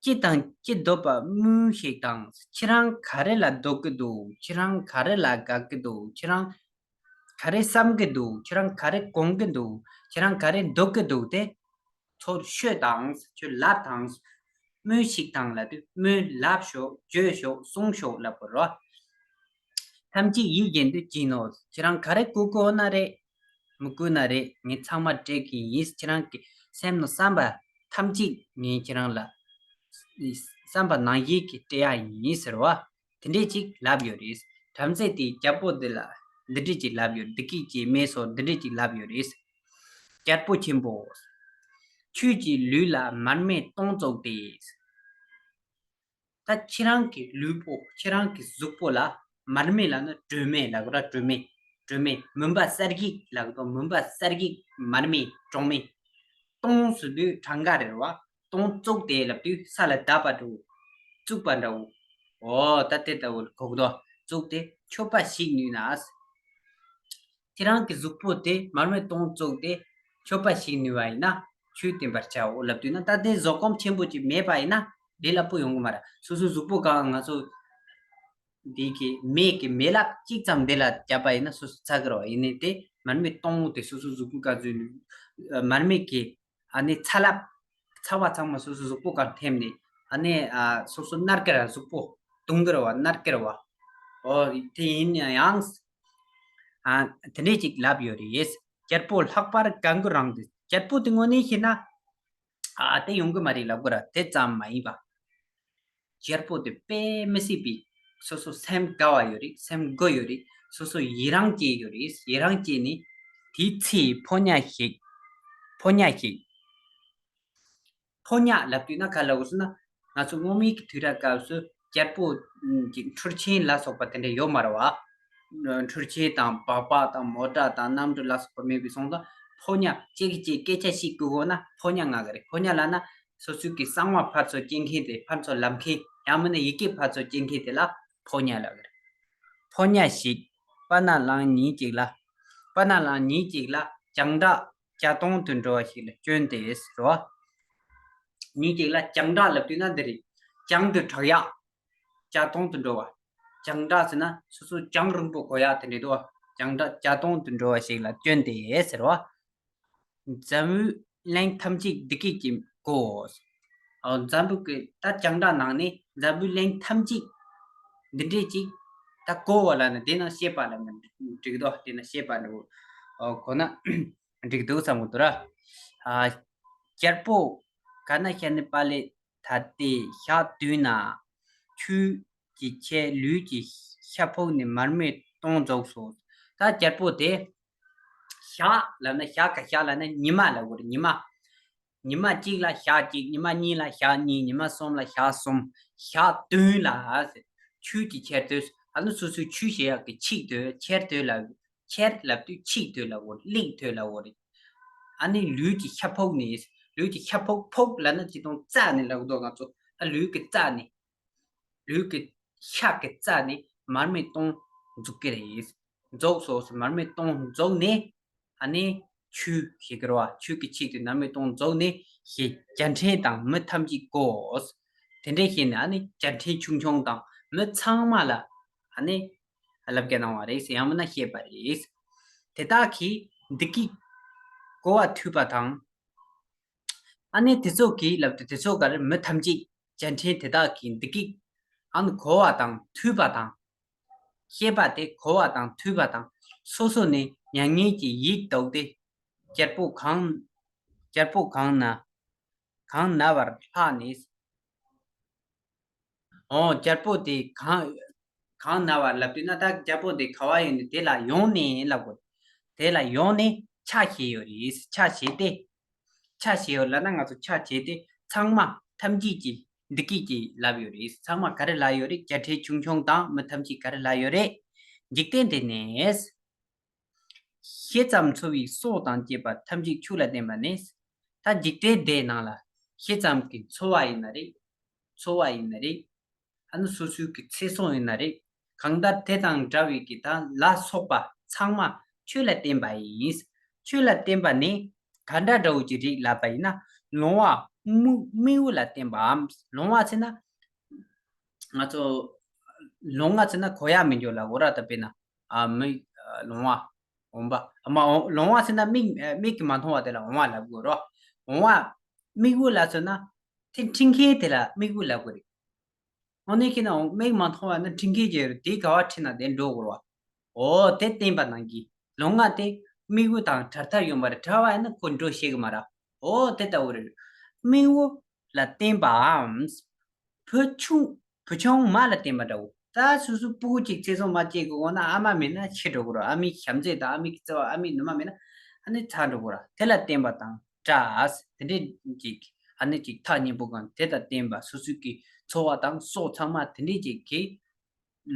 ཅི་དང་ཅི་འདོད་པ་སྨྲོས་ཤིག་དང་། ཁྱེད་རང་ག་རེ་ལ་འདོད་ཀྱི་འདུག་ཁྱེད་རང་ག་རེ་ལ་དགའ་གི་འདུག་ཁྱེད་རང་ག་རེ་བསམ་གི་འདུག་ཁྱེད་རང་ག་རེ་དགོངས་ཀྱི་འདུག་ཁྱེད་རང་ག་རེ་འདོད་ཀྱི་འདུག་དེ་ཚུར་ཤོད་དང་། ཁྱོད་ལབ་དང་། སྨྲོས་ཤིག་དང་ལབ་དུས་སྨྲོས། ལབ་ཤོག་བརྗོད་ཤོག་གསུང་ཤོག་ལབ་དགོས་རེད། ཐམས་ཅད་ཡིད་བཞིན་དུ་བགྱིས་ནོ། ཁྱེད་རང་ག་རེ་དགོས་ཀྱི་ཡོད་ན་རེད། མི་དགོས་ན་རེད། ངས་ཚང་མ་སྤྲད་ཀྱི་ཡིན། ཁྱེད་རང་གི་སེམས་ནང་བསམ་པ་ཐམས་ཅད་ངས་ཁྱེད་རང་ལ་བསམ་པ་ནང་བཞིན་གྱི་སྤྲད་ཡ་ཡིན་ཟེར་བ། དེ་འདྲས་ཅིག་ལབ་ཡོད་རེད། བྲམ་ཟེ་དེས་རྒྱལ་པོ་འདི་ལ་འདི་འདྲས་ཅིག་ལབ་ཡོད། འདི་སྐད་ཅེས་སྨྲས་སོ། འདི་འདྲས་ཅིག་ལབ་ཡོད་རེད། རྒྱལ་པོ་ཆེན་པོ། ཁྱོད་ཀྱི་ལུས་ལ་མར་མེ་སྟོང་བཙུགས་ཏེ། ད་ཁྱེད་རང་གི་ལུས་པོ། ཁྱེད་རང་གི་གཟུགས་པོ་ལ་མར་མེ་ལབ་ན་སྒྲོན་མེ་ལབ་དགོས་ར། སྒྲོན་མེ། སྒྲོན་མེ། མུན་པ་གསལ་བྱེད་ལབ་དགོས། མུན་པ་གསལ་བྱེད་མར་མེ་སྒྲོན་མེ། སྟོང་ཟེར་དུས་གྲངས་ཀ་རེད་བ། སྟོང་བཙུགས་ཏེ་ལབ་དུས་ས་ལ་བརྡབས་པ་འདྲ་བོ། བཙུགས་པ་འདྲ་བོ། འོ་ད་དེ་ལྟ་བུ་གོ་གི་འདུག་བཙུགས་ཏེ་མཆོད་པ་ཞིག་ནུས་ན། ཁྱེད་རང་གི་གཟུགས་པོ་དེ་མར་མེ་སྟོང་བཙུགས་ཏེ་མཆོད་པ་ཞིག་ནུས་པ་ཡིན་ན་ཆོས་བསྟན་པར་བྱའོ་ལབ་དུས་ན། ད་དེ་བཟོད་སྒོམ་ཆེན་པོ་ཅིག་མེད་པ་ཡིན་ན་འདི་ལ་སྤུ་ཡོང་གི་མ་རེད། སོ་སོའི་གཟུགས་པོ་གང་ང་ཚོ་འདི་གི་མེ་གི་མེ་ལབ་གཅིག་ཙམ་འདི་ལ་བརྒྱབ་པ་ཡིན་ན་སོ་སོ་ཚ་གི་རེད་བ། ཡིན་ནའི་དེ་མར་མེ་སྟོང་དེ་སོ་སོའི་གཟུགས་པོ་གང་ཚོའི་མར་མེ་གི་ཨ་ནི་ཚ་ལབ། ཚ་བ་ཚང་མ་སོ་སོ་གཟུགས་པོ་གང་ཐེམ་ནས་ཨ་ནི་ཨ་སོ་སོ་མནར་གི་ར། གཟུགས་པོ་གདུང་གི་ར་བ། མནར་གི་ར་བ། ཨོ་དེ་ཡིན་ཡང་ཨ་དེ་འདྲས་ཅིག་ལབ་ཡོད་རེད། རྒྱལ་པོ་ལྷག་པར་གང་གི་རང་དུ། རྒྱལ་པོ་དེ་དངོས་གནས་བཤད་ན་ཨ་དེ་ཡོང་གི་མ་རེད་ལབ་དགོས་ར། དེ་ཙམ་མ་ཡིན་པ། རྒྱལ་པོ་དེ་དཔེ་མི་སྲིད་པའི་སོ་སོ་སེམས་དགའ་བ་ཡོད་རེད། སེམས་དགའ་ཡོད་རེད། སོ་སོ་ཡི་རང་སྐྱེས་ཡོད་རེད། ཡི་རང་སྐྱེས་ནས་དེའི་ཚེ་ཕོ་ཉ་ཞིག་ཕོ་ཉ་ཞིག་ཕོ་ཉ་ལབ་དུས་ན་ག་ལབ་དགོས་ཟེར་ན། ང་ཚོ་སྔོན་མའི་གི་དུས་རབས་སྐབས་སུ་རྒྱལ་པོ་གི་འཕྲུལ་ཆས་ལ་སོགས་པ་དེ་འདྲ་ཡོད་མ་རེད་བ། འཕྲུལ་ཆས་དང་སྦག་སྦག་དང་མོ་ཊ་དང་གནམ་གྲུ་ལ་སོགས་པ་མེད་པའི་སོང་ཙང་ཕོ་ཉ་གཅིག་གིས་གཅིག་སྐད་ཆ་བཤད་དགོས་ན་ཕོ་ཉ་ང་གི་རེད། ཕོ་ཉ་ལབ་ན་སོ་སོའི་གི་གསང་བ་ཕར་ཚུར་སྐྱེལ་མཁན་དེ། ཕར་ཚུར་ལབ་མཁན། ཡང་མིན་ན་ཡི་གེ་ཕར་ཚུར་སྐྱེལ་མཁན་དེ་ལ་ཕོ་ཉ་ལབ་གི་རེད། ཕོ་ཉ་ཞིག་པ་ན་ལང་ཉིན་གཅིག་ལ། པ་ན་ལང་ཉིན་གཅིག་ལ་རྒྱང་གྲགས་བརྒྱ་སྟོང་དུ་འགྲོ་བ་ཞིག་ལ་བསྐྱོན་ཏེ་ཟེར་བ། ཉིན་གཅིག་ལ་རྒྱང་གྲགས་ལབ་དུས་ན་འདི་རེད། རྒྱང་དུ་བསྒྲགས་ཡག་བརྒྱ་སྟོང་དུ་འགྲོ་བ། རྒྱང་གྲགས་ཟེར་ན་སོ་སོ་རྒྱང་རིང་པོ་གོ་ཡག་དེ་འདྲ་འདུག་བ། རྒྱང་གྲགས་བརྒྱ་སྟོང་དུ་འགྲོ་བ་ཞིག་ལ་བསྐྱོན་ཏེ་ཟེར་བ། འཛམ་བུའི་གླིང་ཐམས་ཅད་འདི་སྐད་ཀྱིས་གོ། འོ་འཛམ་བུ་གི་ད་རྒྱང་གྲགས་ནང་ནས་འཛམ་བུའི་གླིང་ཐམས་ཅད་འདི་འདྲས་ཅིག་ད་གོ་བ་ལ་ནི་དེ་ན་ཤེས་པ་ལ་ནི་འགྲིག་དོ། དེ་ན་ཤེས་པ་འགྲོ། འོ་གོ་ན་འགྲིག་འདུག་བསམ་གི་འདུག་ར། ཨ་རྒྱལ་པོ་ག་ན་ཤ་ནི་པ་ལེ་ད་ལྟའི་ཞག་དུས་ན་ཆོས་ ཀྱི་ཁྱེར། ལུས་ཀྱི་ཤ་ཕོག་ནས། མར་མེ་སྟོང་རྫོགས་སོ། ད་རྒྱལ་པོ་དེ། ཞག་ལབ་ན་ཞག་ག་ཞག་ལབ་ན་ཉི་མ་ལབ་དགོས་རེད། ཉི་མ། ཉི་མ་གཅིག་ལ་ཞག་གཅིག་ཉི་མ་གཉིས་ལ་ཞག་གཉིས། ཉི་མ་གསུམ་ལ་ཞག་གསུམ། ཞག་བདུན་ལ་ཆུ་གི་ཁྱེར་དོ། ཨ་ནི་སོ་སོའི་ཆུ་ཞེས་ཡག་གི་ཆིག་དོ། ཁྱེར་དོ་ལ། ཁྱེར་ལབ་དུས་ཆིག་དོ་ལ་འོ་རེད། ལེགས་དོ་ལ་འོ་རེད། ཨ་ནི་ལུས་ཀྱི་ཤ་ཕོག་ནས། ལུས་ཀྱི་ཤ་ཕོག་ཕོག་ལབ་ན་ཅི་དང་རྩ་ནས་ལབ་དགོས་ང་ཚོ། ད་ལུས་ཀྱི་རྩ་ནས། ལུས་ཀྱི་ཤ་གི་རྩ་ནས་མར་མེ་སྟོང་འཛུགས་ཀྱི་རེད། རྫོགས་སོ་སོ་མར་མེ་སྟོང་རྫོགས་ནས། ཨ་ནི་ཆུ་ཞེས་ཀྱི་རེད་བ། ཆུ་གི་ཆིག་དོ་མར་མེ་སྟོང་རྫོགས་ནས་ཞེས་བརྒྱ་ཕྲན་དང་མི་ཐམས་ཅད་གོ། དེ་འདྲ་བྱས་ནས་ཨ་ནི་བརྒྱ་ཕྲན་ཆུང་ཆུང་དང་མི་ཚང་མ་ལ་ཨ་ནི་ལབ་རྒྱ་གནང་བ་རེད། ཡང་མིན་ན་བཤད་པ་རེད། དེ་དག་གིས་འདི་སྐད་གོ་བ་ཐོས་པ་དང་། ཨ་ནི་དེ་ཚོ་གིས་ལབ་དུས་དེ་ཚོ་ག་རེ། མི་ཐམས་ཅད་བརྒྱ་ཕྲན་དེ་དག་གིས་འདི་སྐད་ཨ་ནི་གོ་བ་དང་ཐོས་པ་དང་། བཤད་པ་དེ་གོ་བ་དང་ཐོས་པ་དང་། སོ་སོ་ནས་མྱ་ངན་གྱི་ཡིད་བཟློག་སྟེ། རྒྱལ་པོ་གང་། རྒྱལ་པོ་གང་ན། གང་ན་བར་ལྷགས་ནས། འོ་རྒྱལ་པོ་དེ་གང་། གང་ན་བར་ལབ་དུས་ན་ད་རྒྱལ་པོ་དེ་ག་བ་ཡོད་ནས་དེ་ལ་ཡོང་ནས་ལབ་དགོས། དེ་ལ་ཡོང་ནས་ཕྱག་བྱས་ཡོད་རེད། ཕྱག་བྱས་ཏེ། ཕྱག་བྱས་ཡོད་ལབ་ན་ང་ཚོ་ཕྱག་བྱས་ཏེ་ཚང་མ་ཐམས་ཅད་ཀྱིས་འདི་སྐད་ཀྱིས་ལབ་ཡོད་རེད། ཚང་མ་ག་རེ་ལབ་ཡོད་རེད། བརྒྱ་ཕྲན་ཆུང་ཆུང་དང་མི་ཐམས་ཅད་ག་རེ་ལབ་ཡོད་རེད། འཇིག་རྟེན་འདི་ནས། ཞེ་ཙམ་འཚོ་བའི་སྲོག་དང་བཅས་པ་ཐམས་ཅད་ཆོས་ལ་བརྟེན་པ་ནི། ད་འཇིག་རྟེན་འདིའི་ནང་ལ་ཞེ་ཙམ་གྱི་འཚོ་བ་ཡིན་ན་རེད། འཚོ་བ་ཡིན་ན་རེད། ཨ་ནི་སོ་སོའི་གི་ཚེ་སྲོག་ཡིན་ན་རེད། གང་ལྟར་དེ་དང་འདྲ་བའི་གི་ད་ལ་སོགས་པ་ཚང་མ་ཆོས་ལ་བརྟེན་པ་ཡིན། ཆོས་ལ་བརྟེན་པ་ནི་ག་འདྲ་འདྲ་བོ་ཅིག་རེད་ལབ་པ་ཡིན་ན། ལོང་བ་དམིགས་དམིགས་ཡུལ་ལ་བརྟེན་པའམ། ལོང་བ་ཟེར་ན། ང་ཚོ་ལོང་བ་ཟེར་ན་གོ་ཡ་མི་འགྱོ་ལ་འོ་ར། ད་དཔེར་ན་ཨ་མིག་ལོང་བ། འོང་བ། ཨ་མ་འོ་ལོང་བ་ཟེར་ན་མིག་མིག་གིས་མ་མཐོང་བ་དེ་ལ་འོང་བ་ལབ་དགོས་རོ། འོང་བ་དམིགས་ཡུལ་ལ་ཟེར་ན་དེ་འཁྲིད་མཁན་དེ་ལ་དམིགས་ཡུལ་ལབ་དགོས་རེད། དངོས་གནས་ཁྱེད་ན་འོང་མིག་མ་མཐོང་བ་ན་འཁྲིད་མཁན་ཅིག་ཡོད་རེད། དེ་ག་བ་ཁྲིད་ན་དེ་འགྲོ་དགོས་རོ། འོ་དེ་བརྟེན་པ་ནང་གི་ལོང་བ་དེ་དམིགས་ཡུལ་དང་བྲལ་ཐབས་ཡོད་མ་རེད། བྲལ་བ་ཡིན་ན་ཁོ་འགྲོ་ཤེས་གི་མ་རེད། འོ་དེ་ལྟ་བུ་རེད། དམིགས་ཡུལ་ལ་བརྟེན་པའམ། བུ་ཆུང་བུ་ཆུང་མ་ལ་བརྟེན་པ་འདྲ་བོ། ད་སོ་སོ་སྤུ་གུ་གཅིག་ཚེ་སྲོག་མ་སྐྱེས་གི་འོང་ན་ཨ་མ་མེད་ན་ཤི་འགྲོ་གི་རེད། ཨ་མའི་ཞབས་རྗེས་དང་ཨ་མའི་བརྩེ་བ། ཨ་མའི་ནུ་མ་མེད་ན་ཨ་ནི་ཚར་འགྲོ་གི་རེད། དེ་ལ་བརྟེན་པ་དང་འདྲ་དེ་འདྲས་ཅིག་ཨ་ནི་ཅིག་ཐག་ཉེ་པོ་གང་དེ་དང་བརྟེན་པ། སོ་སོའི་གི་འཚོ་བ་དང་སྲོག་ཚང་མ་དེ་འདྲས་ཅིག་གི་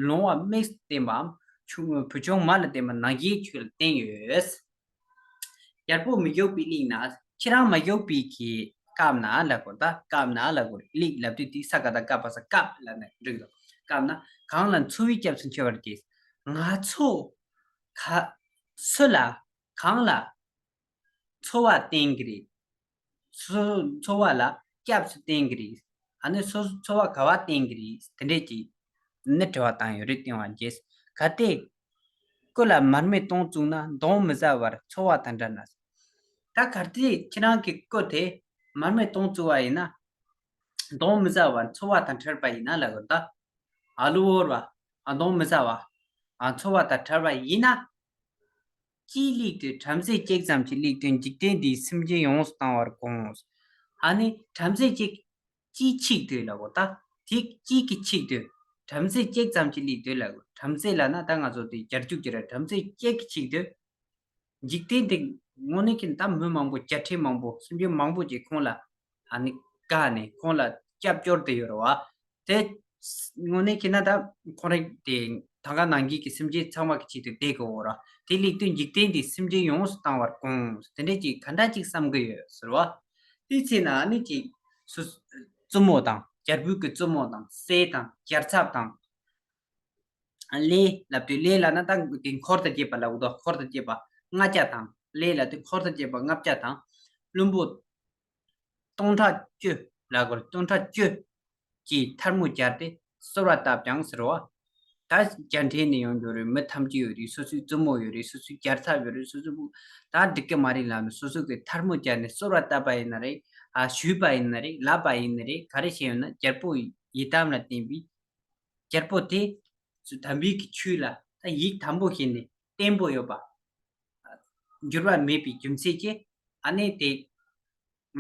ལོང་བ་དམིགས་བརྟེན་པའམ་ཆུང་བུ་ཆུང་མ་ལ་བརྟེན་པ་ནང་བཞིན་ཆོས་ལ་བརྟེན་ཡོད། རྒྱལ་པོ་མི་བཞུགས་པའི་གླིང་ན། ཁྱེད་རང་མ་བཞུགས་པའི་གི་སྐབས་ན་ལབ་དགོས། ད་སྐབས་ན་ལབ་དགོས། གླིང་ལབ་དུས་དེ་ས་ག་ད་སྐབས་པ་ས་སྐབས་ལབ་ན་འགྲིག་འདུག་སྐབས་ན་གང་ལ་འཚོ་བའི་སྐྱབས་སུ་མཆི་བར་བགྱི། ང་ཚོ་ག་སུ་ལ་གང་ལ་འཚོ་བ་བརྟེན་གི་རེད། སོ་སོ་འཚོ་བ་ལ་སྐྱབས་སུ་བརྟེན་གི་རེད། ཨ་ནི་སོ་སོ་འཚོ་བ་ག་བ་བརྟེན་གི་རེད། དེ་འདྲས་ཀྱི་ནི་དྲི་བ་བཏང་ཡོད་རེད། བསྟན་པ་རྒྱས། གལ་ཏེ་སྐུ་ལ་མར་མེ་སྟོང་བཙུགས་ན། གདོན་མི་ཟ་བར་འཚོ་བ་དང་བྲལ་ན། ད་གལ་ཏེ་ཁྱེད་རང་གི་སྐུ་དེ་མར་མེ་སྟོང་བཙུགས་པ་ཡིན་ན། གདོན་མི་ཟ་བར་འཚོ་བ་དང་བྲལ་བ་ཡིན་ན་ལབ་དགོས། ད་ཨ་ལུ་བོར་བ། ཨ་གདོན་མི་ཟ་བ། ཨ་འཚོ་བ་དང་བྲལ་བ་ཡིན་ན། ཅིའི་སླད་དུ་བྲམ་ཟེ་གཅིག་ཙམ་གྱི་སླད་དུ་འཇིག་རྟེན་འདིའི་སེམས་ཅན་ཡོངས་སུ་གཏང་བར་དགོངས། ཨ་ནི་བྲམ་ཟེ་གཅིག་ཅིའི་ཆེད་དུ་ལབ་དགོས། ད་དེ་ཅིའི་གི་ཆེད་དུ། བྲམ་ཟེ་གཅིག་ཙམ་གྱི་སླད་དུ་ལབ་དགོས། བྲམ་ཟེ་ལབ་ན་ད་ང་ཚོ་དེ་བྱ་རྒྱུད་ཀྱི་རེད། བྲམ་ཟེ་གཅིག་གི་ཆེད་དུ། འཇིག་རྟེན་འདི་དངོས་གནས་ཀྱི་ད་མི་མང་པོ་བརྒྱ་ཕྲན་མང་པོ་སེམས་ཅན་མང་པོ་ཅིག་ཁོང་ལ་ཨ་ནི་དགའ་ནས་ཁོང་ལ་སྐྱབས་བཅོལ་ཏེ་ཡོད་རེད་བ། དེ་དངོས་གནས་ཀྱི་ན་ད་ཁོང་རང་དེ་ད་ག་ནང་བཞིན་གྱི་སེམས་ཅན་ཚང་མ་གི་ཆེད་དུ་བསྡད་དགོས་རེད་བ། དེ་སླད་དུ་འཇིག་རྟེན་འདིའི་སེམས་ཅན་ཡོངས་སུ་གཏང་བར་དགོངས། དེ་འདྲས་ཀྱི་ག་འདྲ་ཅིག་བསམ་གི་ཡོད་ཟེར་བ། དེའི་ཚེ་ན་ཨ་ནི་ཅིག་སུ་བཙུན་མོ་དང་རྒྱལ་པོའི་གི་བཙུན་མོ་དང་སྲས་དང་རྒྱལ་ཚབ་དང་། ལས་ལབ་དུས་ལས་ལབ་ན་ད་དེ་འཁོར་དང་བཅས་པ་ལབ་དགོས། འཁོར་དང་བཅས་པ་ལྔ་བརྒྱ་དང་། ལས་ལབ་དུས་འཁོར་དང་བཅས་པ་ལྔ་བརྒྱ་དང་། བློན་པོ་སྟོང་ཕྲག་བཅུ་ལབ་དགོས། སྟོང་ཕྲག་བཅུ་གིས་ཐལ་མོ་སྦྱར་ཏེ་གསོལ་བ་བཏབ་ཀྱང་ཟེར་བ། ད་བརྒྱ་ཕྲན་ནས་ཡོང་རྒྱུ་རེད། མི་ཐམས་ཅད་ཡོད་རེད། སོ་སོའི་བཙུན་མོ་ཡོད་རེད། སོ་སོའི་རྒྱལ་ཚབ་ཡོད་རེད། སོ་སོའི་བུ་ད་འགྲིག་གི་མ་རེད་ལབ་ནས་སོ་སོ་གིས་ཐལ་མོ་སྦྱར་ནས་གསོལ་བ་བཏབ་པ་ཡིན་ན་རེད། ཨ་ཞུས་པ་ཡིན་ན་རེད། ལབ་པ་ཡིན་ན་རེད། ག་རེ་བྱས་ཡོད་ན་རྒྱལ་པོ་ཡི་དམ་ལ་བརྟེན་པའི་རྒྱལ་པོ་དེ་དམ་པའི་གི་ཆོས་ལ་ད་ཡིད་དམ་པོ་བྱས་ནས་བརྟན་པོ་ཡོད་པ། འགྱུར་བ་མེད་པའི་རྒྱུ་མཚན་གྱིས་ཨ་ནི་དེ་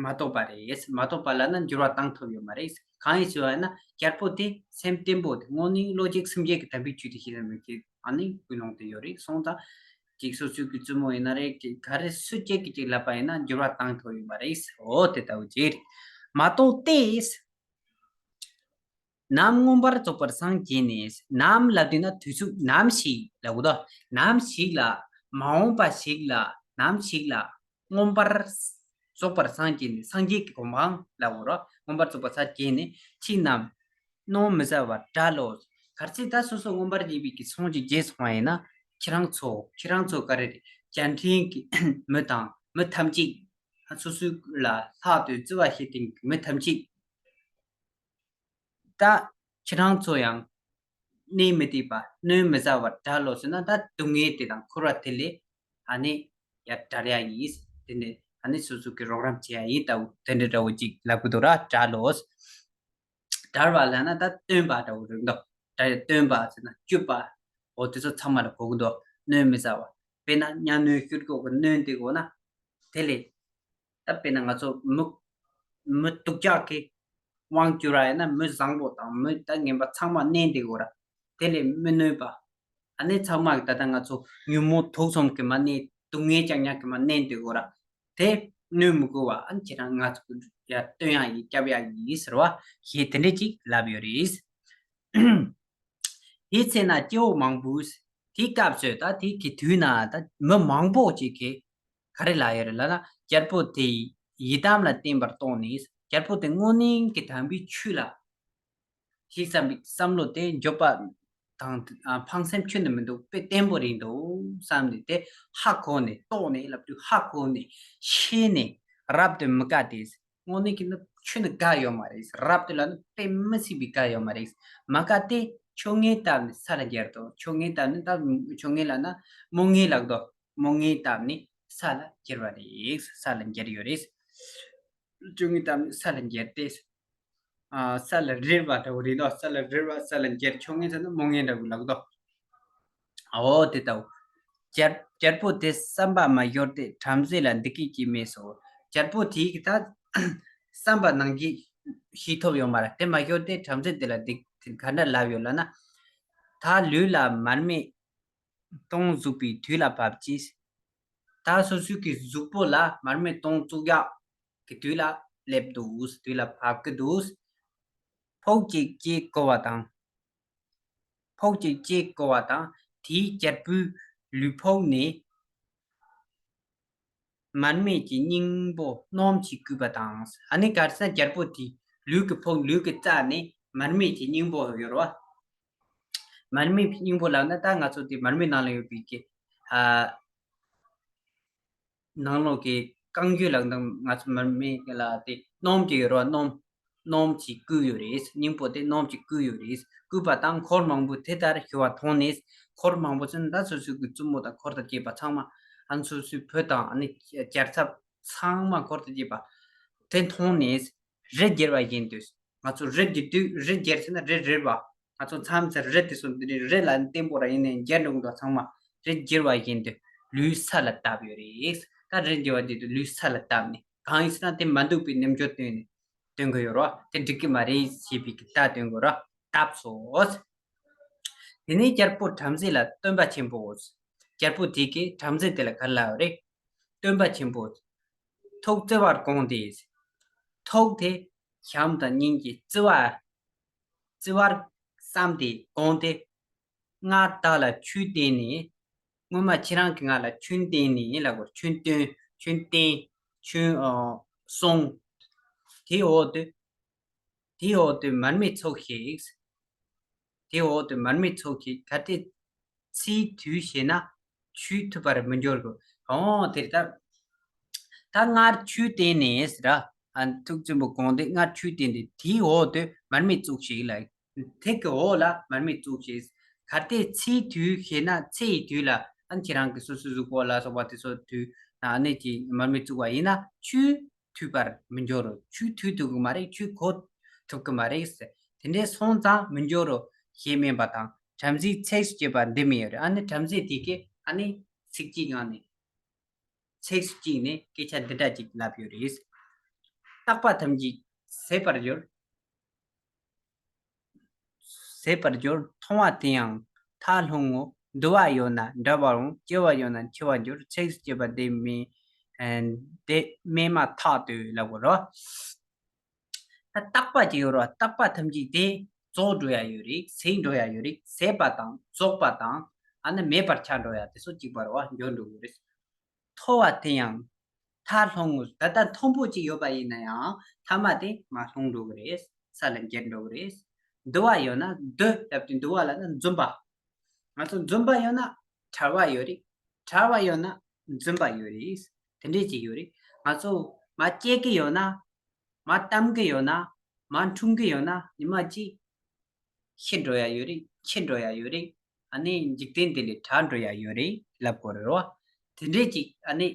མ་གཏོགས་པ་རེད། མ་གཏོགས་པ་ལབ་ན་འགྱུར་བ་བཏང་ཐུབ་ཡོད་མ་རེད། གང་ཡིན་ཞུ་བ་ཡིན་ན་རྒྱལ་པོ་དེ་སེམས་བརྟན་པོ་དེ་དངོས་གནས་བློ་གཅིག་སེམས་གཅིག་གི་དམ་པའི་ཆོས་དེ་ཤེས་ན་མི་ཤེས་ཨ་ནི་ཀུན་སློང་དེ་ཡོད་རེད་སོང་ཙང་། ཅིག་སོ་སོའི་གི་བཙུན་མོ་ཡིན་ན་རེད་ཅིག་ག་རེ་སུ་གཅིག་གིས་ཅིག་ལབ་པ་ཡིན་ན་འགྱུར་བ་བཏང་ཐུབ་ཡོད་མ་རེད། འོ་དེ་ལྟ་བུ་ཅིག་རེད། མ་གཏོགས་ཏེ། ནམ་མངོན་པར་རྫོགས་པར་སངས་རྒྱས་ནས། ནམ་ལབ་དུས་ན་དུས་ཚོད་ནམ་ཞིག་ལབ་གོ་དོ། ནམ་ཞིག་ལ་མ་འོངས་པ་ཞིག་ལ་ནམ་ཞིག་ལ་མངོན་པར་རྫོགས་པར་སངས་རྒྱས་ནས་སངས་རྒྱས་ཀྱི་གོ་འཕང་ལབ་གོ་རོ། མངོན་པར་རྫོགས་པར་སངས་རྒྱས་ནས་ཅི་རྣམས་སྣང་མི་བཟའ་བར་བྲལ་ལོ། གལ་སྲིད་ད་སོ་སོ་མངོན་པར་རྫོགས་པའི་གི་སངས་རྒྱས་རྒྱས་སོང་བ་ཡིན་ན་ཁྱེད་རང་ཚོ་ཁྱེད་རང་ཚོ་ག་རེ་རེད་བརྒྱ་འཕྲིན་གྱི་མི་དང་མི་ཐམས་ཅད་སོ་སོ་ལ་ལྷག་ཏུ་བརྩེ་བ་བྱེད་མཁན་གྱི་མི་ཐམས་ཅད། ད་ཁྱེད་རང་ཚོ་ཡང་གནས་མི་བདེ་བ་གནོད་མི་བཟའ་བར་བྲལ་ལོ་ཟེར་ན་ད་སྡུག་བསྔལ་དེ་དང་འཁོར་བ་དེ་ལས་ཨ་ནི་ཡར་བྲལ་ཡ་ཡིན། དེ་ནས་ཨ་ནི་སོ་སོ་གི་རོགས་རམ་བྱེད་ཡ་ཡིན་ལྟ་བུ་དེ་འདྲ་འདྲ་བོ་ཅིག་ལབ་གི་འདུག་ར་བྲལ་ལོ། བྲལ་བ་ལབ་ན་ད་བཏོན་པ་འདྲ་བོ་རེད་འདུག་ད་བཏོན་པ་ཟེར་ན་གཅོད་པ་འོ་དེ་ཚོ་ཚང་མ་ལ་གོ་གི་འདུག་གནོད་མི་བཟའ་བ་དཔེར་ན་གཉའ་གནོན་ཤུལ་གོག་གི་གནོན་དེ་གོ་ན། དེ་ལས་ད་དཔེར་ན་ང་ཚོ་མི་མི་སྡུག་ཅག་གི་དབང་བསྒྱུར་ར་ཡིན་ན་མི་བཟང་པོ་དང་མི་ད་ངན་པ་ཚང་མ་གནོན་དེ་གོ་ར། དེ་ལས་མི་གནོད་པ་ཨ་ནི་ཚང་མ་གི་ད་ལྟ་ང་ཚོ་ཉོན་མོངས་དུག་གསུམ་གི་མ་གནོན་སྡུག་བསྔལ་རྐྱང་རྐྱང་གི་མ་གནོན་དེ་གོ་ར། དེ་གནོད་མི་དགོས་པ་ཨ་ནི་ཁྱེད་རང་ང་ཚོ་ཡར་བཏོན་ཡ་ཡིན་སྐྱབས་ཡ་ཡིན་ཟེར་བ་ཞེས་དེ་འདྲས་ཅིག་ལབ་ཡོད་རེད། དེའི་ཚེ་ན་སྐྱེ་བོ་མང་པོས་དེའི་སྐབས་སུ་ད་དེ་གི་དུས་ན་ད་མི་མང་པོ་ཅིག་གིས་ག་རེ་ལབ་ཡོད་རེད་ལབ་ན་རྒྱལ་པོ་དེ་ཡི་དམ་ལ་བརྟེན་པར་རྟོགས་ནས་རྒྱལ་པོ་དེ་དངོས་གནས་ཀྱི་དམ་པའི་ཆོས་ལ་ཞེས་བསམ་པའི་བསམ་བློ་དེ་འགྱོད་པ་དང་ཨ་ཕངས་སེམས་ཁྱོན་ནས་མི་འདུག་དཔེ་བརྟན་པོ་རེད་འདུག་བསམ་ནས་དེ་ཧ་གོ་ནས་རྟོགས་ནས་ལབ་དུས་ཧ་གོ་ནས་ཤེས་ནས་རབ་ཏུ་མི་དགའ་སྟེ། དངོས་གནས་ཀྱི་ནི་ཆོས་ནི་དགའ་ཡོད་མ་རེད། རབ་ཏུ་ལ་ནི་དཔེ་མི་སྲིད་པའི་དགའ་ཡོད་མ་རེད། མ་དགའ་སྟེ་ཆོ་ངེས་བཏབ་ནས་ས་ལ་འགྱེལ་དོ། ཆོ་ངེས་བཏབ་ནས་ད་ཆོ་ངེས་ལ་ན་མོ་ངེས་ལགས་དོ། མོ་ངེས་བཏབ་ནས་ས་ལ་འགྱེལ་བ་རེད། ས་ལ་འགྱེལ་ཡོད་རེད། ཆོ་ངེས་བཏབ་ནས་ས་ལ་འགྱེལ་ཏེ། ཨ་ས་ལ་རེད་པ་འདྲ་བོ་རེད་དོ། ས་ལ་རེད་པ་ས་ལ་འགྱེལ་ཆོ་ངེས་ཟེར་ན་མོ་ངེས་འདྲ་བོ་ལགས་དོ། འོ་དེ་ལྟ་བུ། རྒྱལ་རྒྱལ་པོ་དེ་བསམ་པ་མ་ཤོར་ཏེ་བྲམ་ཟེ་ལ་འདི་སྐད་ཅེས་སྨྲས་སོ། རྒྱལ་པོ་དེས་ད་བསམ་པ་ནང་བཞིན་ཤེས་ཐུབ་ཡོད་མ་རེད། དེ་མ་ཤོར་ཏེ་བྲམ་ཟེ་དེ་ལ་འདི་ག་འདྲ་ལབ་ཡོད་ལབ་ན། ད་ལུས་ལ་མར་མེ་སྟོང་ཟུག་པའི་དུས་ལ་བབ་ཅིང་། ད་སོ་སོའི་གི་གཟུགས་པོ་ལ་མར་མེ་སྟོང་བཙུགས་ཡག་གི་དུས་ལ་སླེབས་འདུག་དུས་ལ་བབ་ཀྱི་འདུག་ཕོག་ཅིག་ཅེས་བསྒོ་བ་དང་། ཕོག་ཅིག་ཅེས་བསྒོ་བ་དང་དེའི་རྒྱལ་པོའི་ལུས་ཕོག་ནས་མར་མེ་གི་སྙིང་པོ་སྣུམ་གྱིས་བསྐུས་པ་དང་། ཨ་ནི་ག་རེ་ཟེར་ན་རྒྱལ་པོ་དེ་ལུས་ཀྱི་ཕོག་ལུས་ཀྱི་རྩ་ནས་མར་མེ་གི་སྙིང་པོ་ཡོད་རེད་བ། མར་མེ་གི་སྙིང་པོ་ལབ་ན་ད་ང་ཚོ་དེ་མར་མེ་ནང་ལ་ཡོད་པའི་གི་ཨ། ནང་ལོགས་ཀྱི་རྐང་རྒྱུད་ལ་ང་ཚོ་མར་མེ་ལ་དེ་སྣུམ་གྱི་ཡོད་རེད་བ། སྣུམ་སྣུམ་གྱིས་བསྐུས་ཡོད་རེད། སྙིང་པོ་དེ་སྣུམ་གྱིས་བསྐུས་ཡོད་རེད། བསྐུས་པ་དང་འཁོར་མང་པོས་དེ་ལྟར་ཞུ་བ་མཐོང་ནས་འཁོར་མང་པོ་ཚུན་ད་སོ་སོའི་གི་བཙུན་མོ་དང་འཁོར་དང་བཅས་པ་ཚང་མ་ཨ་ནི་སོ་སོའི་བུ་དང་ཨ་ནི་རྒྱལ་ཚབ་ཚང་མ་འཁོར་དང་བཅས་པ་དེ་མཐོང་ནས་རི་འགྱེལ་བ་བཞིན་དུ་ང་ཚོ་རི་འགྱེལ་དུས་རི་འགྱེལ་ཟེར་ན་རི་རེད་བ། ང་ཚོ་མཚམས་སུ་རི་དེ་ཚོ་འདི་རི་ལ་བརྟན་པོ་ར་ཡིན་ནའི་འགྱེལ་འགྲོ་གི་འདུག་ཚང་མ་རི་འགྱེལ་བ་བཞིན་དུ་ལུས་ས་ལ་བཏབ་ཡོད་རེད། ད་རི་འགྱེལ་བ་འདི་དུ་ལུས་ས་ལ་བཏབ་ནས་གང་ཡིན་ཟེར་ན་དེ་མ་འདུག་པའི་རྣལ་འབྱོར་སྟོན་ནས་སྟོན་གི་ཡོད་རོ། དེ་འགྲིག་གི་མ་རེད་ཞེས་པའི་གི་བརྡ་སྟོན་གི་རོ། བཏབ་སོ། དེ་ནས་རྒྱལ་པོ་བྲམ་ཟེ་ལ་སྟོན་པ་ཆེན་པོ། རྒྱལ་པོ་དེ་གིས་བྲམ་ཟེ་དེ་ལ་ག་རེ་ལབ་རེད། སྟོན་པ་ཆེན་པོ། ཐུགས་བརྩེ་བར་དགོངས་ཏེ། ཐུགས་དེ་བྱམས་དང་སྙིང་རྗེ་བརྩེ་བ། བརྩེ་བར་བསམས་ཏེ་དགོངས་ཏེ། སྔར་བདག་ལ་ཆོས་བསྟན་ནས། སྔོན་མ་ཁྱེད་རང་གིས་ང་ལ་ཆོས་བསྟན་ནས་ལབ་དགོས། ཆོས་སྟོན། ཆོས་བསྟན། ཆོས་ཨ་གསུངས། དེའི་འོག་ཏུ། དེའི་འོག་ཏུ་མར་མེ་ཚོགས་ཤིག་དེའི་འོག་ཏུ་མར་མེ་ཚོགས་ཤིག་གལ་ཏེ་ཚེའི་དུས་ཤེས་ན་ཆོས་ཐོས་པར་མི་འགྱུར་རོ། འོ་དེར་ལྟར། ད་སྔར་ཆོས་བསྟན་ནས་ཟེར་ར། ཨ་ཐུགས་བཙུན་པོ་དགོངས་ཏེ་སྔར་ཆོས་བསྟན་ཏེ་དེའི་འོག་ཏུ་མར་མེ་བཙུགས་ཤིག་ལ། དེ་གི་འོག་ལ་མར་མེ་བཙུགས་ཤིག་གལ་ཏེ་ཚེའི་དུས་ཤེས་ན་ཚེ་ཡི་དུས་ལ་ཨ་ཁྱེད་རང་གི་སོ་སོའི་གཟུགས་པོ་ལ་སོགས་པ་དེ་ཚོ་དུས་ན་ཨ་ནི་ཀྱི་མར་མེ་བཙུགས་པ་ཡིན་ན་ཆོས་ཐོས་པར་མི་འགྱུར་རོ། ཆོས་ཐོས་ཐུབ་ཀྱི་མ་རེད། ཆོས་གོ་ཐུབ་ཀྱི་མ་རེད། དེ་འདྲའི་སོང་ཙང་མི་འགྱུར་རོ་ཞེས་སྨྲས་པ་དང་། བྲམ་ཟེས་ཚིགས་སུ་བཅད་པ་འདི་སྨྲས་ཡོད་རེད། ཨ་ནི་བྲམ་ཟེ་དེ་གིས་ཨ་ནི་ཚིགས་གཅིག་ངང་ནས་ཚིགས་སུ་བཅད་ནས་སྐད་ཆ་འདི་འདྲ་ཅིག་ལབ་ཡོད་རེད། རྟག་པ་ཐམས་ཅད་ཟད་པར་འགྱུར། ཟད་པར་འགྱུར། མཐོང་བ་དེ་ཡང་མཐར་ལྷུང་ངོ་། འདུ་བ་ཡོད་ན་འདྲ་བར་འོང་། སྐྱེ་བ་ཡོད་ན་འཆི་བར་འགྱུར། ཚེ་སྐྱེས་པ་དེ་མིན་དེ་མིན་མ་ཐག་ཏུ་ལབ་དགོས་རེད། ད་རྟག་པ་ཅིག་ཡོད་རེད། རྟག་པ་ཐམས་ཅད་དེ་རྫོགས་འགྲོ་ཡ་ཡོད་རེད། ཟད་འགྲོ་ཡ་ཡོད་རེད། ཟད་པ་དང་རྫོགས་པ་དང་ཨ་ནི་མེད་པར་ཆགས་འགྲོ་ཡ་དེ་ཚོ་གཅིག་པ་རེད་བ། འགྱུར་འགྲོ་གི་རེད། མཐོ་བ་དེ་ཡང་མཐར་ལྷུང་ངོ་། ད་ལྟ་མཐོན་པོ་ཅིག་ཡོད་པ་ཡིན་ན་ཡང་མཐའ་མ་དེ་མར་ལྷུང་འགྲོ་གི་རེད། ས་ལ་འགྱེལ་འགྲོ་གི་རེད། འདུ་བ་ཡོད་ན། འདུ་ལབ་དུས་འདུ་བ་ལབ་ན་འཛུམ་པ། ང་ཚོ་འཛུམ་པ་ཡོད་ན་བྲལ་བ་ཡོད་རེད། བྲལ་བ་ཡོད་ན་འཛུམ་པ་ཡོད་རེད། དེ་འདྲས་ཅིག་ཡོད་རེད། ང་ཚོ་མ་སྐྱེ་གི་ཡོད་ན། མ་གཏམ་གི་ཡོད་ན། མ་འཁྲུངས་གི་ཡོད་ན་ཉི་མ་གཅིག་ཤི་འགྲོ་ཡ་ཡོད་རེད། འཆི་འགྲོ་ཡ་ཡོད་རེད། ཨ་ནི་འཇིག་རྟེན་འདི་ལས་བྲལ་འགྲོ་ཡ་ཡོད་རེད་ལབ་དགོས་རེད་བ། དེ་འདྲས་ཅིག་ཨ་ནི་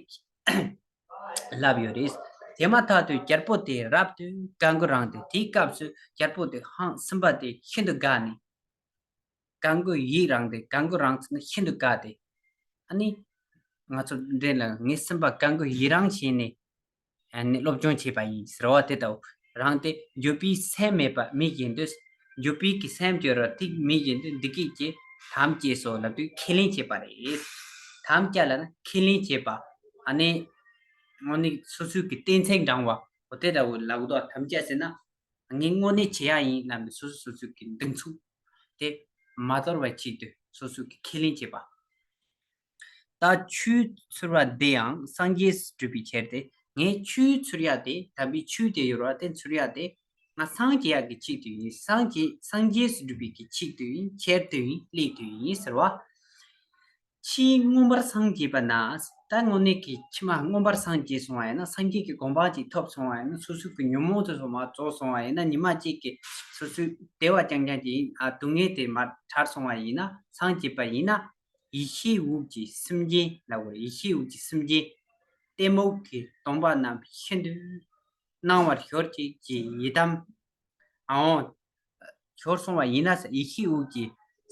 ལབ་ཡོད་རེད། དེ་མ་ཐག་ཏུ་རྒྱལ་པོ་དེ་རབ་ཏུ་དགའ་མགུ་རངས་ཏེ། དེའི་སྐབས་སུ་རྒྱལ་པོ་དེ་ཧང་སེམས་པ་དེ་ཤིན་ཏུ་དགའ་ནས། དགའ་མགུ་ཡིད་རངས་ཏེ། དགའ་མགུ་རངས་ཚར་ནས་ཤིན་ཏུ་དགའ་སྟེ། ཨ་ནི་ང་ཚོ་འདྲེན་ལ་ངའི་སེམས་པ་དགའ་མགུ་ཡི་རངས་བྱས་ནས། ཨ་ནི་སློབ་སྦྱོང་བྱས་པ་ཡིན་ཟེར་བ་དེ་ལྟ་བུ། རངས་ཏེ་འགྱོད་པའི་སེམས་མེད་པ་མི་བཞིན་དུ། འགྱོད་པའི་གི་སེམས་ཀྱི་རོ་ཐིག་མི་བཞིན་དུ་འདི་སྐད་ཅེས་དམ་བཅས་སོ་ལབ་དུས་ཁས་ལེན་བྱས་པ་རེད། དམ་བཅའ་ལབ་ན་ཁས་ལེན་བྱས་པ། ཨ་ནི་དངོས་གནས་སོ་སོའི་གི་གཏན་ཚིགས་འདྲ་བ་འོ་དེ་ལྟ་བུ་ལབ་དུས་དམ་བཅའ་ཟེར་ན། ངས་དངོས་གནས་བྱེད་ཡ་ཡིན་ལབ་ནས་སོ་སོ་སོ་སོའི་གི་གདེང་ཚོད་དེ་མ་དོར་བའི་ཆེད་དུ་སོ་སོའི་གི་ཁས་ལེན་བྱེད་པ། ད་ཆོས་ཚོལ་བ་འདི་ཡང་སངས་རྒྱས་སུ་གྲུབ་པའི་ཕྱིར་ཏེ། ངས་ཆོས་ཚོལ་ཡ་དེ། དམ་པའི་ཆོས་དེ་ཡོད་ར་དེ་ཚོལ་ཡ་དེ་ང་སངས་རྒྱས་ཡག་གི་ཆེད་དུ་ཡིན། སངས་རྒྱས་སངས་རྒྱས་སུ་གྲུབ་པའི་གི་ཆེད་དུ་ཡིན། ཕྱིར་དུ་ཡིན། སླད་དུ་ཡིན་ཟེར་བ། ཕྱིས་མངོན་པར་སངས་རྒྱས་པ་ན། ད་དངོས་གནས་ཀྱི་ཕྱི་མ་མངོན་པར་སངས་རྒྱས་སོང་བ་ཡིན་ན། སངས་རྒྱས་ཀྱི་གོ་འཕང་ཅིག་ཐོབ་སོང་བ་ཡིན་ན། སོ་སོའི་གི་ཉོན་མོངས་དེ་ཚོ་མར་རྫོགས་སོང་བ་ཡིན་ན། ཉི་མ་གཅིག་གི་སོ་སོའི་བདེ་བ་རྐྱང་རྐྱང་ཅིག་ཡིན། ཨ་སྡུག་བསྔལ་དེ་མར་བྲལ་སོང་བ་ཡིན་ན། སངས་རྒྱས་པ་ཡིན་ན། ཡེ་ཤེས་དབུགས་ཀྱི་སེམས་ཅན་ལབ་དགོས་རེད། ཡེ་ཤེས་དབུགས་ཀྱི་སེམས་ཅན། གཏི་མུག་གི་སྟོང་པ་རྣམས་ཤིན་ཏུ་སྣང་བར་ཤོར་ཅིག་ཅེས་ཡི་དམ། ཨའོ། ཤོར་སོང་བ་ཡིན་ན་ཟེར། ཡེ་ཤེས་དབུགས་ཀྱི་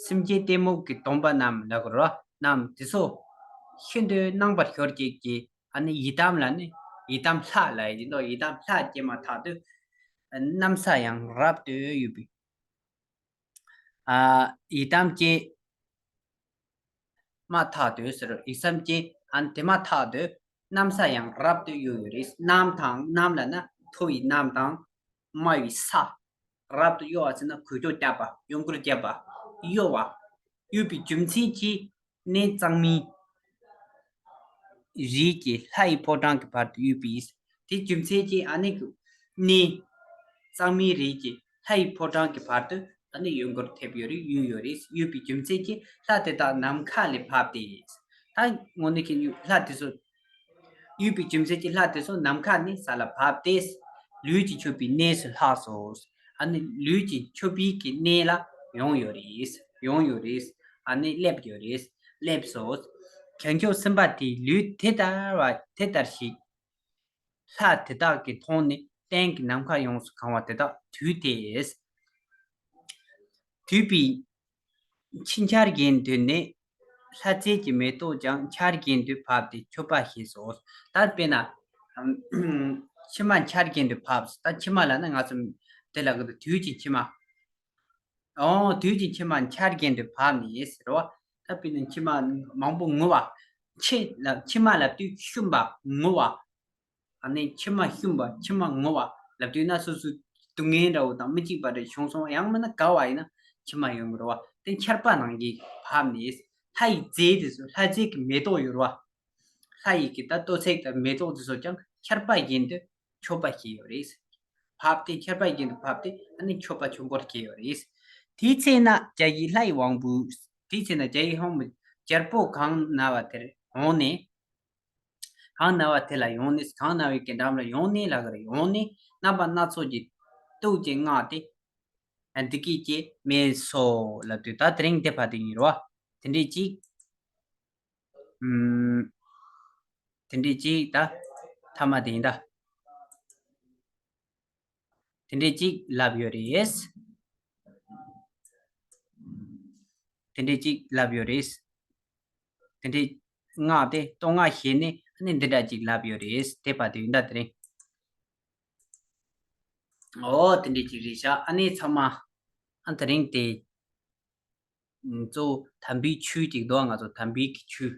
སེམས་ཅན་གཏི་མུག་གི་སྟོང་པ་རྣམས་ལབ་དགོས་རེད་བ། རྣམས་དེ་ཚོ་ཤིན་ཏུ་སྣང་བར་ཤོར་ཅིག་ཅེས། ཨ་ནི་ཡི་དམ་ལབ་ནི་ཡི་དམ་ལྷ་ལབ་ཡ་ཡིན་ནོ། ཡི་དམ་ལྷ་སྐྱེས་མ་ཐག་ཏུ་གནམ་ས་ཡང་རབ་ཏུ་གཡོ་བའི། ཨ་ཡི་དམ་སྐྱེས་མ་ཐག་ཏུ་ཟེར། ཡི་དམ་སྐྱེས། ཨ་ནི་དེ་མ་ཐག་ཏུ་གནམ་ས་ཡང་རབ་ཏུ་གཡོ་ཡོད་རེད། གནམ་དང་གནམ་ལབ་ན་མཐོ་བའི་གནམ་དང་། དམའ་བའི་ས། རབ་ཏུ་གཡོ་བ་ཟེར་ན་གོས་ཆེན་བརྒྱབ་པ། གཡོ་འགུལ་བརྒྱབ་པ། གཡོ་བ། གཡོ་བའི་རྒྱུ་མཚན་གྱིས་གནས་གཙང་མའི་རིས་ཀྱི་ལྷ་ཡི་ཕོ་བྲང་གི་བར་དུ་གཡོས་པས། དེ་རྒྱུ་མཚན་གྱིས་ཨ་ནི་གི་གནས་གཙང་མའི་རིས་ཀྱི་ལྷ་ཡི་ཕོ་བྲང་གི་བར་དུ་ཨ་ནི་གཡོ་འགུལ་ཐེབས་ཡོད་རེད། གཡོས་ཡོད་རེད། གཡོས་པའི་རྒྱུ་མཚན་གྱིས་ལྷ་དེ་དག་ནམ་མཁའ་ལས་བབས་ཏེ། ད་དངོས་གནས་ཀྱི་ལྷ་དེ་ཚོ། གཡོས་པའི་རྒྱུ་མཚན་གྱིས་ལྷ་དེ་ཚོ་ནམ་མཁའ་ནས་ས་ལ་བབས་ཏེ། ལུས་ཀྱིས་ཕྱུག་པའི་གནས་སུ་ལྷགས་སོ། ཨ་ནི་ལུས་ཀྱིས་ཕྱུག་པའི་གི་གནས་ལ་ཡོང་ཡོད་རེད། ཡོང་ཡོད་རེད། ཨ་ནི་སླེབས་ཡོད་རེད། སླེབས་སོ། བྱང་ཆུབ་སེམས་དཔའ་དེས་ལུས་དེ་ལྟར་བ་དེ་ལྟར་ཞིག་ལྷ་དེ་དག་གིས་མཐོང་ནས་སྟེང་གི་ནམ་མཁའ་ཡོངས་སུ་གང་བ་དེ་དག་དུས་དེས། དུས་པའི་ཕྱི་འཆར་གྱི་མདུན་ནས་ལྷ་རྫས་ཀྱི་མེ་ཏོག་ཀྱང་འཆར་གྱི་མདུན་བབས་ཏེ་མཆོད་པ་བཞེས་སོ། ད་དཔེར་ན། ཕྱི་མ་འཆར་གྱི་མདུན་བབས། ད་ཕྱི་མ་ལབ་ན་ང་ཚོ་དེ་ལ་གི་དུས་ཀྱི་ཕྱི་མ། ཨོ་དུས་ཀྱི་ཕྱི་མ་འཆར་གྱི་མདུན་བབས་ནས་ཟེར་བ། ད་དཔེར་ན་ཕྱི་མ་མང་པོ་ངུ་བ། ཕྱི་ལ་ཕྱི་མ་ལབ་དུས་ཤུམ་པ་ངུ་བ། ཨ་ནི་མཆི་མ་ཤུམ་པ་མཆི་མ་ངུ་བ་ལབ་དུས་ན་སོ་སོའི་སྡུག་བསྔལ་འདྲ་བོ་དང་མི་གཅིག་པ་འདྲ་བྱུང་སོང་བ། ཡང་མིན་ན་དགའ་བ་ཡིན་ན་མཆི་མ་ཡོང་གི་རེད་བ། དེ་ཆར་པ་ནང་གི་བབས་ནས་ལྷ་ཡི་རྫས་དེ་ཚོ་ལྷ་རྫས་ཀྱི་མེ་ཏོག་ཡོད་རེད་བ། ལྷ་ཡི་གི་ད་ལྟོ་ཚེག་དང་མེ་ཏོག་དེ་ཚོ་ཀྱང་ཆར་པ་བཞིན་དུ་མཆོད་པ་བྱས་ཡོད་རེད། བབས་ཏེ་ཆར་པ་བཞིན་དུ་བབས་ཏེ་ཨ་ནི་མཆོད་པ་ཆུང་ཀོར་བྱས་ཡོད་རེད། དེའི་ཚེ་ན་བྱ་ཡི་ལྷ་ཡི་དབང་པོས། དེའི་ཚེ་ན་བྱ་ཡི་དབང་པོས་རྒྱལ་པོ་གང་ན་བ་དེར་འོངས་ནས། གང་ན་བ་དེ་ལ་ཡོང་ནས། གང་ན་བའི་གི་འགྲམ་ལ་ཡོང་ནས་ལབ་ཀྱི་རེད། ཡོང་ནས་རྣམ་པ་སྣ་ཚོགས་ཀྱི་སྟོབས་ཀྱིས་བསྔགས་ཏེ། འདི་སྐད་ཅེས་སྨྲས་སོ་ལབ་དུས་ད་དེ་རིང་དེ་ཕར་དེ་ཡིན་རོ། དེ་འདྲས་ཅིག་ཨུམ། དེ་འདྲས་ཅིག་ད་ཐ་མ་དེ་ཡིན་ད། དེ་འདྲས་ཅིག་ལབ་ཡོད་རེད། དེ་འདྲས་ཅིག་ལབ་ཡོད་རེད། དེ་འདྲས་བསྔགས་ཏེ་བསྟོད་བསྔགས་བྱས་ནས་ཨ་ནི་འདི་འདྲ་ཅིག་ལབ་ཡོད་རེད། དེ་ཕར་དེ་ཡིན་ད་དེ་རིང་། ཨོ་དེ་འདྲས་ཅིག་རེད་ཤག་ཨ་ནི་ཚང་མ་ཨ་དེ་རིང་དེ་ གཙོ་བོ་དམ་པའི་ཆོས་ཅིག་འདུག་ང་ཚོ་དམ་པའི་གི་ཆོས།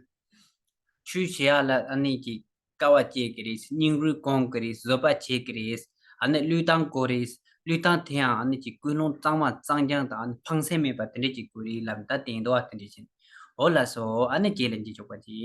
ཆོས་བྱེད་ཡ་ལ་ཨ་ནི་ཅིག་དཀའ་བ་སྤྱད་ཀྱི་རེད། སྙིང་རུས་གོང་གི་རེད། བཟོད་པ་བྱེད་ཀྱི་རེད། ཨ་ནི་བློས་བཏང་དགོས་རེད། བློས་བཏང་དེ་ཡང་ཨ་ནི་ཅིག་ཀུན་སློང་གཙང་མ་གཙང་རྐྱང་དང་ཨ་ནི་ཕངས་སེམས་མེད་པ་དེ་འདྲས་ཅིག་དགོས་རེད་ལབ། ད་དེ་འདུག་བ་དེ་འདྲས་ཅིག་འོ་ལགས་སོ། ཨ་ནི་རྗེས་ལ་མཇལ་ཆོག་པ་ཅིག